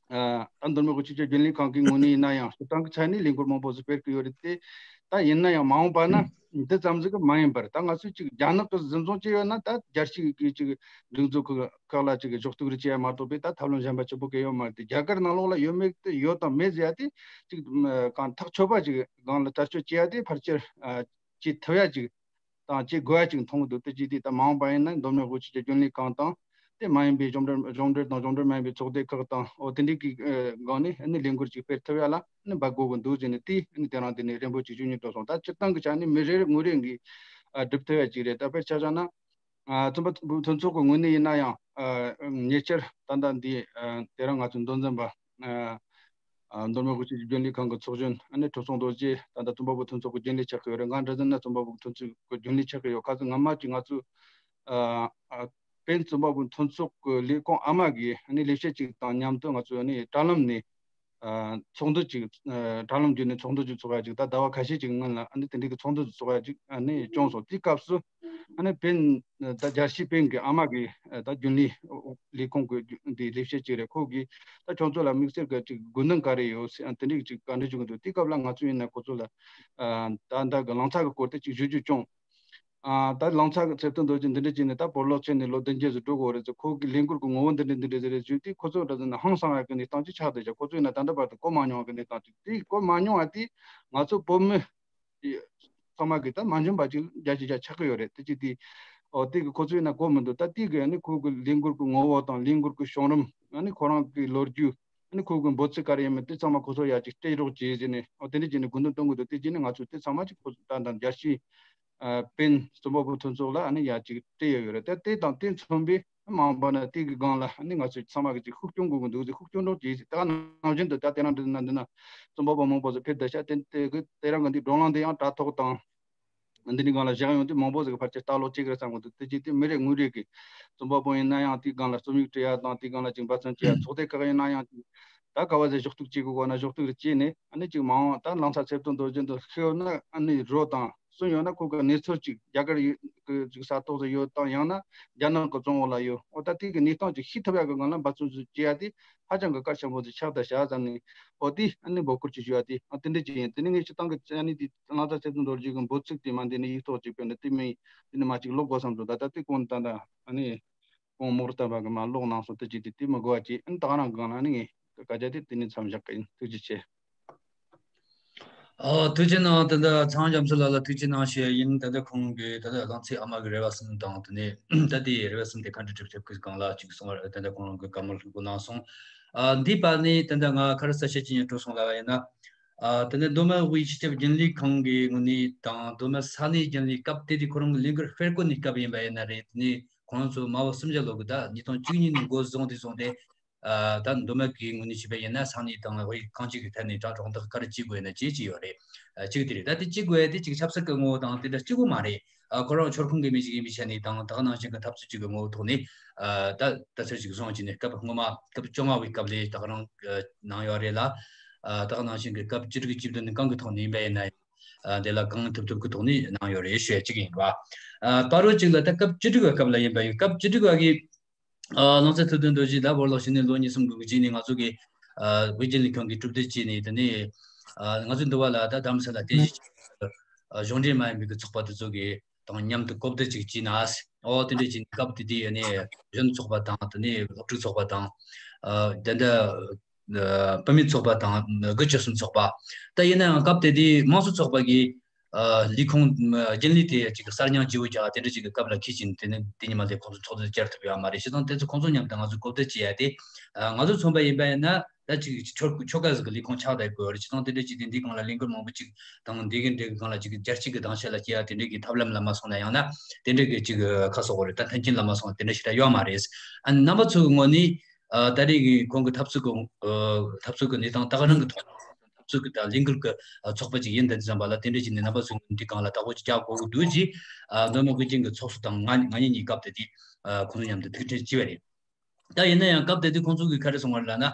ཨ་ད་མདོ་སྨད་དབུས་ཆོས་རྒྱུན་ལས་ཁང་གི་ངོས་ནས་ཡིན་ན་ཡང་སྤྱིར་བཏང་གི་ཆ་ནས་ལས་འགུལ་མང་པོ་ཟིག་སྤེལ་གི་ཡོད་རེད་དེ། ད་ཡིན་ན་ཡང་མ་འོངས་པ་ན་འདི་ཙམ་ཟིག་གི་མ་ཡིན་པར་ད་ང་ཚོས་ཅིག་རྒྱ་ནག་གི་འཛིན་བཟུང་བྱས་ཡོད་ན་ད་རྒྱལ་སྤྱི་གི་ཅིག་སྒྲིག་འཛུགས་ཁག་ཁག་ལ་ཅིག་གཞོགས་གཏུག་རེ་བྱེད་ཡ་མ་གཏོགས་པའི་ད་ཐབས་ལམ་གཞན་པ་ཆེ་པོ་གང་ཡོད་མ་རེད་དེ། རྒྱ་གར་ནང་ལོགས་ལ་ཡོད་མེད་དེ་ཡོད་དང་མེད་ཟེར་ཡ་དེ་ཅིག་གང་ཐག་ཆོད་པ་ཅིག་སྒང་ལ་བསྟར་སྤྱོད་བྱེད་ཡ་དེ་ཕལ་ཆེར་བྱེད་ཐུབ་ཡ་ཅིག་དང་བྱེད་དགོས་ཡ་ཅིག་མཐོང་གི་འདུག་དེ་ཅི་དེ་ད་མ་འོངས་པ་ཡིན་ན་མདོ་སྨད་དབུས་ཆོས་རྒྱུན་ལས་ཁང་དང་དེ་མ་ཡིན་པའི་གཞུང་འབྲེལ་གཞུང་འབྲེལ་དང་གཞུང་འབྲེལ་མ་ཡིན་པའི་ཚོགས་སྡེ་ཁག་དང་། འོ་དེ་འདྲའི་གི་སྒང་ནས་ནི་ལས་འགུལ་ཅིག་སྤེལ་ཐུབ་ཡ་ལ་ནི་འབད་དགོས་ཀྱི་འདུག་ཟེར་ནས་དེ་ནི་དེ་རིང་དེ་ནས་རེ་འབོད་ཅིག་ཞུ་སྙིང་བྲོ་སོང་། ད་སྤྱིར་བཏང་གི་ཆ་ནས་མི་རེ་རེ་ངོས་རེ་གིས་སྒྲུབ་ཐུབ་ཡ་ཅིག་རེད། ད་དཔེར་ཆ་བཞག་ན། ཨ་རྩོམ་པ་པོ་མཐུན་ཚོགས་ཀྱི་ངོས་ནས་ཡིན་ན་ཡང་། ཨ་ཉེ་ཆར་ད་ལྟ་འདི་ཨ་དེ་རིང་ང་ཚོའི་མདོ་འཛིན་པ་ཨ་ཨ་མདོ་སྨད་དབུས་ཆོས་རྒྱུན་ལས་ཁང་གི་ཚོགས་གཞོན་ཨ་ནི་ཁྲི་སྲོང་རྡོ་རྗེ་ད་ལྟ་རྩོམ་པ་པོ་མཐུན་ཚོགས་ཀྱི་རྒྱུན་ལས་ཆགས་ཀྱི་ཡོད་རེད། ང་འདྲ་ཟེར་ན་རྩོམ་པ་པོ་མཐུན་ཚོགས་ཀྱི་རྒྱུན་ལས་ཆགས་ཀྱི་ཡོད། ཁ་སང་སྔ་མ་ཅིག་ང་ཚོས་ཨ་ཨ་ པེན་རྩོམ་པ་པོའི་མཐུན་ཚོགས་ཀྱི་ལས་ཁུངས་ཨ་མ་གིས་ཨ་ནི་ལས་བྱེད་ཅིག་དང་མཉམ་དུ་ང་ཚོ་ཨ་ནི་དྲ་ལམ་ནས་ཨ་ཚོགས་འདུ་ཅིག་ཨ་དྲ་ལམ་བརྒྱུད་ནས་ཚོགས་འདུ་ཅིག་ཚོགས་ཡ་ཅིག་ད་ཟླ་བ་ཁ་ཤས་ཅིག་སྔོན་ལ་ཨ་ནི་དེ་འདྲའི་གི་ཚོགས་འདུ་ཚོགས་ཡ་ཅིག་ཨ་ནི་བྱུང་སོང་། དེའི་སྐབས་སུ་ཨ་ནི་པེན་ད་རྒྱལ་སྤྱིའི་པེན་གི་ཨ་མ་གི་ད་རྒྱུན་ལས་ལས་ཁུངས་གི་འདི་ལས་བྱེད་ཅིག་རེད། ཁོ་གིས་ད་ཁྱོད་ཚོ་ལ་དམིགས་བསལ་གི་ཅིག་དགོས་འདུན་ག་རེ་ཡོད་ཟེར་དེ་འདྲའི་ཅིག་བཀའ་འདྲི་ཞུ་གི་འདུག། དེའི་སྐབས་ལ་ང་ཚོ་ཡིན་ན་ཁོ་ཚོ་ལ་ད་ད་གི་ལང་ཚ་གི་སྐོར་དེ་ཅིག་ཞུ་རྒྱུ་བྱུང་། ཨ་ད་ལང་ཚ་གི་ཚེ་བརྟན་རྡོ་རྗེ་འདི་འདྲ་བྱས་ནས་ད་བོད་ལོག་ཕྱིན་ནས་ལོ་བདུན་བརྒྱད་ཙམ་འགྲོ་གི་ཡོད་རེད་ཟེར། ཁོ་གི་ལས་འགུལ་གི་ངོ་བོ་འདི་འདྲ་འདི་འདྲ་ཟེར་རེད་ཞུས་དུས་ཁོ་ཚོ་འདྲ་ཟེར་ན་ཧང་སང་ཡག་གི་གནས་སྟངས་ཅིག་ཆགས་བསྡད་ཤག། ཁོ་ཚོ་ཡིན་ན་ད་ལྟ་བར་དུ་གོ་མ་མྱོང་བ་གི་གནས་སྟངས་ཅིག། དེ་གོ་མ་མྱོང་བ་དེ་ང་ཚོ་བོད་མི་ཚང་མ་གི་ད་མ་འཇོན་པ་ཅིག་རྒྱ་ཆེ་རྒྱ་ཆགས་ཀྱི་ཡོད་རེད། དེ་ཅིག་དེ་ཨོ་དེ་གི་ཁོ་ཚོ་ཡིན་ན་གོ་མི་འདུག། ད་དེ་གི་ཨ་ནི་ཁོ་གི་ལས་འགུལ་གི་ངོ་བོ་དང་ལས་འགུལ་གི་བྱུང་རིམ་ཨ་ནི་ཁོ་རང་གི་ལོ་རྒྱུས་ཨ་ནི་ཁོ་གི་འབོད་ཚིག་ག་རེ་ཡིན་མིན་དེ་ཚང་མ་ཁོ་ཚོ་ཡ་ཅིག་སྤྲད་རོགས་བྱེད་ཟེར་ནས་ཨོ་དེ་འདྲ་བྱས་ནས་དགོས་འདུན་གཏོང་གི་འདུག། དེ་བྱས་ནས་ང་ཚོས་དེ་ཚང་མ་ཅིག་ཁོ་ཚོ་ད་ད་རྒྱལ་སྤྱིའི་ཨ་པེན་རྩོམ་པ་པོ་མཐུན་ཚོགས་ལ་ཨ་ནི་ཡ་ཅིག་སྤྲད་ཡོད་ཡོད་རེད། ད་དེ་དང་དེ་མཚོན་པའི་མ་འོངས་པ་ན་དེ་གི་སྒང་ལ་ཨ་ནི་ང་ཚོས་ཚང་མ་གི་ཅིག་ཤུགས་སྐྱོན་དགོས་ཀྱི་འདུག་ཟེར། ཤུགས་སྐྱོན་རོགས་གྱིས་ཟེར། ད་ག་ནང་བཞིན་དུ་ད་དེ་རིང་འདི་ན་འདི་ན་རྩོམ་པ་པོ་མང་པོ་ཟིག་ཕེབས་བསྡད་ཤག། དེ་དེ་གི་དེ་རིང་གི་འདི་བགྲོ་གླེང་འདི་ཡང་དྲ་ཐོག་དང་འདི་ནི་སྒང་ལ་བཞག་ཡོང་དུས་མང་པོ་ཟིག་གི་ཕལ་ཆེར་ལྟ་ཀློག་བྱེད་ཀྱི་རེད་བསམ་གི་འདུག། དེ་བྱས་དུས་མི་རེ་ངོ་རེ་གི་རྩོམ་པ་པོ་ཡིན་ན་ཡང་དེའི་སྒང་ལ་རྩོམ་ཡིག་བྲིས་ཡ་དང་དེའི་སྒང་ལ་ཅིག་འབད་བརྩོན་བྱེད་ཡ་ཚོགས་སྡེ་ཁག་ཡིན་ན་ཡང་ད་ག་བ་ཟེར་གཞོགས་གཏུག་བྱེད་དགོས་གོ་ན་གཞོགས་གཏུག་རེ་བྱས་ནས་ཨ་ནི་ཅིག་མ་འོངས་ད་ལང་ཚ་ཚེ་བརྟན་རྡོ་རྗེ་འདི་ཤི་ཡོད་ན་ཨ་ནི་རོ་དང་སུན་ཡོད་ན་ཁོ་གི་གནས་ཚུལ་ཅིག་རྒྱ་གར་ཡུལ་གི་ཅིག་ས་ཐོག་ཏུ་ཡོད་དང་ཡང་ན་རྒྱ་ནག་གི་བཙོན་འོག་ལ་ཡོད། འོ་ད་དེ་གི་གནས་སྟངས་ཅིག་ཤེས་ཐུབ་ཡ་གི་སྒང་ལ་འབད་བརྩོན་ཅིག་བྱེད་ཡ་དེ་ཧ་ཅང་གི་གལ་ཆེན་པོ་ཅིག་ཆགས་བསྡད་ཤག་བསམ་ནས་འོ་དེ་ཨ་ནི་འབོད་སྐུལ་ཅིག་ཞུ་ཡ་དེ་ཨ་དེ་འདྲ་ཅིག་ཡིན། དེ་ནི་ངས་སྤྱིར་བཏང་གི་ཨ་ནི་དེ་ལང་ཚ་ཚེ་བརྟན་རྡོ་རྗེ་གི་འབོད་ཚིག་དེ་མ་འདི་ནི་ཡིག་ཐོག་ཅིག་བྱས་ནས་དེ་མིན་དེ་ནི་མ་ཅིག་ཀློག་དགོས་བསམ་སོང་། ད་ད་དེ་གོང་ད་ད་ཨ་ནི་གོང་མོག་རུ་བཏབ་པ་གི་མ་ཀློག་གནང་སོང་། དེ་ཅིག་དེ་དེ་མི་དགོས་པ་ཅིག་ཨ་ནི་ད་ག་རང་གི་སྒང་ལ་ཨ་ནི་ངས་སྐད་ཆ་དེ་དེ་ནི་མཚམས་བཞག་གི་ཡིན། ཐུགས་རྗེ་ཆེ། ཨོ་ཐུགས་རྗེ་གནང་། ད་ལྟ་ཚངས་རྒྱ་མཚོ་ལགས་ལ་ཐུགས་རྗེ་གནང་ཞུ་ཡ་ཡིན། ད་ལྟ་ཁོང་གིས་ད་ལྟ་ལང་ཚའི་ཨ་མ་གི་རེ་བ་གསུམ་དང་དེ་ནས་ད་ལྟའི་རེ་བ་གསུམ་དེ་ག་འདྲ་སྒྲུབ་ཐུབ་ཀྱི་སྒང་ལ་ཅིག་གསུང་བ་ད་ལྟ་ཁོང་རང་གིས་བཀའ་མོལ་ལྷུག་པོ་གནང་སོང་། ཨ་འདིའི་བར་ནས་ད་ལྟ་ང་ག་རེ་གསལ་བཤད་ཅིག་ཡང་སྤྲོད་སོང་ལབ་པ་ཡིན་ན། ཨ་ད་ལྟ་མདོ་སྨད་དབུས་སྤྱི་ཁྱབ་རྒྱུན་ལས་ཁང་གི་ངོས་ནས་དང་མདོ་སྨད་ས་གནས་རྒྱུན་ལས་སྐབས་དེ་དུས་ཁོ་རང་གི་ལས་འགུལ་སྤེལ་གོ་ནས་སྐབས་ཡིན་པ་ཡིན་ན་རེད། དེ་ནས་ཁོ་རང་ཚོ་མ་འོངས་སུམ་བརྒྱ་ལོ་གི་ད་ཉིས་སྟོང་བཅུ་གཉིས་ནས་འགོ་བཟུང་དེ་བཟུང་སྟེ། ཨ་ད་མདོ་སྨད་ཀྱི་ངོས་ནས་བྱས་པ་ཡིན་ན་ས་གནས་དང་དབུས་གང་ཅིའི་ཐད་ནས་དྲ་གྲོགས་འདེགས་ག་རེ་བྱེད་དགོས་ན་བྱེད་ཀྱི་ཡོད་རེད། ཨ་གཅིག་དེ་རེད། ད་དེ་གཅིག་དགོས་ཡ་དེ་གཅིག་ཆབ་སྲིད་ཀྱི་ངོ་བོ་དང་དེ་འདྲ་གཅིག་པོ་མ་རེད། ཨ་ཁོ་རང་ཕྱོགས་ཁོངས་ཀྱི་མི་ཞིག་ཡིན་པའི་ཆ་ནས་དང་ད་ག་ནང་བཞིན་གྱི་འཐབ་རྩོད་ཅིག་གི་ངོ་བོ་ཐོག་ནས་ཨ་ད་ད་ཚོད་ཅིག་བཟུང་བྱས་ནས་སྐབས་སྔོན་མ་སྐབས་བཅོ་ལྔ་བའི་སྐབས་ལས་ད་ག་རང་ཨ་གནང་ཡོད་རེད་ལ། ཨ་ད་ག་ནང་བཞིན་གྱི་སྐབས་བཅུ་དྲུག་བཅུ་བདུན་ནས་གང་གི་ཐོག་ནས་ཡིན་པ་ཡིན་ན་ཡང་ཨ་དེ་ལ་གང་ཐུབ་ཐུབ་ཀྱི་ཐོག་ནས་གནང་ཡོད་རེད་ཞུ་ཡ་གཅིག་ཡིན་པ། ཨ་བར་རོ་གཅིག་ལ་ད་སྐབས་བཅུ་དྲུག་པའི་སྐབས་ལ་ཡིན་པ་ཡིན། སྐབས་བཅུ་དྲུག་པ་གི་ཨ་ལང་ཚ་ཐུབ་བསྟན་རྡོ་རྗེ་ད་བོད་ལ་ཕྱིན་ནས་ལོ་གཉིས་གསུམ་གི་རྗེས་ནས་ང་ཚོ་གི་ཨ་དབུས་རྒྱུན་ལས་ཁང་གིས་གྲུབ་འབྲས་བྱས་ནས་དེ་ནས་ཨ་ང་ཚོ་འདི་བ་ལ་ད་རྡ་རམ་ས་ལ་རྟེན་གཞི་བྱས་ཨ་གཞུང་འབྲེལ་མ་ཡིན་པའི་གི་ཚོགས་པ་དེ་ཚོ་གི་དང་མཉམ་དུ་གོ་བསྡུར་ཅིག་བྱས་ན་ཨོ་དེ་འདྲས་བྱས་ནས་སྐབས་དེ་དུས་ཨ་ནི་གཞོན་ཚོགས་པ་དང་དེ་ནས་སློབ་ཕྲུག་ཚོགས་པ་དང་ཨ་དེ་འདྲ་ཨ་བུད་མེད་ཚོགས་པ་དང་དགུ་བཅུ་གསུམ་ཚོགས་པ། ད་ཡིན་ན་ཡང་སྐབས་དེ་དུས་དམངས་གཙོ་ཚོགས་པ་གི་ཨ་ལས་ཁུངས་ཨ་རྒྱུན་ལས་དེ་ཅིག་གསར་རྙིང་བརྗེ་པོ་རྒྱག་དེ་འདྲ་ཅིག་གི་སྐབས་ལ་འཁེལ་ཕྱིན། དེ་ནི་དེ་ཉིན་མ་དེ་ཁོང་ཚོ་ཚོགས་འདུ་བཅར་ཐུབ་ཡོད་མ་རེད། བྱས་ཙང་དེ་ཚོ་ཁོང་ཚོ་མཉམ་དུ་ང་ཚོ་གོ་བསྡུར་བྱེད་ཡ་དེ་ཨ་ང་ཚོ་མཚོན་པ་ཡིན་པ་ཡིན་ན་ད་ཅིག་ཆོལ་ཆོལ་ཁ་ཟིག་གི་ལས་ཁུངས་ཆགས་བསྡད་དགོས་རེད། བྱས་ཙང་དེ་འདྲ་ཅིག་དེ་འདིའི་སྒང་ལ་ལས་འགུལ་མང་པོ་ཅིག་དང་འདི་གི་འདྲ་གི་སྒང་ལ་ཅིག་རྒྱལ་སྤྱི་གི་སྡིངས་ཆ་ལ་སྐྱེལ་ཡ་དེ་འདྲ་གི་ཐབས་ལམ་ལ་མ་སོང་ན་ཡང་ན་དེ་འདྲ་གི་ཅིག་ཁ་གསོ་དགོས་རེད། ད་མཐུན་རྐྱེན་ལ་མ་སོང་ན་དེ་འདྲ་ཞིག་ད་ཡོད་མ་རེད། ཨ་ནི་རྣམ་པ་ཚོ་གི་ངོས་ནས་ཨ་ད་རེས་ཀྱི་ཁོང་གི་འཐབ་རྩོད་ཀྱི་ཨ་འཐབ་རྩོད་ཀྱི་གནས་སྟངས་ད་ག་རང་གི་ཐོག་འཐབ་རྩོད་ཀྱི་ད་ལས་འགུལ་གྱི་ཨ་ཚོགས་པ་ཅིག་ཡིན་དུས་ཙམ་པ་ལ་དེ་འདྲ་ཅིག་ནས་རྣམ་པ་ཚོའི་འདི་སྒང་ལ་བདག་པོ་ཅིག་རྒྱག་དགོས་ཀྱི་འདུག་ཅེས་ཨ་མདོ་སྨད་དབུས་རྒྱུན་གྱི་ཚོགས་གཙོ་དང་ང་ང་གཉིས་གཉིས་སྐབས་དེ་དུས་ཨ་ཁོང་ཚོ་མཉམ་དུ་ཐུག་འཕྲད་བྱས་པ་རེད། ད་ཡིན་ན་ཡང་སྐབས་དེ་དུས་ཁོང་ཚོ་གིས་ག་རེ་གསུངས་པ་རེད་ལབ་ན།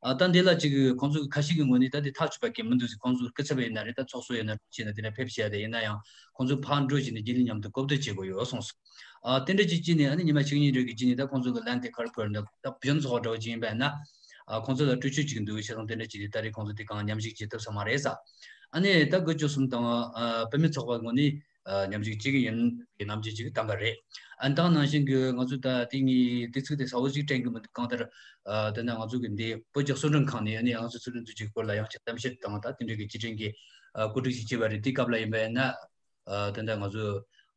ཨ་ད་འདི་ལ་ཅིག་ཁོང་ཚོ་གི་ཁ་ཤས་ཀྱི་ངོས་ནས་ད་དེ་ཐག་ཆོད་པ་གང་མི་འདུག་ཟེར། ཁོང་ཚོ་སྐུ་ཚབ་ཡིན་ན་རེད། ད་ཚོགས་གཙོ་ཡིན་ན་རེད། བྱས་ན་དེ་ལ་ཕེབས་བྱས་ཏེ་ཡིན་ན་ཡང་ཁོང་ཚོ་ཕར་འགྲོ་བྱས་ནས་རྒྱུན་ལས་མཉམ་དུ་གོ་བསྡུར་བྱེད་དགོས་ཡོད་གསུངས་སོང་། ཨ་དེ་འདྲ་ཅིག་བྱས་ནས་ཨ་ནི་ཉི་མ་གཅིག་གཉིས་རེ་གི་རྗེས་ནས་ད་ཁོང་ཚོ་གི་ལན་དེ་ག་རེ་ཕུལ་འདུག། ད་གཞོན་ཚོགས་པ་འདྲ་བོ་ཅིག་ཡིན་པ་ཡིན་ན་ཨ་ཁོང་ཚོ་ལ་སྤྲོད་ཆོད་ཅིག་འདུག། བྱས་ཙང་དེ་འདྲ་བྱས་ཏེ་ད་རེས་ཁོང་ཚོ་དེ་གང་མཉམ་ཞུགས་བྱེད་ཐུབ་ས་མ་རེད་ས། ཨ་ནི་ད་དགུ་བཅུ་གསུམ་དང་ཨ་བུད་མེད་ཚོགས་པ་ངོས་ནས་ཨ་མཉམ་ཞུགས་བྱེད་ཀྱི་ཡིན་པའི་ནམ་རྒྱུན་ཅིག་བཏང་གི་རེད། ཨ་ནི་ད་ནང་བཞིན་གྱི་ང་ཚོས་ད་དེ་ངའི་དུས་ཚིགས་དེ་གསལ་བོ་ཞིག་དྲན་གྱི་མི་འདུག། གང་ལྟར་ཨ་དེ་ན་ང་ཚོ་གི་འདི་བོད་ཀྱི་གསོལ་མགྲོན་ཁང་ནས་ཨ་ནི་ང་ཚོའི་གསོལ་མགྲོན་དུས་ཆེན་སྐོར་ལ་ཡང་ཅིག་གཏམ་བཤད་དང་ད་དེ་འདྲའི་གི་རྗེས་དྲན་གྱི་ཨ་གོ་སྒྲིག་ཞིག་བྱས་པ་རེད། དེའི་སྐབས་ལ་ཡིན་པ་ཡིན་ན་ཨ་དེ་འདྲ་ང་ཚོ་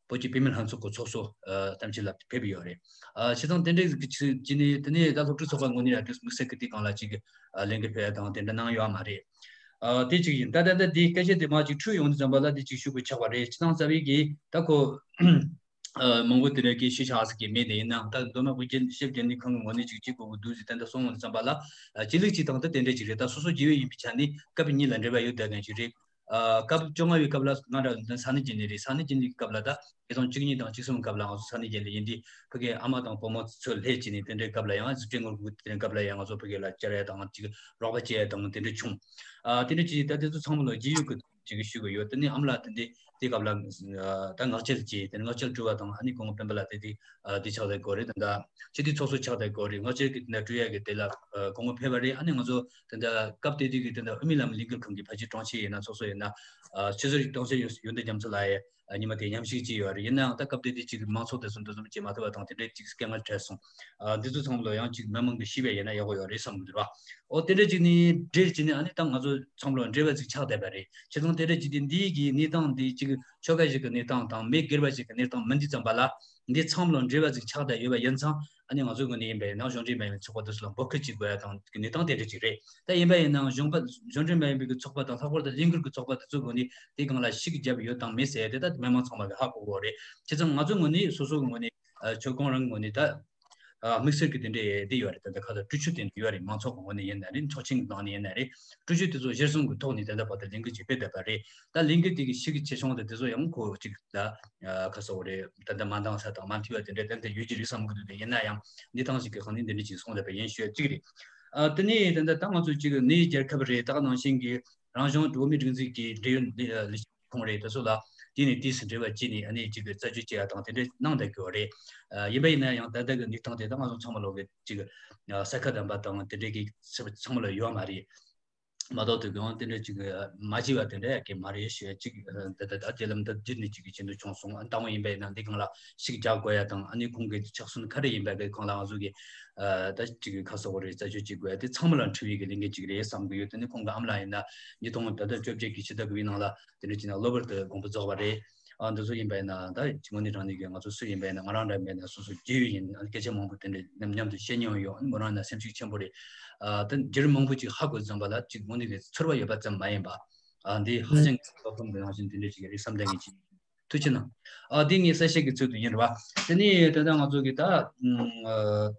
བོད་ཀྱི་བུད་མེད་ལྷན་ཚོགས་ཀྱི་ཚོགས་གཙོ་ཨ་གཏམ་བཤད་ལ་ཕེབས་ཡོད་རེད། ཨ་བྱས་ཙང་དེ་འདྲའི་གི་ཅིག་བྱས་ནས་དེ་ནས་ད་སློབ་ཕྲུག་ཚོགས་པ་ངོས་ནས་ཡང་དེ་དམིགས་བསལ་གྱི་དེའི་སྒང་ལ་ཅིག་ཨ་ལས་འགུལ་སྤེལ་ཡ་དང་དེ་འདྲ་གནང་ཡོད་མ་རེད། ཨ་དེ་གཅིག་ཡིན། ད་ད་ལྟ་འདི་སྐད་ཆ་དེ་མར་ཅིག་འཁྲུལ་ཡོང་དུས་ཙམ་པ་ལ་དེ་ཅིག་ཞུ་དགོས་ཆགས་པ་རེད། བྱས་ཙང་རྩ་བའི་གི་ད་ཁོ་ཨ་མང་པོ་དེ་འདྲ་གི་ཤེས་བྱ་ཟེར་གི་མེད། དེ་ཡིན་ནའང་ད་མདོ་སྨད་དབུས་རྒྱུན་ཞིབ་རྒྱུན་ལས་ཁང་གི་ངོས་ནས་ཅིག་བྱེད་དགོས་ཀྱི་འདུག་ཟེར་ད་ལྟ་གསུངས་ཡོང་དུས་ཙམ་པ་ལ་ཨ་སྤྱི་ལུགས་ཅིག་དང་ད་དེ་འདྲ་ཅིག་རེད། ད་སོ་སོ་དགེ་བའི་ཡིན་པའི་ཆ་ནས་སྐབས་གཉིས་ལ་འབྲེལ་བ་ཡོད་བསྡད་མཁན་ཞིག་རེད། ཨ་སྐབས་བཅོ་ལྔ་པའི་སྐབས་ལ་ང་རང་ད་ས་གནས་རྒྱུན་ལས་རེད། ས་གནས་རྒྱུན་ལས་ཀྱི་སྐབས་ལ་ད་ཉིས་སྟོང་བཅུ་གཉིས་དང་བཅུ་གསུམ་སྐབས་ལ་ང་ཚོ་ས་གནས་རྒྱུན་ལས་ཡིན་དུས་ཕ་གིའི་ཨ་མ་དང་བུ་མོ་ཚོ་སླེབས་བྱས་ནས་དེ་འདྲའི་སྐབས་ལ་ཡང་གཟི་བརྗིད་ངོ་རྒོལ་དེ་འདྲའི་སྐབས་ལ་ཡང་ང་ཚོ་ཕ་གི་ལ་བཅར་ཡ་དང་ཅིག་རོགས་པ་བྱེད་ཡ་དང་དེ་འདྲ་བྱུང་། ཨ་དེ་འདྲ་བྱས་ད་དེ་ཚོ་ཚང་མ་ལ་རྒྱུས་ཡོད་ཀྱི་ཅིག་ཞུ་གི་ཡོད། དེ་ནས་ཨ་མ་ལགས་དེ་འདྲའི་དེ་སྐབས་ལ་ད་ངག་བཅད་བྱས། དེ་ནས་ངག་བཅད་གྲུབ་པ་དང་ཨ་ནི་སྐུ་ངོ་སྤེན་པ་ལགས་དེ་དེ་ཨ་དེ་ཆགས་བསྡད་ཀྱི་ཡོད་རེད། ད་ལྟ་སྤྱི་འཐུས་ཚོགས་གཙོ་ཆགས་བསྡད་ཀྱི་ཡོད་རེད། ངག་བཅད་ཀྱི་དེ་འདྲ་གྲུབ་ཡ་གི་དེ་ལ་ཨ་སྐུ་ངོ་ཕེབས་པ་རེད། ཨ་ནི་ང་ཚོ་དེ་འདྲ་སྐབས་དེ་དུས་ཀྱི་དེ་འདྲ་དབུ་མའི་ལམ་ལས་འགུལ་ཁང་གི་ཕལ་ཆེར་དྲུང་ཆེ་ཡིན་ན་ཚོགས་གཙོ་ཡིན་ན་ཨ་ཆེ་ཟུར་དྲུང་ཆེ་ཡོན་ཡོན་ཏན་རྒྱ་མཚོ་ལགས་ཡ་ཨ་ཉི་མ་དེ་མཉམ་ཞུགས་བྱས་ཡོད་རེད། ཡིན་ནའང་ད་སྐབས་དེ་དུས་ཅིག་མང་ཚོགས་དེ་ཚོ་འདུ་འཛོམས་བྱེད་མ་ཐུབ་པ་དང་དེ་འདྲའི་ཅིག་དཀའ་ངལ་འཕྲད་སོང་། ཨ་འདི་ཚོ་ཚང་མ་ལ་ཡང་ཅིག་མི་མང་གིས་ཤེས་པ་ཡིན་ན་ཡག་པོ་ཡོད་རེད་བསམ་གྱི་འདུག་ར། ཨོ་དེ་འདྲ་ཅིག་ནི་འདྲེས་ཅིག་ནི་ཨ་ནི་ད་ང་ཚོ་ཚང་མ་ལ་འབྲེལ་བ་ཅིག་ཆགས་བསྡད་པ་རེད། བྱས་ཙང་དེ་འདྲ་ཅིག་དེ་འདིའི་གི་གནས་སྟངས་འདི་ཅིག་ཆོལ་ཁ་ཞིག་གི་གནས་སྟངས་དང་མི་སྒེར་བ་ཞིག་གི་གནས་སྟངས་མིན་དུས་ཙམ་པ་ལ་འདི་ཚང་མ་ལ་འབྲེལ་བ་ཅིག་ཆགས་བསྡད་ཡོད་པ་ཡིན་ཙང་ཨ་ནི་ང་ཚོའི་ངོས་ནས་ཡིན་པ་ཡིན་ན་གཞུང་འབྲེལ་མ་ཡིན་པའི་ཚོགས་པ་དེ་ཚོ་ལ་འབོད་སྐུལ་བྱེད་དགོས་ཡ་དང་གི་གནས་སྟངས་དེ་འདྲ་ཅིག་རེད། ད་ཡིན་པ་ཡིན་ནའང་གཞུང་པ་གཞུང་འབྲེལ་མ་ཡིན་པའི་གི་ཚོགས་པ་དང་ལྷག་པར་དུ་ལས་འགུལ་གི་ཚོགས་པ་དེ་ཚོའི་ངོས་ནས་དེ་སྒང་ལ་ཤུགས་རྒྱབ་ཡོད་དང་མེད་ཟེར་ཡ་དེ་ད་མི་མང་ཚང་མ་གིས་ཧ་གོ་གི་ཡོད་རེད། བྱས་ཙང་ང་ཚོའི་ངོས་ནས་སོ་སོའི་ངོས་ནས་ཨ་ཆོལ་ཁོང་རང་གི་ངོས་ནས་ད་ཨ་དམིགས་བསལ་གྱི་དེ་འདྲའི་དེ་ཡོད་རེད། ད་ལྟ་ཁ་ལ་གྲོས་ཆོད་དེ་འདྲ་ཡོད་རེད། མང་ཚོགས་ཀྱི་ངོས་ནས་ཡིན་ན་རེད། ཚོགས་ཆེན་གྱི་ནང་ནས་ཡིན་ན་རེད། གྲོས་ཆོད་དེ་ཚོ་གཞིར་བཟུང་གི་ཐོག་ནས་ད་ལྟ་བར་དུ་ལས་འགུལ་ཅིག་སྤེལ་བསྡད་པ་རེད། ད་ལས་འགུལ་དེ་གི་ཤུགས་ཆེ་ཆུང་དེ་དེ་ཚོ་ཡང་ཁོ་ཅིག་ད་ཨ་ཁ་སོགས་རེད། ད་ལྟ་མ་འདང་ས་དང་མ་མཐུན་པ་དེ་འདྲ་ཏན་ཏན་ཡོད་ཀྱི་རེད་བསམ་གི་འདུག་དེ་ཡིན་ན་ཡང་གནས་སྟངས་ཤིག་གི་སྒང་ནས་འདི་འདྲ་ཅིག་སོང་བསྡད་པ་ཡིན་ཞུ་ཡ་གཅིག་རེད། ཨ་དེ་ནས་ད་ལྟ་ད་ང་ཚོ་ཅིག་ནུས་རྒྱལ་ཁབ་རེད། ད་ག་ནང་བཞིན་གྱི་རང་གཞུང་འགྲོ་བ་མིའི་སྒྲིག་འཛུགས་ཀྱི་འབྲེལ་ཡོད་ལས་ཁུངས་རེད། དེ་ཚོ་ལ་དེ་ནས་དུས་སུ་འབྲེལ་བ་བྱས་ནས་ཨ་ནི་ཅིག་གི་རྩད་གཅོད་བྱེད་ཡ་དང་དེ་འདྲ་གནང་བསྡད་ཀྱི་ཡོད་རེད། ཡིན་པ་ཡིན་ན་ཡང་ད་ལྟ་གི་གནས་སྟངས་དེ་ད་ང་ཚོ་ཚང་མ་ལོག་གི་ཅིག་ས་ཁ་བསྡམས་པ་དང་དེ་འདྲའི་གི་ཚང་མ་ལ་ཡོད་མ་རེད། མ་གཏོགས་དེ་གང་དེ་འདྲ་ཅིག་མ་བྱས་པ་དེ་འདྲ་ཡ་གི་མ་རེད་ཞུ་ཡ་ཅིག་ད་ད་ད་དེ་ལམ་ད་བརྒྱུད་ནས་ཅིག་གི་བྱེད་འདོད་བྱུང་སོང་། ཨ་དང་པོ་ཡིན་པ་ཡིན་ན་འདི་སྒང་ལ་ཤུགས་རྒྱག་དགོས་ཡ་དང་ཨ་ནི་ཁོང་གི་ཕྱག་སོན་ག་རེ་ཡིན་པ་གི་སྒང་ལ་ང་ཚོ་གི་ད་ཅིག་གི་ཁ་གསོ་བ་རེད། རྩད་གཅོད་བྱེད་དགོས་ཡ་དེ་ཚང་མ་ལ་འཁྲི་བའི་གི་ལས་འགན་ཅིག་རེད་བསམ་གི་ཡོད། དེ་ནི་ཁོང་གི་ཨ་མ་ལགས་ཡིན་ན་ཉིས་སྟོང་ད་ལྟ་བཅོ་བརྒྱད་ཀྱི་ཕྱི་ཟླ་དགུ་པའི་ནང་ལ་དེ་འདྲ་བྱས་ན་གློ་བུར་དུ་དགོངས་པ་རྫོགས་པ་རེད། ཨ་འདི་ཚོ་ཡིན་པ་ཡིན་ན་ད་དངོས་གནས་དྲང་གནས་ཀྱི་ང་ཚོ་སུ་ཡིན་པ་ཡིན་ན་ང་རང་འདྲ་མེད་ན་སོ་སོ་རྒྱུས་ཡོད་ཡིན། ཨ་སྐད་ཆ་མང་པོ་དེ་འདྲ་མཉམ་མཉམ་དུ་བཤད་མྱོང་ཡོད། ཨ་མོ་རང་ན་སེམས་ཤུགས་ཆེན་པོ་རེད། ཨ་ད་རྒྱུན་མང་པོ་ཅིག་ཧ་གོ་ཙམ་པ་ལ་ཅིག་དངོས་གནས་ཀྱི་ཚོར་བ་ཡོད་པ་ཙམ་མ་ཡིན་པ། ཨ་འདི་ཧ་ཅང་གི་སློབ་སྟོན་པའི་ནང་བཞིན་དེ་འདྲ་ཅིག་རེད་བསམ་གཏན་གྱི་ཅིག་ཐུགས་ཆེ་གནང་། ཨ་འདི་ངའི་གསལ་བཤད་ཀྱི་ཚུལ་དུ་ཡིན་རེད་བ། དེ་ནས་ད་ལྟ་ང་ཚོ་གི་ད་ཨ་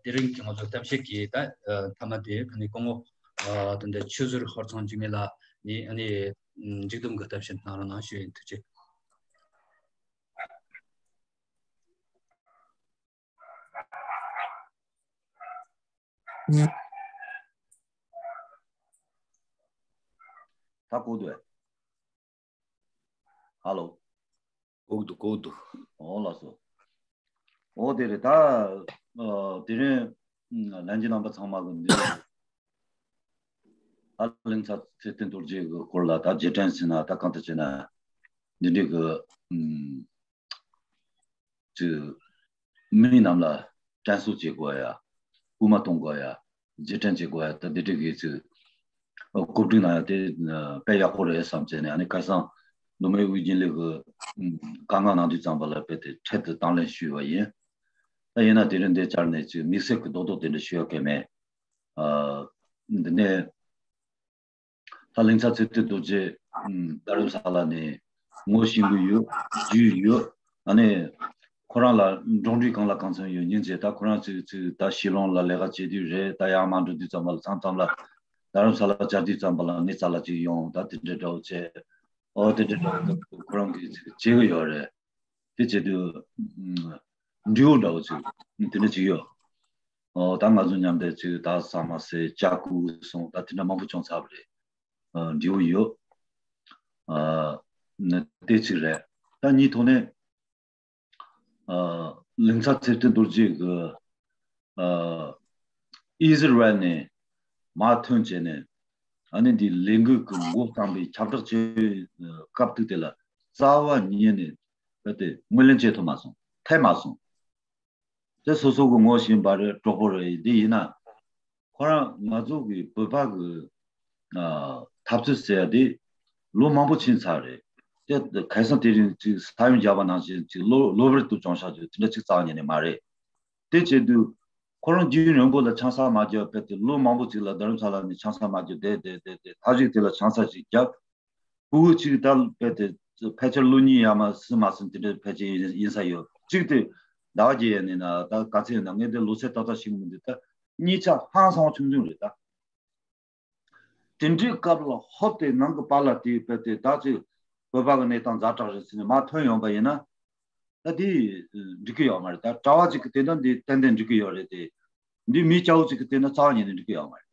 དེ་རིང་གི་ང་ཚོ་གཏམ་བཤད་ཀྱི་ད་ཨ་མཐའ་མ་དེ་ཨ་ནི་སྐུ་ངོ་ཨ་ད་ལྟ་ཆོས་ཟུར་ཧོར་ཚང་འཇིགས་མེད་ལགས་ནས་ཨ་ནི་མཇུག་སྡོམ་གྱི་གཏམ་བཤད་གནང་རོགས་གནང་ཞུ་ཡིན། ཐུགས་རྗེ་ཆེ། ད་གོ་འདུག་ཨེ། ཧ་ལོ། གོ་འདུག་གོ་འདུག་འོ་ལགས་སོ། འོ་དེ་རེད་ད། ཨ་དེ་རིང་ལྷན་རྒྱས་རྣམ་པ་ཚང་མ་གི་འདི་ད་གླིང་ཚ་ཚེ་བརྟན་རྡོ་རྗེ་གི་སྐོར་ལ་ད་རྗེས་དྲན་ཟེར་ན་ད་གང་ལྟར་བྱས་ན་འདི་འདྲའི་གི་ཨམ། ཅིག་མི་རྣམས་ལ་དྲན་གསོ་བྱེད་དགོས་ཡ། སྐུལ་མ་གཏོང་དགོས་ཡ། རྗེས་དྲན་བྱེད་དགོས་ཡ། ད་འདི་འདྲ་གི་ཅིག་གོ་སྒྲིག་གནང་ཡ་དེ་དཔེ་ཡག་པོ་རེད་བསམ་བྱས་ནས། ཨ་ནི་ཁ་སང་མདོ་སྨད་དབུས་རྒྱུན་ལས་ཀྱི་བཀའ་མངགས་གནང་དུས་ཙམ་པ་ལ་དཔེ་དེ་འཕྲལ་དུ་དང་ལེན་ཞུས་པ་ཡིན། ད་ཡིན་ན་དེ་རིང་འདིར་བཅར་ནས་ཅིག་དམིགས་བསལ་གྱི་རྡོག་རྡོག་དེ་འདྲ་ཞུ་ཡ་གལ་མེད། ཨ་འདི་ནས། ད་གླིང་ཚ་ཚེ་བརྟན་རྡོ་རྗེ་རྡ་རམ་ས་ལ་ནས་ངོ་ཤེས་ཀྱི་ཡོད། རྒྱུས་ཡོད། ཨ་ནི་ཁོ་རང་ལ་འགྲོགས་འདྲིས་གང་ལ་གང་འཚམ་ཡོད། སྙིང་རྗེ། ད་ཁོ་རང་ཚོས་ཚོས་ད་ཤི་ལོང་ལ་ལས་ཀ་བྱེད་དུས་རེད། ད་ཡར་མར་འགྲོ་དུས་ཙམ་པ་ལ་མཚམས་མཚམས་ལ་རྡ་རམ་ས་ལ་བཅར་དུས་ཙམ་པ་ལ་ངའི་རྩ་ལ་ཅིག་ཡོང་། ད་དེ་འདྲ་འདྲ་བོ་བྱས། ཨོ་དེ་འདྲ་འདྲ་བོ་ཁོ་རང་གིས་ཅིག་བྱེད་ཀྱི་ཡོད་རེད། དེ་བྱེད་དུས་འབྲས་བུ་འདྲ་བོ་ཅིག་དེ་འདྲ་ཅིག་ཡོད། ཨོ་ད་ང་ཚོ་མཉམ་དུ་ཅིག་ད་ཟ་མ་ཟས་ཇ་ཁུག་སོང་། ད་དེ་འདྲ་མང་པོ་བྱུང་ཚར་བ་རེད། ཨ་འབྲས་བུ་ཡོད། ཨ་ནི་དེ་གཅིག་རེད། ད་གཉིས་ཐོག་ནས་ཨ་གླིང་ཚ་ཚེ་བརྟན་རྡོ་རྗེ་གི་ཨ་ཨི་ཟི་རལ་ནས་མར་ཐོན་བྱས་ནས་ཨ་ནི་འདི་ལས་འགུལ་གི་འགོ་བརྩམས་པའི་ཁྱབ་བསྒྲགས་བྱས་པའི་སྐབས་དུས་དེ་ལ་རྩ་བ་ཉིད་ནས་རྦད་དེ་ངོས་ལེན་བྱེད་ཐུབ་མ་སོང་། ཐེ་མ་སོང་། དེ་སོ་སོ་གི་ངོ་ཤེས་པ་རེད། གྲོགས་པོ་རེད། འདི་ཡིན་ན་ཁོ་རང་ང་ཚོ་གི་བོད་པ་གི་ཨ་འཐབ་རྩོད་ཟེར་ཡ་དེ་ལོ་མང་པོ་ཕྱིན་ཚར་རེད། དེ་ཁ་སང་དེ་རིང་ཅིག་ས་ཡོམ་བརྒྱབ་པ་ནང་བཞིན་ཅིག་གློ་གློ་བུར་དུ་བྱུང་བཞག་རྒྱུ་དེ་འདྲ་ཅིག་རྩ་བ་ཉིད་ནས་མ་རེད། དེ་བྱེད་དུས་ཁོ་རང་རྒྱུན་རིང་པོ་ལ་ཆང་ས་མ་བརྒྱབ་པས་དེ་ལོ་མང་པོ་ཅིག་ལ་རྡ་རམ་ས་ལ་ནས་ཆང་ས་མ་བརྒྱབ་བསྡད་བསྡད་བསྡད་བསྡད། མཐའ་གཅིག་དེ་ལ་ཆང་ས་ཞིག་བརྒྱབ། ཕྲུ་གུ་གཅིག་ད་རྦད་དེ་ཕལ་ཆེར་ལོ་གཉིས་ཡར་མར་ཟིན་མ་ཟིན་དེ་འདྲའི་ཕལ་ཆེར་ཡིན་ཡིན་ས་ཡོད། གཅིག་དེ་ཟླ་བ་བརྒྱད་ཡན་ནས་ན་ད་ག་ཚད་ཡིན་ན་ངས་དེ་ལོ་ཚད་ཏག་ཏག་ཤེས་ཀྱི་མི་འདུག་ད་གཉིས་ཆ་ཧང་སང་བ་ཆུང་ཆུང་རེད་ད། དེ་འདྲའི་སྐབས་ལ་ཧོབ་སྟེ་ནང་གི་པཱ་ལགས་དེས་དཔེ་དེ་ད་ཅིག་བོད་པ་གི་གནས་སྟངས་ཛ་དྲག་རེད་ཟེར་ནས་མར་ཐོན་ཡོང་པ་ཡིན་ན། ད་དེ་འགྲིག་གི་ཡོད་མ་རེད། ད་གྲྭ་བ་ཅིག་གི་དེ་འདྲ་འདི་ཏན་ཏན་འགྲིག་གི་ཡོད་རེད་དེ། འདི་མི་སྐྱ་བོ་ཅིག་གི་དེ་འདྲ་རྩ་བ་ཉིད་ནས་འགྲིག་གི་ཡོད་མ་རེད།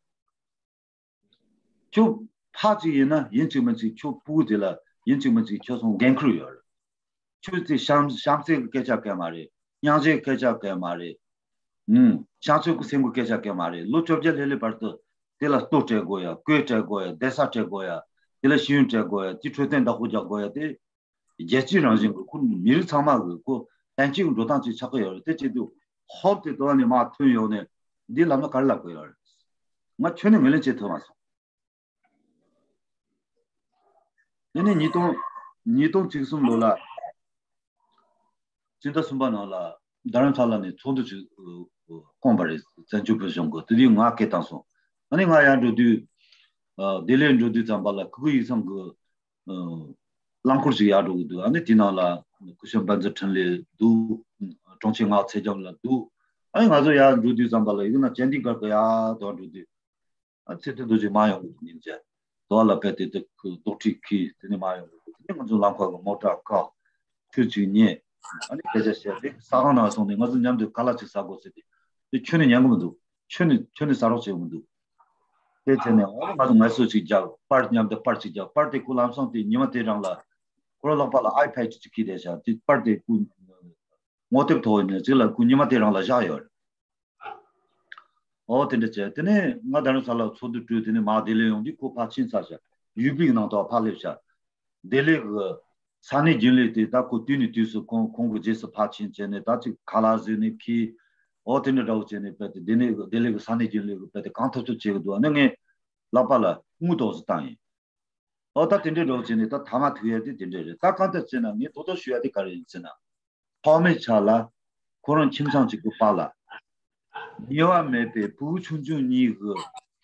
ཁྱོད་ཕ་གཅིག་ཡིན་ན་ཡིན་གཅིག་མིན་གཅིག་ཁྱོད་སྤུ་གུ་དེ་ལ་ཡིན་གཅིག་མིན་གཅིག་ཁྱོད་སོང་འགན་ཁུར་ཡོད་རེད། ཁྱོད་ཚོས་གཤམ་གཤམ་གསལ་གྱི་སྐད་ཆ་སྐད་མ་རེད། སྙིང་རྗེའི་སྐད་ཆ་སྐད་མ་རེད། ཨུམ། བྱང་ཆུབ་ཀྱི་སེམས་ཀྱི་སྐད་ཆ་སྐད་མ་རེད། ལོ་བཅོ་བརྒྱད་སླེབས་སླེབས་བར་དུ་དེ་ལ་ལྟོ་སྤྲད་དགོས་ཡ། གོས་སྤྲད་དགོས་ཡ། བསྡད་ས་སྤྲད་དགོས་ཡ། དེ་ལ་ཤེས་ཡོན་སྤྲད་དགོས་ཡ། དེ་འཕྲོད་བསྟེན་བདག་པོ་རྒྱག་དགོས་ཡ། དེ་རྒྱལ་སྤྱིའི་རང་བཞིན་གྱི་ཁོ་མི་རིགས་ཚང་མ་གི་ཁོ་ལྷན་སྐྱེས་ཀྱི་འགྲོ་སྟངས་ཅིག་ཆགས་ཀྱི་ཡོད་རེད། དེ་བྱེད་དུས་ཧོབ་སྟེ་དོ་ནས་མར་ཐོན་ཡོང་ནས་འདི་ལབ་ན་ག་རེ་ལབ་དགོས་ཡོད་རེད། ང་ཁྱོན་ནས་ངོས་ལེན་བྱེད་ཐུབ་མ་སོང་། དེ་ནས་ཉིས་སྟོང་ཉིས་སྟོང་བཅུ་གསུམ་ལོ་ལ་སྤྱི་ཟླ་གསུམ་པ་ནང་ལ་རྡ་རམ་ས་ལ་ནས་ཚོགས་འདུ་ཅིག་བསྐོངས་པ་རེད། བཙན་བྱོལ་བོད་གཞུང་གི། དེ་དུས་ང་སྐད་བཏང་སོང་། ཨ་ནི་ང་ཡར་འགྲོ་དུས་ལྡི་ལི་འགྲོ་དུས་ཙམ་པ་ལ་ཁུ་ཁུ་ཡིག་ཚང་གི་རླངས་འཁོར་ཅིག་ཡར་འགྲོ་གི་འདུག་ཨ་ནི་དེ་ནང་ལ་སྐུ་ཞབས་འབན་ཛི་ཁྲིན་ལེ་འདུག་ཀྲོང་ཆེ་ངག་ཚེ་རྒྱམ་ལགས་འདུག་ཨ་ནི་ང་ཚོ་ཡར་འགྲོ་དུས་ཙམ་པ་ལ་ཡིག་ན་ཅན་ཌི་གར་གི་ཡར་དུ་འགྲོ་དུས། ཨ་ཚེ་བརྟན་རྡོ་རྗེ་མར་ཡོང་གི་འདུག་ཉིན་བྱས། དོ་ལ་བས་དེ་དེ་ཁུ་རྡོག་ཁྲིད་ཁི་དེ་ནས་མར་ཡོང་གི་འདུག་དེ་ནས་ང་ཚོ་ལམ་ཁ་གི་མོ་ཊ་ཁ་ཁྱོད་ཅིག་ཉེ། ཨ་ནི་སྐད་ཆ་བཤད་དེ་ས་ཁང་ནང་སོང་ནས་ང་ཚོ་མཉམ་དུ་ཁ་ལག་ཅིག་ཟ་དགོས་ཟེར་ཏེ། དེ་ཁྱོན་ནས་ཉན་གི་མི་འདུག་ཁྱོན་ནས་ཁྱོན་ནས་ཟ་རོགས་བྱེད་གི་མི་འདུག་དེ་བྱས་ནས་ཨོ་ང་ཚོ་ངལ་གསོ་ཅིག་རྒྱག་པར་མཉམ་དུ་པར་ཅིག་རྒྱག་པར་དེ་ཁོ་ལམ་སང་དེ་ཉི་མ་དེ་རང་ལ་ཁོ་རང་ལག་པ་ལ་ཨའི་ཕེད་ཅིག་ཁྱེར་བསྡད་ཤག་དེ་པར་དེ་ཁོ་ངོ་དེབ་ཐོག་ནས་ཅིག་ལ་ཁོ་ཉི་མ་དེ་རང་ལ་བཞག་ཡོད་རེད། ཨོ་དེ་འདྲ་བྱས། དེ་ནས་ང་རྡ་རམ་ས་ལ་ཚོགས་འདུ་གྲོལ། དེ་ནས་མར་ལྡི་ལི་ཡོང་དུས་ཁོ་ཕར་ཕྱིན་ཚར་ཤག་ཡུ་པི་གི་ནང་དུ་ཕར་སླེབས་ཤག་ལྡི་ལི་གི་ས་གནས་རྒྱུན་ལས་དེ་ད་ཁོ་དུས་ནས་དུས་སུ་ཁོང་ཁོང་གི་རྗེས་སུ་ཕར་ཕྱིན་བྱས་ནས་ད་ཅིག་ཁ་ལག་བཟོས་ནས་ཁྱེར། ཨོ་དེ་འདྲ་འདྲ་བོ་བྱས་ནས་དཔེ་དེ་ལྡི་ལི་གི་ལྡི་ལི་གི་ས་གནས་རྒྱུན་ལས་གི་དཔེ་དེ་གང་ཐུབ་ཐུབ་བྱེད་གི་འདུག་ཨ་ནི་ངས་ལག་པ་ལ་དངུལ་ཏོག་ཙམ་བཏང་ཡིན། ཨོ་ད་དེ་འདྲའི་འདྲ་བོ་བྱས་ནས་ད་ཐ་མག་ཐུག་ཡ་དེ་དེ་འདྲ་རེད། ད་གང་ལྟར་བྱས་ན་ངས་དོ་དོ་ཞུ་ཡ་དེ་ག་རེ་ཡིན་ཟེར་ན། ཐོག་མའི་ཆ་ལ་ཁོ་རང་ཁྱིམ་ཚང་གཅིག་གི་པཱ་ལགས། ཉེ་བ་མེད་པའི་བུ་ཆུང་ཆུང་གཉིས་ཀྱི་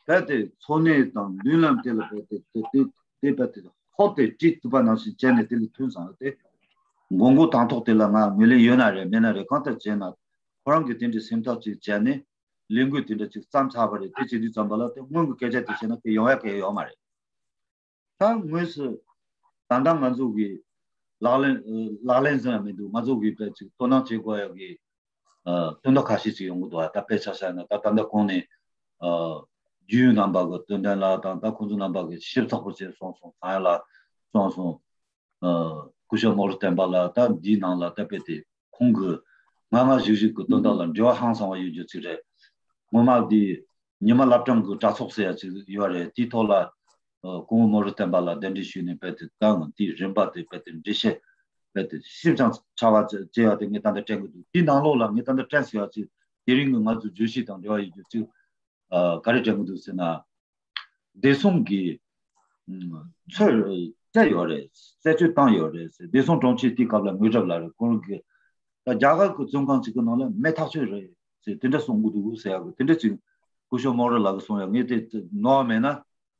རྦད་དེ་འཚོ་གནས་དང་མདུན་ལམ་དེ་ལ་རྦད་དེ་དེ་དེ་དེ་རྦད་དེ་ཧོབ་སྟེ་བྲིས་ཐུབ་པ་ནང་བཞིན་བྱས་ནས་དེ་ལ་ཐོན་སོང་སྟེ། མགོ་མགོ་དང་ཐོག་དེ་ལ་ང་ངོས་ལེན་ཡོད་ན་རེད་མེད་ན་རེད། གང་ལྟར་བྱས་ན་ཁོ་རང་གིས་དེ་འདྲའི་སེམས་ཐག་ཅིག་བཅད་ནས་ལས་འགུལ་དེ་འདྲ་ཅིག་བརྩམས་ཚར་བ་རེད། དེ་བྱེད་དུས་ཙམ་པ་ལ་དེ་སྔོན་གྱི་སྐད་ཆ་དེ་བཤད་ན་དེ་ཡོང་ཡ་གང་ཡང་ཡོད་མ་རེད། ད་དངོས་སུ་ད་ལྟ་ང་ཚོ་གི་ལག་ལེན་ལག་ལེན་ཟེར་ཡ་མི་འདུག་ང་ཚོ་གི་དཔེ་ཅིག་དོ་སྣང་བྱེད་དགོས་ཡ་གི་དོན་དག་ཁ་ཤས་ཅིག་ཡོང་གི་འདུག་ད་དཔེ་ཆ་བཞག་ན་ད་ད་ལྟ་གོང་ནས་རྒྱུན་རྣམ་པ་གི་སྟོན་དོན་ལ་དང་ད་ཁོང་ཚོ་རྣམ་པ་གི་ཞིབ་ཚགས་པོ་བྱས་སོང་སོང་ཚང་ཡ་ལ་སོང་སོང་། སྐུ་ཞབས་རྨོག་རུ་བསྟན་པ་ལ་ད་འདིའི་ནང་ལ་ད་དཔེ་དེ་ཁོང་གི་ང་ང་ཞིག་ཞིག་གི་དོན་དག་ལ་འབྲེལ་བ་ཧང་སང་བ་ཡོད་རྒྱུ་ཅིག་རེད། ངོ་མ་འདི་ཉི་མ་བླ་བྲང་གི་གྲྭ་ཚོགས་ཟེར་ཡ་ཅིག་ཡོད་རེད། དེའི་ཐོག་ལ་སྐུ་ངོ་རྨོག་རུ་བསྟན་པ་ལ་གདན་འདྲེན་ཞུས་ནས་དཔེ་དེ་ད་ང་དེའི་རིམ་པ་དེ་དཔེ་དེ་འགྲེལ་བཤད་དཔེ་དེ་ཞིབ་ཅིང་ཕྲ་བ་བྱས་ཡ་དེ་ངས་ད་ལྟ་དྲན་གི་འདུག་དེའི་ནང་ལོགས་ལ་ངས་ད་ལྟ་དྲན་ཟེར་ཡ་ཅིག་དེ་རིང་གི་ང་ཚོའི་བརྗོད་གཞི་དང་འབྲེལ་བ་ཡོད་རྒྱུ་ཅིག་ག་རེ་དྲན་གི་འདུག་ཟེར་ན། བདེ་སྲུང་གི་ཚོད་བཙལ་ཡོད་རེད། རྩད་གཅོད་བཏང་ཡོད་རེད་ཟེར། བདེ་སྲུང་དྲུང་ཆེ་དེའི་སྐབས་ལ་ངོས་གྲབས་ལགས་རེད། ཁོང་གིས་ད་རྒྱ་གར་གྱི་བཙོན་ཁང་གཅིག་གི་ནང་ལ་མི་ཐག་ཆོད་རེད་ཟེར་དེ་འདྲ་གསུང་གི་འདུག་ཟེར་ཡག་གི་དེ་འདྲ་ཅིག་སྐུ་ཞབས་རྨོག་རུ་ལགས་ཀྱིས་གསུང་ཡག་ངས་དེ་ནོར་བ་མེད་ན་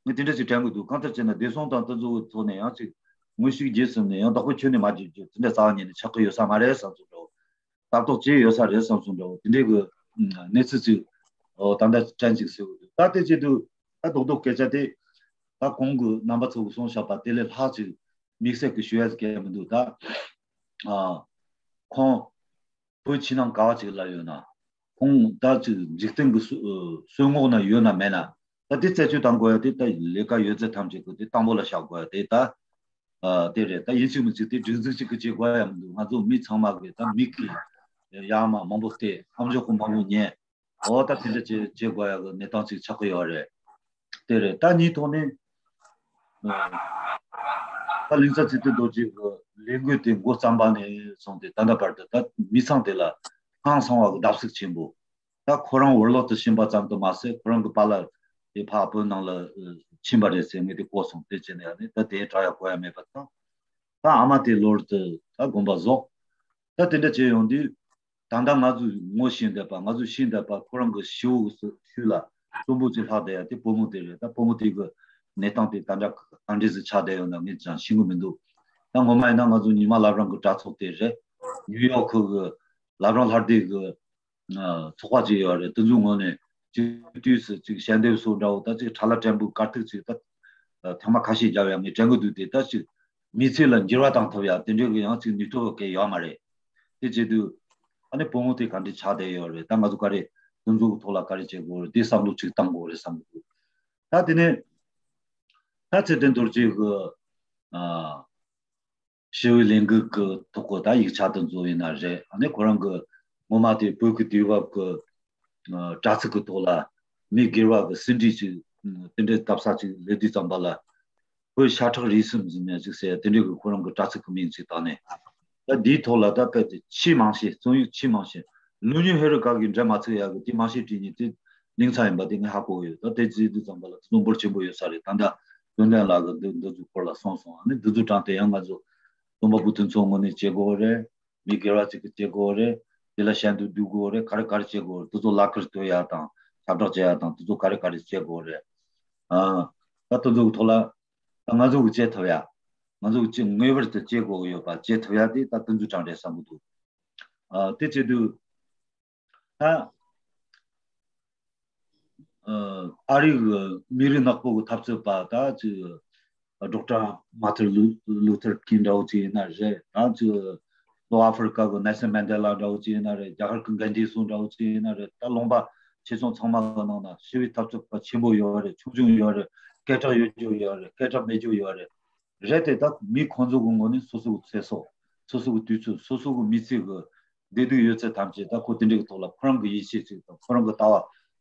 ངས་དེ་འདྲ་ཅིག་དྲན་གི་འདུག་གང་ལྟར་བྱས་ན་བདེ་སྲུང་དང་དེ་ཚོ་གི་ཐོག་ནས་ཡང་ཅིག་ངོས་ཤིག་བརྗེད་ཟིན་ནས་ཡང་བདག་པོ་ཁྱོན་ནས་མ་བརྗེད་རྒྱུ་དེ་འདྲ་རྩ་བ་ཉིད་ནས་ཆགས་ཀྱི་ཡོད་ས་མ་རེད་བསམ་སོང་འདྲ་བོ། ལྟ་རྟོག་བྱས་ཡོད་ས་རེད་བསམ་སོང་འདྲ་བོ་དེ་འདྲའི་གི་གནས་ཚུལ་ཅིག་ཨོ་ད་ལྟ་དྲན་ཅིག་ཟེར་གི་འདུག་ད་དེ་བྱེད་དུས་ད་རྡོག་རྡོག་སྐད་ཆ་དེ་ད་གོང་གི་རྣམ་པ་ཚོ་གི་གསུངས་བཞག་པ་དེ་ལས་ལྷག་ཅིག་དམིགས་བསལ་གི་ཞུ་ཡ་ཟིག་གལ་མི་འདུག་ད་ཨ་ཁོང་བོད་ཕྱི་ནང་ག་བ་ཅིག་ལ་ཡོད་ན་ཁོང་ད་ཅིག་འཇིག་རྟེན་གི་གསོད་ངོགས་ན་ཡོད་ན་མེད་ན་ད་དེ་རྩད་གཅོད་བཏང་དགོས་ཡ་དེ་ད་ལས་ཀ་ཡོད་ཚད་ཐམས་ཅད་གི་དེ་དང་པོ་ལ་བཞག་དགོས་ཡ་དེ་ད། ཨ་དེ་རེད། ད་ཡིན་གཅིག་མིན་གཅིག་དེ་སྒྲིག་འཛུགས་གཅིག་གི་བྱེད་དགོས་ཡ་མི་འདུག་ང་ཚོ་མི་ཚང་མ་གི་ད་མིག་གི་ཡར་མར་མང་པོ་བལྟས། ཨམ་ཅོག་གི་མང་པོ་ཉན། འོ་ད་དེ་འདྲ་བྱེད་བྱེད་དགོས་ཡ་གི་གནས་སྟངས་ཅིག་ཆགས་ཀྱི་ཡོད་རེད། དེ་རེད། ད་གཉིས་ཐོག་ནས་ཨ་ད་གླིང་ཚ་ཚེ་བརྟན་རྡོ་རྗེ་གི་ལས་འགུལ་དེ་འགོ་བརྩམས་པ་ནས་བཟུང་སྟེ་ད་ལྟ་བར་དུ་ད་མི་ཚང་དེ་ལ་ཧང་སང་བ་གི་བརྡབ་གསིག་ཆེན་པོ། ད་ཁོ་རང་ཝར་ལོག་ཏུ་ཕྱིན་པ་ཙམ་དུ་མ་ཟད་ཁོ་རང་གི་པཱ་ལགས་དེ་ཕར་བོད་ནང་ལ་ཕྱིན་པ་རེད་ཟེར་ངས་དེ་གོ་སོང་། དེ་བྱས་ནས་ཡང་ནི་ད་དེ་དྲག་ཡ་གོ་ཡ་མེད་པ་དང་། ད་ཨ་མ་དེ་ལོར་དུ་ད་དགོངས་པ་རྫོགས། ད་དེ་འདྲ་བྱས་ཡོང་དུས་ད་ལྟ་ང་ཚོས་ངོ་ཤེས་བསྡད་པ་ང་ཚོས་ཤེས་བསྡད་པ་ཁོ་རང་གི་ཤི་བོ་གི་ཤུལ་ལ་གསོན་པོ་ཅིག་ལྷག་བསྡད་ཡ་དེ་བུ་མོ་དེ་རེད། ད་བུ་མོ་དེ་གི་གནས་སྟངས་དེ་ད་འདྲ་ག་འདྲས་སུ་ཆགས་བསྡད་ཡོད་ན་ངས་ཀྱང་ཤེས་གི་མི་འདུག་ད་ངོ་མ་ཡིན་ན་ང་ཚོ་ཉི་མ་བླ་བྲང་གི་གྲྭ་ཚོགས་དེ་རེད། ནིའུ་ཡོག་ཁུལ་གི་བླ་བྲང་ལྷ་སྡེ་གི་ཚོགས་པ་ཅིག་ཡོད་རེད། དེ་ཚོའི་ངོས་ནས་སྤྱི་འཐུས་སུ་ཅིག་ཞལ་འདེབས་སོགས་འདྲ་བོ་ད་ཅིག་ཁྲ་ལ་ཕྲན་བུ་དཀར་ཐིག་ཅིག་ད་ ཐེངས་མ་ཁ་ཤས་བརྒྱབ་ཡ་ངས་དྲན་གི་འདུག་དེ་ད་ཅིག་མི་ཚེ་ལ་འགྱུར་བ་བཏང་ཐུབ་ཡ་དེ་འདྲའི་གི་ཡང་ཅིག་ནུས་སྟོབས་གལ་ཡོད་མ་རེད། དེ་བྱེད་དུས་ཨ་ནི་བུ་མོ་དེ་ག་འདྲ་ཆགས་བསྡད་ཡོད་རེད། ད་ང་ཚོ་ག་རེ་དེ་ཚོ་གི་ཐོག་ལ་ག་རེ་བྱེད་དགོས་རེད། དེ་བསམ་བློ་ཅིག་བཏང་དགོས་རེད་བསམ་གི་འདུག་ད་དེ་ནས་ད་ཚེ་བརྟན་རྡོ་རྗེ་གི་ཨ། ཞི་བའི་ལས་འགུལ་གྱི་ཐོག་གི་ད་ཡིག་ཆ་དེ་ཚོ་ཡིན་ན་རེད། ཨ་ནི་ཁོ་རང་གི་ངོ་མ་དེ་བོད་ཀྱི་དུས་བབ་ཀྱི་ཨ་དྲ་ཚིགས་ཀྱི་ཐོག་ལ་མི་སྒེར་བ་གི་ཟིན་བྲིས་ཅིག་ཨ་དེ་འདྲའི་བཏབ་ས་ཅིག་སླེབས་དུས་ཙམ་པ་ལ་བོད་ཤ་ཁྲག་རིས་གསུམ་ཟིན་ནས་ཅིག་ཟེར་དེ་འདྲའི་གི་ཁོ་རང་གི་དྲ་ཚིགས་ཀྱི་མིང་ཅིག་བཏགས་ནས། ད་འདིའི་ཐོག་ལ་ད་དཔེ་དེ་ཆེས་མང་ཤོས་རྩོམ་ཡིག་ཆེས་མང་ཤོས་ལུགས་གཉིས་ཧེ་རུ་ཀ་གི་འགྲེལ་མ་ཚིག་ཡག་གི་དེ་མང་ཤོས་བྲིས་ནས་དེ་གླིང་ཚ་ཡིན་པ་དེ་ངས་ཧ་གོ་ཡོད། ད་དེ་བརྩིས་དུས་ཙམ་པ་ལ་དེ་ཚོ་འབོར་ཆེན་པོ་ཡོད་ས་རེད། ད་ལྟ་དོན་ལྡན་ལགས་ཀྱིས་འདི་འདི་ཚོའི་སྐོར་ལ་གསུངས་སོང་། ཨ་ནི་འདི་ཚོ་དྲངས་ཏེ་ཡང་ང་ཚོ་རྩོམ་པ་པོ་དེ་ཚོའི་ངོས་ནས་བྱེད་དགོས་རེད། མི་སྒེར་བ་ཅིག་གིས་བྱེད་དགོས་རེད། དེ་ལ་ཞལ་འདོན་བསྡུ་དགོས་རེད། ག་རེ་ག་རེ་བྱེད་དགོས་རེད། དེ་ཚོ་ལག་ཁྱེར་སྟོན་ཡ་དང་ཁྱབ་བསྒྲགས་བྱེད་ཡ་དང་དེ་ཚོ་ག་རེ་ག་རེ་བྱེད་དགོས་རེད། ཨ་ད་དེ་ཚོའི་ཐོག་ལ་ད་ང་ཚོ་གིས་བྱེད་ཐུབ་ཡ། ང་ཚོ་གིས་ངེས་པར་དུ་བྱེད་དགོས་ཀྱི་ཡོད་པ། བྱེད་ཐུབ་ཡ་དེ་ད་དེ་ཚོ་དྲངས་རེད་བསམ་གྱི་འདུག་ཨ་དེ་བྱེད་དུས། ད་ཨ་རིའི་མི་རིགས་ནག་པོ་གི་འཐབ་རྩོད་པ་ད་ཅིག་ཌོག་ཊར་མར་ཊིན་ལུ་ཐར་ཀིང་འདྲ་བོ་ཅིག་ཡིན་ན་རེད། ད་ཅིག་ལྷོ་ཨ་ཧྥེ་རི་ཀ་གི་ནེལ་སན་མན་ཌེ་ལ་འདྲ་བོ་ཅིག་ཡིན་ན་རེད། རྒྱ་གར་གི་གྷན་དྷི་སོགས་འདྲ་བོ་ཅིག་ཡིན་ན་རེད། ད་ལུང་པ་ཆེ་ཆུང་ཚང་མ་གི་ནང་ན་ཞི་བའི་འཐབ་རྩོད་པ་ཆེན་པོ་ཡོད་རེད། ཆུང་ཆུང་ཡོད་རེད། སྐད་གྲགས་ཡོད་རྒྱུ་ཡོད་རེད། སྐད་གྲགས་མེད་རྒྱུ་ཡོད་རེད། རེད་དེ་ད་མི་ཁོང་ཚོ་གི་ངོས་ནས་སོ་སོ་གི་ཚེ་སྲོག་སོ་སོ་གི་དུས་ཚོད་སོ་སོ་གི་མི་ཚེ་གི་བདེ་སྡུག་ཡོད་ཚད་ཐམས་ཅད་ད་ཁོ་དེ་འདྲའི་གི་ཐོག་ལ་ཁོ་རང་གི་ཡིད་ཆེས་ཅིག་དང་ཁོ་རང་གི་ལྟ་བ་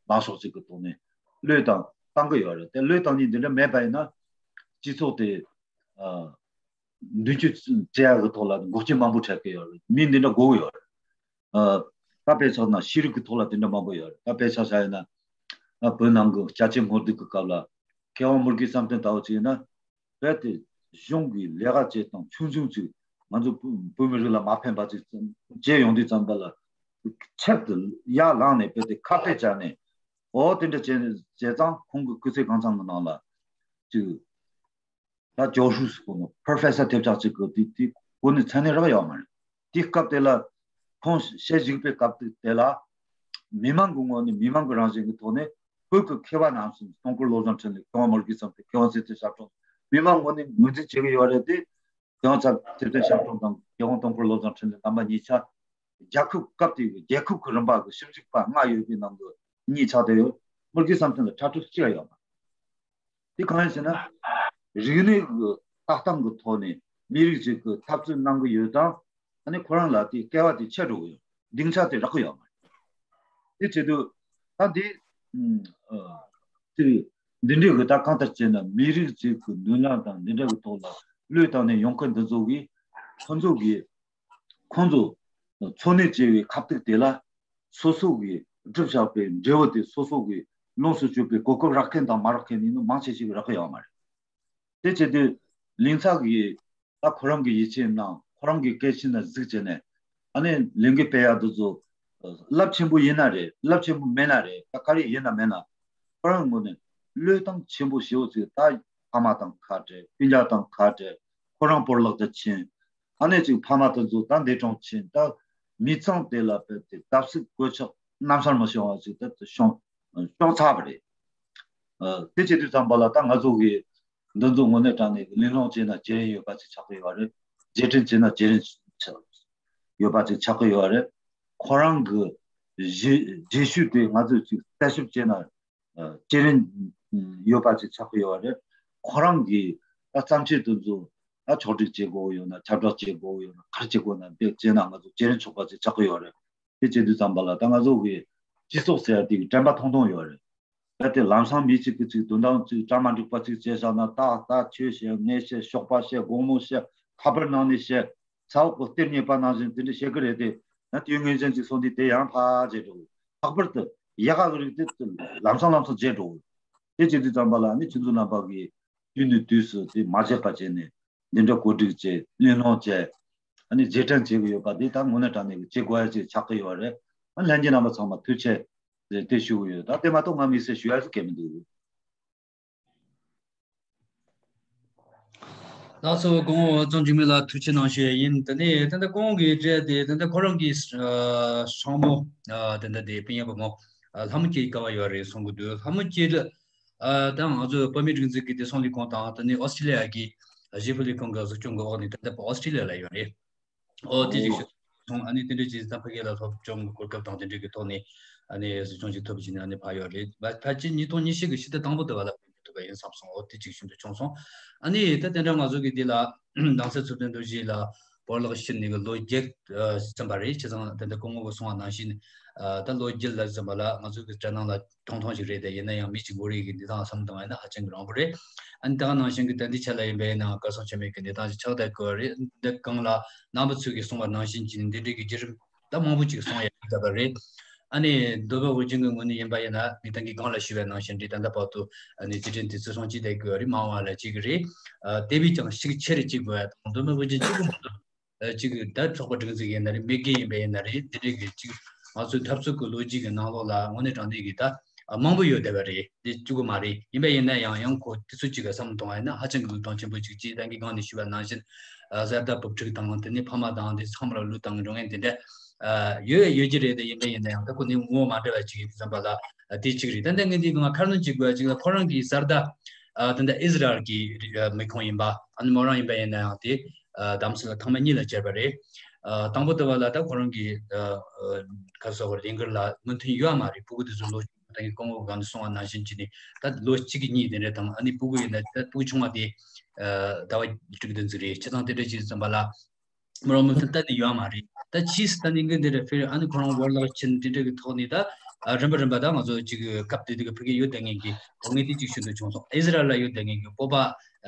ལངས་ཕྱོགས་ཅིག་གི་ཐོག་ནས་བློས་བཏང་བཏང་གི་ཡོད་རེད། དེ་བློས་བཏང་ནས་འདི་འདྲ་མེད་པ་ཡིན་ན་སྤྱི་ཚོགས་དེ་ཨ་མདུན་སྐྱོད་བྱེད་ཡ་གི་ཐོག་ལ་འགོག་རྐྱེན་མང་པོ་འཕྲད་ཀྱི་ཡོད་རེད། མི་འདི་འདྲ་དགོས་ཀྱི་ཡོད་རེད། ཨ་ད་དཔེ་ཆ་ན་ཤེས་རིག་གི་ཐོག་ལ་དེ་འདྲ་མང་པོ་ཡོད་རེད། ད་དཔེ་ཆ་བཞག་ཡིན་ན་ཨ་བོད་ནང་གི་རྒྱ་ཆེ་ངོ་རྒོལ་གི་སྐབས་ལ་མཁས་དབང་མུར་གེ་བསམ་གཏན་ལྟ་བུ་ཅིག་ཡིན་ན། རྦད་དེ་གཞུང་གི་ལས་ཀ་བྱེད་སྟངས་ཆུང་ཆུང་ཅིག་ང་ཚོ་བོད་བོད་མི་རིགས་ལ་མ་ཕན་པ་ཅིག་བྱས་ཡོང་དུས་ཙམ་པ་ལ་ཁྱད་དུ་ཡར་ལངས་ནས་རྦད་དེ་ཁ་གཏད་བཅག་ནས། འོ་དེ་འདྲ་བྱས་བྱས་ཙང་ཁོང་གི་སྐུ་ཚེ་གང་ཚང་གི་ནང་ལ་ཅིག་ད་教授ཟེར་གོ་ནོ་པོ་རོ་ཕེ་སར་ཐེབས་ཆག་ཅིག་གི་དེ་དེ་གོ་ནས་མཚན་གནས་རག་ཡོད་མ་རེད། དེ་སྐབས་དེ་ལ་ཁོང་བཤད་བཞུགས་པའི་སྐབས་དེ་དེ་ལ་མི་མང་གི་ངོས་ནས་མི་མང་གི་རང་བཞིན་གྱི་ཐོག་ནས་བོད་ཀྱི་མཁས་པ་རྣམས་སུ་སྟོང་སྐུ་བློ་བཟང་འཕྲིན་ལས། མཁས་དབང་མུར་གེ་བསམ་གཏན། མཁས་དབང་ཚེ་བརྟན་ཞབས་དྲུང་མི་མང་ངོས་ནས་ངོས་འཛིན་བྱེད་ཀྱི་ཡོད་རེད་དེ། མཁས་དབང་ཚེ་བརྟན་ཞབས་དྲུང་དང་མཁས་དབང་སྟོང་སྐུ་བློ་བཟང་འཕྲིན་ལས་རྣམ་པ་གཉིས་ཆ་རྒྱལ་ཁབ་སྐབས་དེའི་རྒྱལ་ཁབ་ཀྱི་རིམ་པ་གི་ཞིབ་འཇུག་པ་ལྔ་ཡོད་པའི་ནང་གི་གཉིས་ཆགས་བསྡད་ཡོད། མུར་གེ་བསམ་གཏན་ལ་གྲྭ་ཕྲུག་གཅིག་ཡང་ཡོད་མ་རེད། དེ་གང་ཡིན་ཟེར་ན། རིག་གནས་ཀྱི་ལྟ་སྟངས་ཀྱི་ཐོག་ནས་མི་རིགས་ཅིག་གི་འཐབ་རྩོད་གནང་གི་ཡོད་དང་། ཨ་ནི་ཁོ་རང་ལ་དེ་སྐལ་བ་དེ་ཆད་འགྲོ་གི་ཡོད། སྡིངས་ཆ་དེ་རག་གི་ཡོད་མ་རེད། དེ་བྱེད་དུས་ད་འདི་ཨ་དེ་འདི་འདྲའི་གི་ད་གང་ལྟར་བྱས་ན་མི་རིགས་ཅིག་གི་མདུན་ལམ་དང་འདི་འདྲ་གི་ཐོག་ལ་བློས་བཏང་ནས་ཡོང་མཁན་འདི་ཚོ་གིས་ཁོ་ཚོ་གིས་ཁོང་ཚོ་འཚོ་གནས་བྱེད་པའི་ཁ་ཐུག་དེ་ལ་སོ་སོ་གིས་བསྒྲུབས་བཞག་པའི་འབྲས་བུ་དེ་སོ་སོ་གིས་ལོངས་སུ་སྤྱོད་པའི་གོ་སྐབས་རག་མཁན་དང་མ་རག་མཁན་ཡིན་ན་མང་ཆེ་ཞིག་རག་གི་ཡོད་མ་རེད། དེ་བྱེད་དུས་ལིང་ཚ་གིས་ད་ཁོ་རང་གི་ཡིད་ཆེས་གནང་། ཁོ་རང་གི་སྐད་ཆ་ན་གཟིགས་བྱས་ནས་ཨ་ནི་ལས་འགུལ་སྤེལ་ཡག་འདི་ཚོ་རླབས་ཆེན་པོ་ཡིན་ན་རེད། རླབས་ཆེན་པོ་མེད་ན་རེད། ད་ག་རེ་ཡིན་ན་མེད་ན་ཁོ་རང་ངོས་ནས་བློས་བཏང་ཆེན་པོ་ཞེ་པོ་ཅིག་ད་ཕ་མ་དང་ཁ་བྲལ། སྤུན་ཀྱག་དང་ཁ་བྲལ། ཁོ་རང་སྤོ་ལགས་དུ་ཕྱིན། ཨ་ནེ་ཅིག་ཕ་མ་དེ་ཚོ་ད་འདས་གྲོངས་ཕྱིན། ད་མི་ཚང་དེ་ལ་དཔེ་དེ་བརྡབ་གསིག་གོད་ཆག་གནམ་ས་མི་ཤོང་བ་ཅིག་ད་བྱུང་བྱུང་ཚར་བ་རེད། ཨ་དེ་བྱེད་དུས་ཙམ་པ་ལ་ད་ང་ཚོ་གི་འདི་ཚོ་དངོས་གནས་དྲང་གནས་ཀྱི་གླེང་སློང་བྱས་ན་བརྗེ་རན་ཡོད་པ་ཅིག་ཆགས་ཀྱི་ཡོད་རེད། རྗེས་དྲན་བྱས་ན་བརྗེ་རན་ཆགས་ཡོད་པ་ཅིག་ཆགས་ཀྱི་ཡོད་རེད། ཁོ་རང་གི་རྗེས་རྗེས་ཤུལ་དེ་ང་ཚོས་ཅིག་གསལ་ཞིབ་བྱས་ན་ཨ་བརྗེ་རན་ཡོད་པ་ཅིག་ཆགས་ཀྱི་ཡོད་རེད། ཁོ་རང་གིས་ད་བརྩམས་ཆོས་དེ་ཚོ་ད་ཕྱོགས་སྒྲིག་བྱེད་དགོས་ཡོད་ན། ཁྱབ་བསྒྲགས་བྱེད་དགོས་ཡོད་ན། ག་རེ་བྱེད་དགོས་ན་དེ་བྱས་ན་ང་ཚོ་བརྗེ་རན་ཆོག་པ་ཅིག་ཆགས་ཀྱི་ཡོད་རེད། དེ་བྱེད་དུས་ཙམ་པ་ལ་ད་ང་ཚོ་གི་སྤྱི་ཚོགས་ཟེར་ཡ་དེ་གི་དྲན་པ་ཐུང་ཐུང་ཡོད་རེད། གལ་ཏེ་ལམ་སང་མི་གཅིག་གིས་གཅིག་དོན་དག་གཅིག་གྲ་མ་འགྲིག་པ་གཅིག་བྱས་བཞག་ན། ད་ད་ཁྱོད་བཤད། ངས་བཤད། ཞོགས་པ་བཤད། དགོང་མོ་བཤད། ཁ་པར་ནང་ནས་བཤད། ཚ་བོ་གི་གཏེར་རྙེད་པ་ནང་བཞིན་དེ་འདྲ་བཤད་གི་རེད་དེ། ཡང་དུས་ངན་ཅན་གཅིག་སོང་དུས་དེ་ཡང་ཕར་བརྗེད་འགྲོ། ལྷག་པར་དུ་ཡག་ག་གི་རིགས་དེ་ལམ་སང་ལམ་སང་བརྗེད་འགྲོ། དེ་བྱེད་དུས་ཙམ་པ་ལ་ནི་ཁྱེད་ཚོ་རྣམ་པ་གིས་དུས་ནས་དུས་སུ་དེ་མ་བརྗེད་པ་བྱས་ནས་འདི་འདྲ་གོ་སྒྲིག་བྱས། གླེང་སློང་བྱས། ཨ་ནི་རྗེས་དྲན་བྱེད་ཀྱི་ཡོད་པ་འདི་ད་དངོས་གནས་དྲང་གནས་ཀྱི་བྱེད་དགོས་ཡ་ཅིག་ཆགས་ཀྱི་ཡོད་རེད། ཨ་ལྷན་རྒྱས་རྣམ་པ་ཚང་མ་ཐུགས་རྗེ་ཆེ་དེ་ཞུ་གི་ཡོད། ད་དེ་མ་གཏོགས་ང་དམིགས་བསལ་ཞུ་ཡ་ཟིག་གང་ཡང་མི་འདུག། ལགས་སོ། སྐུ་ངོ་བ་ཚང་འཇིགས་མེད་ལགས་ཐུགས་རྗེ་གནང་ཞུ་ཡ་ཡིན། དེ་ནས་ད་ལྟ་སྐུ་ངོ་གི་གྲས་དེ་ད་ལྟ་ཁོ་རང་གི་ཨ་ཚ་མོ་ཨ་ད་ལྟ་དེ་སྤུན་ཡ་བུ་མོ་ཨ་ལྷ་མོ་སྐྱིད་ཀ་བ་ཡོད་རེད་གསུང་གི་འདུག། ལྷ་མོ་སྐྱིད་ ཨ་ད་ང་ཚོ་བོད་མིའི་སྒྲིག་འཛུགས་ཀྱི་བདེ་སྲུང་ལས་ཁུངས་དང་དེ་ནས་ཨོ་སི་ཀྲི་ལི་ཡ་གི་བཞི་པོ་ལས་ཁུངས་ཀྱི་གཟིགས་སྐྱོང་གི་འོག་ནས་ད་ལྟ་བར་ཨོ་སི་ཀྲི་ལི་ཡ་ལ་ཡོད་རེད། ཨོ་དེ་ཅིག་ཞུ་སོང་། ཨ་ནི་དེ་འདྲ་ཅིག་ད་ཕ་གི་ལ་སློབ་སྦྱོང་གི་གོ་སྐབས་དང་དེ་འདྲ་གི་ཐོག་ནས་ཨ་ནི་གཟིགས་སྐྱོང་ཅིག་ཐོབ་བྱས་ནས་ཨ་ནི་ཕར་ཡོད་རེད། ཕལ་ཆེར་ཉིས་སྟོང་ཉི་ཤུ་གི་ཕྱི་ཟླ་དང་པོ་དེ་བར་ལ་ཐུབ་པ་ཡིན་བསམ་སོང་། འོ་དེ་ཅིག་ཞུ་འདོད་བྱུང་སོང་། ཨ་ནི་ད་དེ་འདྲ་ང་ཚོ་གི་འདི་ལ་ནང་སྲིད་ཚུལ་ལྡན་རྡོ་རྗེ་ལ་བོར་བརླག་ཕྱིན་ནས་གི་ལོ་བརྒྱད་ཨ་ཟིན་པ་རེད། བྱས་ཙང་ད་ལྟ་སྐུ་ངོ་གིས་གསུངས་པ་ནང་བཞིན་ཨ་ད་ལོ་བརྒྱད་ལ་ཟིན་པ་ལ་ང་ཚོ་གི་སྤྲོ་སྣང་ལ་ཐུང་ཐུང་ཞིག་རེད། དེ་ཡིན་ན་ཡང་མི་གཅིག་བོར་ཡས་ཀྱི་གནས་སྟངས་བསམ་བློ་བཏང་བ་ཡིན་ན་ཧ་ཅང་གི་རིང་པོ་རེད། ཨ་ནི་ད་ག་ནང་བཞིན་གི་ད་འདི་ཆ་ལ་ཡིན་པ་ཡིན་ན་གར་སོང་ཆེན་མོའི་གི་གནས་སྟངས་ཤིག་ཆགས་བསྡད་དགོས་རེད། འདི་གང་ལ་རྣམ་པ་ཚོས་གི་གསུངས་པ་ནང་བཞིན་གྱི་འདི་འདྲའི་གི་བརྒྱུད་རིམ་ད་མང་པོ་ཅིག་གསུང་ཡ་ཡོད་པ་རེད། ཨ་ནི་མདོ་སྨད་དབུས་རྒྱུད་ཀྱི་ངོས་ནས་ཡིན་པ་ཡིན་ན་ངས་ད་གིན་གོང་ལ་ཞུས་པ་ནང་བཞིན་རེད། ད་ལྟ་བར་དུ་ཨ་ནི་རྩེད་འགྲན་དེ་ཚོ་སྲུང་བརྩི་བྱེད་དགོས་པ་རེད། མ་འོངས་པ་ལ་བྱེད་ཀྱི་རེད། ཨ་དེ་བས་ཀྱང་ཤུགས་ཆེ་རུ་བྱེད་དགོས་པ་དང་། མདོ་སྨད་དབུས་རྒྱུད་གཅིག་པུ་མ་གཏོགས་ཨ་གཅིག་གི་ད་ཚོགས་པ་སྒྲིག་འཛུགས་ཡིན་ན་རེད། མི་སྒེར་ཡིན་པ་ཡིན་ན་རེད། དེ་འདྲའི་གི་གཅིག་ང་ཚོའི་འཐབ་རྩོད་ཀྱི་ལོ་རྒྱུས་ཀྱི་ནང་ལོགས་ལ་དངོས་གནས་དྲང་གནས་ཀྱི་ད་ཨ་མང་པོ་ཡོད་བསྡད་པ་རེད། དེ་གཅིག་པུ་མ་རེད། ཡིན་པ་ཡིན་ན་ཡང་ཡང་ཁོ་དེ་ཚོ་གཅིག་གི་བསམ་བློ་གཏོང་བ་ཡིན་ན་ཧ་ཅང་གི་བློས་གཏོང་ཆེན་པོ་གཅིག་བྱས། ད་གིན་གོང་ནས་ཞུས་པ་ནང་བཞིན་ཨ་བཟའ་ཟླ་བུ་ཕྲུག་དང་དེ་ནས་ཕ་མ་དང་དེ་ཚང་མ་ལ་བློས་བཏང་གི་འགྲོ་མཁན་དེ་འདྲ་ཨ་ཡོད་ཡོད་ཀྱི་རེད། དེ་ཡིན་པ་ཡིན་ན་ཡང་ད་ཁོ་ནི་ངོ་བོ་མ་འདྲ་བ་ཅིག་ཡིན་དུས་ཙམ་པ་ལ་ཨ་དེ་གཅིག་རེད། ད་ལྟ་ངས་འདི་ང་ཁ་སྣོན་ཅིག་དགོས་པ་ཅིག་ལ་ཁོ་རང་གི་བཟའ་ཟླ་ཨ་ད་ལྟ་ཨི་ཟི་རལ་གྱི་ཨ་མི་ཁོང་ཡིན་པ། ཨ་ནི་མོ་རང་ཡིན་པ་ཡིན་ན་ཡང་དེ་ཨ་དམ་སྲི་ལ་ཐེངས་མ་གཉིས་ལ་བཅར་བ་རེད། ཨ་དང་པོ་དེ་བ་ལ་ད་ཁོ་རང་གི་ཨ་ཨ་ག་སོགས་ལས་འགུལ་ལ་མོས་མཐུན་ཡོད་མ་རེད། སྤུ་གུ་དེ་ཚོ་ལོ་ད་གིན་སྐུ་ངོ་གང་ནས་གསུངས་པ་ནང་བཞིན་གྱི་ནི་ད་ལོ་གཅིག་གཉིས་དེ་འདྲ་དང་། ཨ་ནི་སྤུ་གུ་ཡིན་ན་ད་སྤུ་གུ་ཆུང་བ་དེ་ཨ་ཟླ་བ་དྲུག་བདུན་ཙམ་རེད། བྱས་ཙང་དེ་འདྲ་བྱས་ཙམ་པ་ལ་མོ་རང་མོས་མཐུན་གཏན་ནས་ཡོད་མ་རེད། ད་ཕྱིས་སུ་ད་ནི་འགན་དེ་འདྲ་ཕེབས། ཨ་ནི་ཁོ་རང་བོར་བརླག་ཕྱིན་དེ་འདྲ་གི་ཐོག་ནས་ད་ཨ་རིམ་པ་རིམ་པ་ད་ང་ཚོ་ཅིག་སྐབས་དེ་དུས་ཀྱི་ཕ་གིར་ཡོད་བསྡད་མཁན་གྱི་ངས་དེ་གཅིག་ཞུ་འདོད་བྱུང་སོང་། ཨི་ཟི་རལ་ལ་ཡོད་བསྡད་མཁན་གྱི་སྤོབས་པ་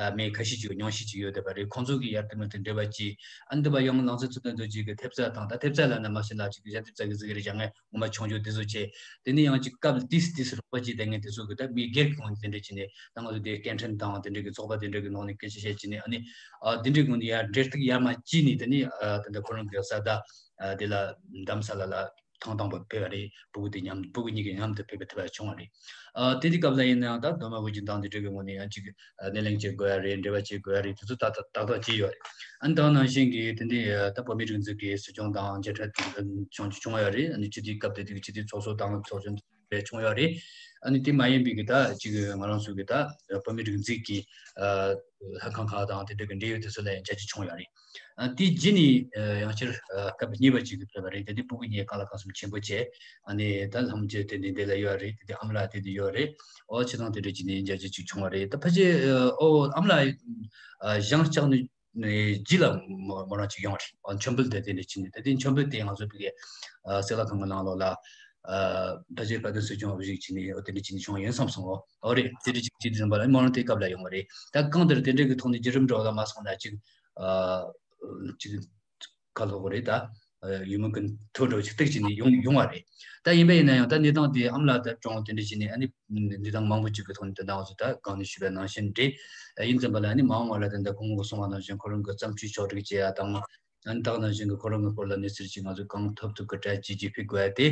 ཨ་མེད་ཁ་ཤས་ཅིག་ཉུང་ཤས་ཅིག་ཡོད་བསྡད་པ་རེད། ཁོང་ཚོ་གི་ཡར་དེ་མོ་དེ་འབྲེལ་བ་ཅིག་ཨ་ནི་འདི་པ་ཡང་ནང་སྲིད་ཚུལ་ལྡན་རྡོ་རྗེ་གི་ཐེབས་རྩ་དང་། ད་ཐེབས་རྩ་ལབ་ན་མ་ཤེས་ལ་ཅིག་ཞབས་འདེགས་རྩ་གི་ཟིག་རེད། བྱ་ངན་ངོ་མ་ཆུང་ཆུང་དེ་ཚོ་བྱས། དེ་ནས་ཡང་ཅིག་སྐབས་ཏིས་ཏིས་རོགས་པ་ཅིག་བསྡད་མཁན་དེ་ཚོ་གི་ད་མི་སྒེར་གྱི་ངོས་ནས་དེ་འདྲ་བྱས་ནས་ད་ང་ཚོ་དེ་སྐད་འཕྲིན་དང་དེ་འདྲ་གི་ཚོགས་པ་དེ་འདྲ་གི་ནང་ནས་སྐད་ཆ་བཤད་བྱས་ནས། ཨ་ནི་ཨ་དེ་འདྲའི་ངོས་ནས་ཡར་འབྲེལ་གཏུག་ཡར་མར་བྱས་ནས། དེ་ནས་ཨ་ད་ལྟ་ཁོ་རང་གི་བཟའ་ཟླ་ཨ་དེ་ལ་རྡ་རམ་ས་ལ་ལ་ཐེངས་དང་པོ་ཕེབས་པ་རེད། སྤུ་གུ་དེ་མཉམ། སྤུ་གུ་གཉིས་ཀྱི་མཉམ་དུ་ཕེབས་པའི་ཐུབ་པ་བྱུང་བ་རེད། ཨ་དེ་དུས་སྐབས་ལ་ཡིན་ན་ཡང་ད་མདོ་སྨད་དབུས་རྒྱུད་དང་དེ་འདྲ་གི་ངོས་ནས་ཡང་ཅིག་ཨ་སྣེ་ལེན་བྱེད་དགོས་ཡ་རེད། འབྲེལ་བ་བྱེད་དགོས་ཡ་རེད། དེ་ཚོ་ཏག་ཏག་ཏག་ཏག་བྱས་ཡོད་རེད། ཨ་ནི་ད་ནང་བཞིན་གྱི་དེ་འདྲའི་ཨ་ད་བོད་མིའི་སྒྲིག་འཛུགས་ཀྱི་སྲིད་སྐྱོང་དང་མཇལ་འཕྲད་དེ་བྱུང་བྱུང་ཡོད་རེད། ཨ་ནི་སྤྱི་འཐུས་སྐབས་དེ་དུས་ཀྱི་སྤྱི་འཐུས་ཚོགས་གཙོ་དང་ཚོགས་གཞོན་རེ་བྱུང་ཡོད་རེད། ཨ་ནི་དེ་མ་ཡིན་པའི་གི་ད་ཅིག་ང་རང་ཚོ་གི་ད་བོད་མིའི་སྒྲིག་འཛུགས་ཀྱི་ཨ་ལྷན་ཁང་ཁག་དང་དེ་འདྲ་གི་འབྲེལ་ཡོད་དེ་ཚོ་ལ་ཡང་མཇལ་རྒྱུ་བྱུང་ཡོད་རེད། ཨ་དེ་རྗེས་ནས་ཨ་ཡང་བསྐྱར་ཨ་སྐབས་གཉིས་པ་ཅིག་གི་ཕེབས་པ་རེད། དེ་དུས་སྤུ་གུ་གཉིས་གང་ལ་གང་འཚམ་ཆེན་པོ་བྱས། ཨ་ནི་ད་ལྷམ་ཅིག་དེ་འདི་འདི་ལ་ཡོད་རེད། དེ་དུས་ཨ་མ་ལགས་དེ་འདི་ཡོད་རེད། ཨོ་ཁྱེད་ཚང་དེ་འདྲ་བྱས་ནས་མཇལ་རྒྱུ་ཅིག་བྱུང་བ་རེད། ད་ཕལ་ཆེར་ཨོ་ཨ་མ་ལགས་ཨ་ཞང་ལྕགས་ནས་ནས་རྗེས་ལ་མོ་མོ་རང་ཅིག་ཡོང་བ་རེད། ཨ་མཆོད་འབུལ་དེ་དེ་འདྲ་བྱས་ནས། ད་དེ་མཆོད་འབུལ་དེ་ང་ཚོ་ཕ་གིའི་ཨ་གསེར་ལྷ་ཁང་གི་ནང་ལོགས་ལ་ཨ་ཕལ་ཆེར་དཔལ་ལྡན་སྲིད་སྐྱོང་འོས་གཞི་བྱས་ནས། ཨོ་དེ་འདྲ་བྱས་ནས་བྱུང་ཡིན་བསམ་སོང་། ཨོ་ཨོ་རེད། དེ་འདྲ་ཅིག་བྱས་དུས་ཙམ་པ་ལ་མོ་རང་དེ་སྐབས་ལ་ཡོང་བ་རེད། ད་གང་ལྟར་དེ་འདྲ་གི་ཐོག་ནས་བརྒྱུད་རིམ་འདྲ་བོ་ལ་མ་སོང་ན་ཅིག་ཨ་ཅིག་ཁ་ལྷོ་གི་རེད། ད་ཡུལ་མི་ཀུན་ཐུགས་འགྲོ་ཅིག་སྟེགས་ཀྱི་ནས་ཡོང་ཡོང་བ་རེད། ད་ཡིན་པ་ཡིན་ན་ཡང་ད་གནས་སྟངས་དེ་ཨ་མ་ལགས་ད་གྲོངས་དེ་འདྲ་བྱས་ནས། ཨ་ནི་གནས་སྟངས་མང་པོ་ཅིག་གི་ཐོག་ནས་ད་ང་ཚོ་ད་གང་ནས་ཞུས་པ་ནང་བཞིན་རེད། ཡིན་ཙམ་པ་ལ་ཨ་ནི་མ་འོངས་པ་ལ་ད་ལྟ་སྐུ་ངོ་གིས་གསུངས་པ་ནང་བཞིན་ཁོ་རང་གི་བརྩམས་ཆོས་ཕྱོགས་སྒྲིག་བྱེད་ཡ་དང་། ཨ་ནི་ད་ག་ནང་བཞིན་གི་ཁོ་རང་གི་སྐོར་ལ་གནས་ཚུལ་ཅིག་ང་ཚོས་གང་ཐུབ་ཐུབ་ཀྱིས་གྲ་རྒྱས་ཀྱིས་ཕུལ་དགོས་ཡ་དེ་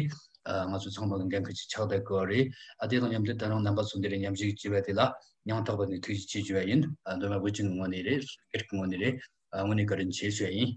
ཨ་ང་ཚོ་ཚང་མ་གི་འགན་ཁུར་ཅིག་ཆགས་བསྡད་དགོས་པ་རེད། ཨ་དེ་དང་མཉམ་དུ་ད་རུང་རྣམ་པ་ཚོ་འདི་རེད། མཉམ་ཞུགས་བྱས་པ་དེ་ལ་སྙིང་ཐག་པ་ནས་ཐུགས་རྗེ་ཆེ་ཞུ་བ་ཡིན། ཨ་མདོ་སྨད་དབུས་རྒྱུད་ཀྱི་ངོས་ནས་རེད། སྒེར་གྱི་ངོས་ནས་རེད། ཨ་དངོས་གནས་བཀའ་དྲིན་ཆེ་ཞུ་བ་ཡིན།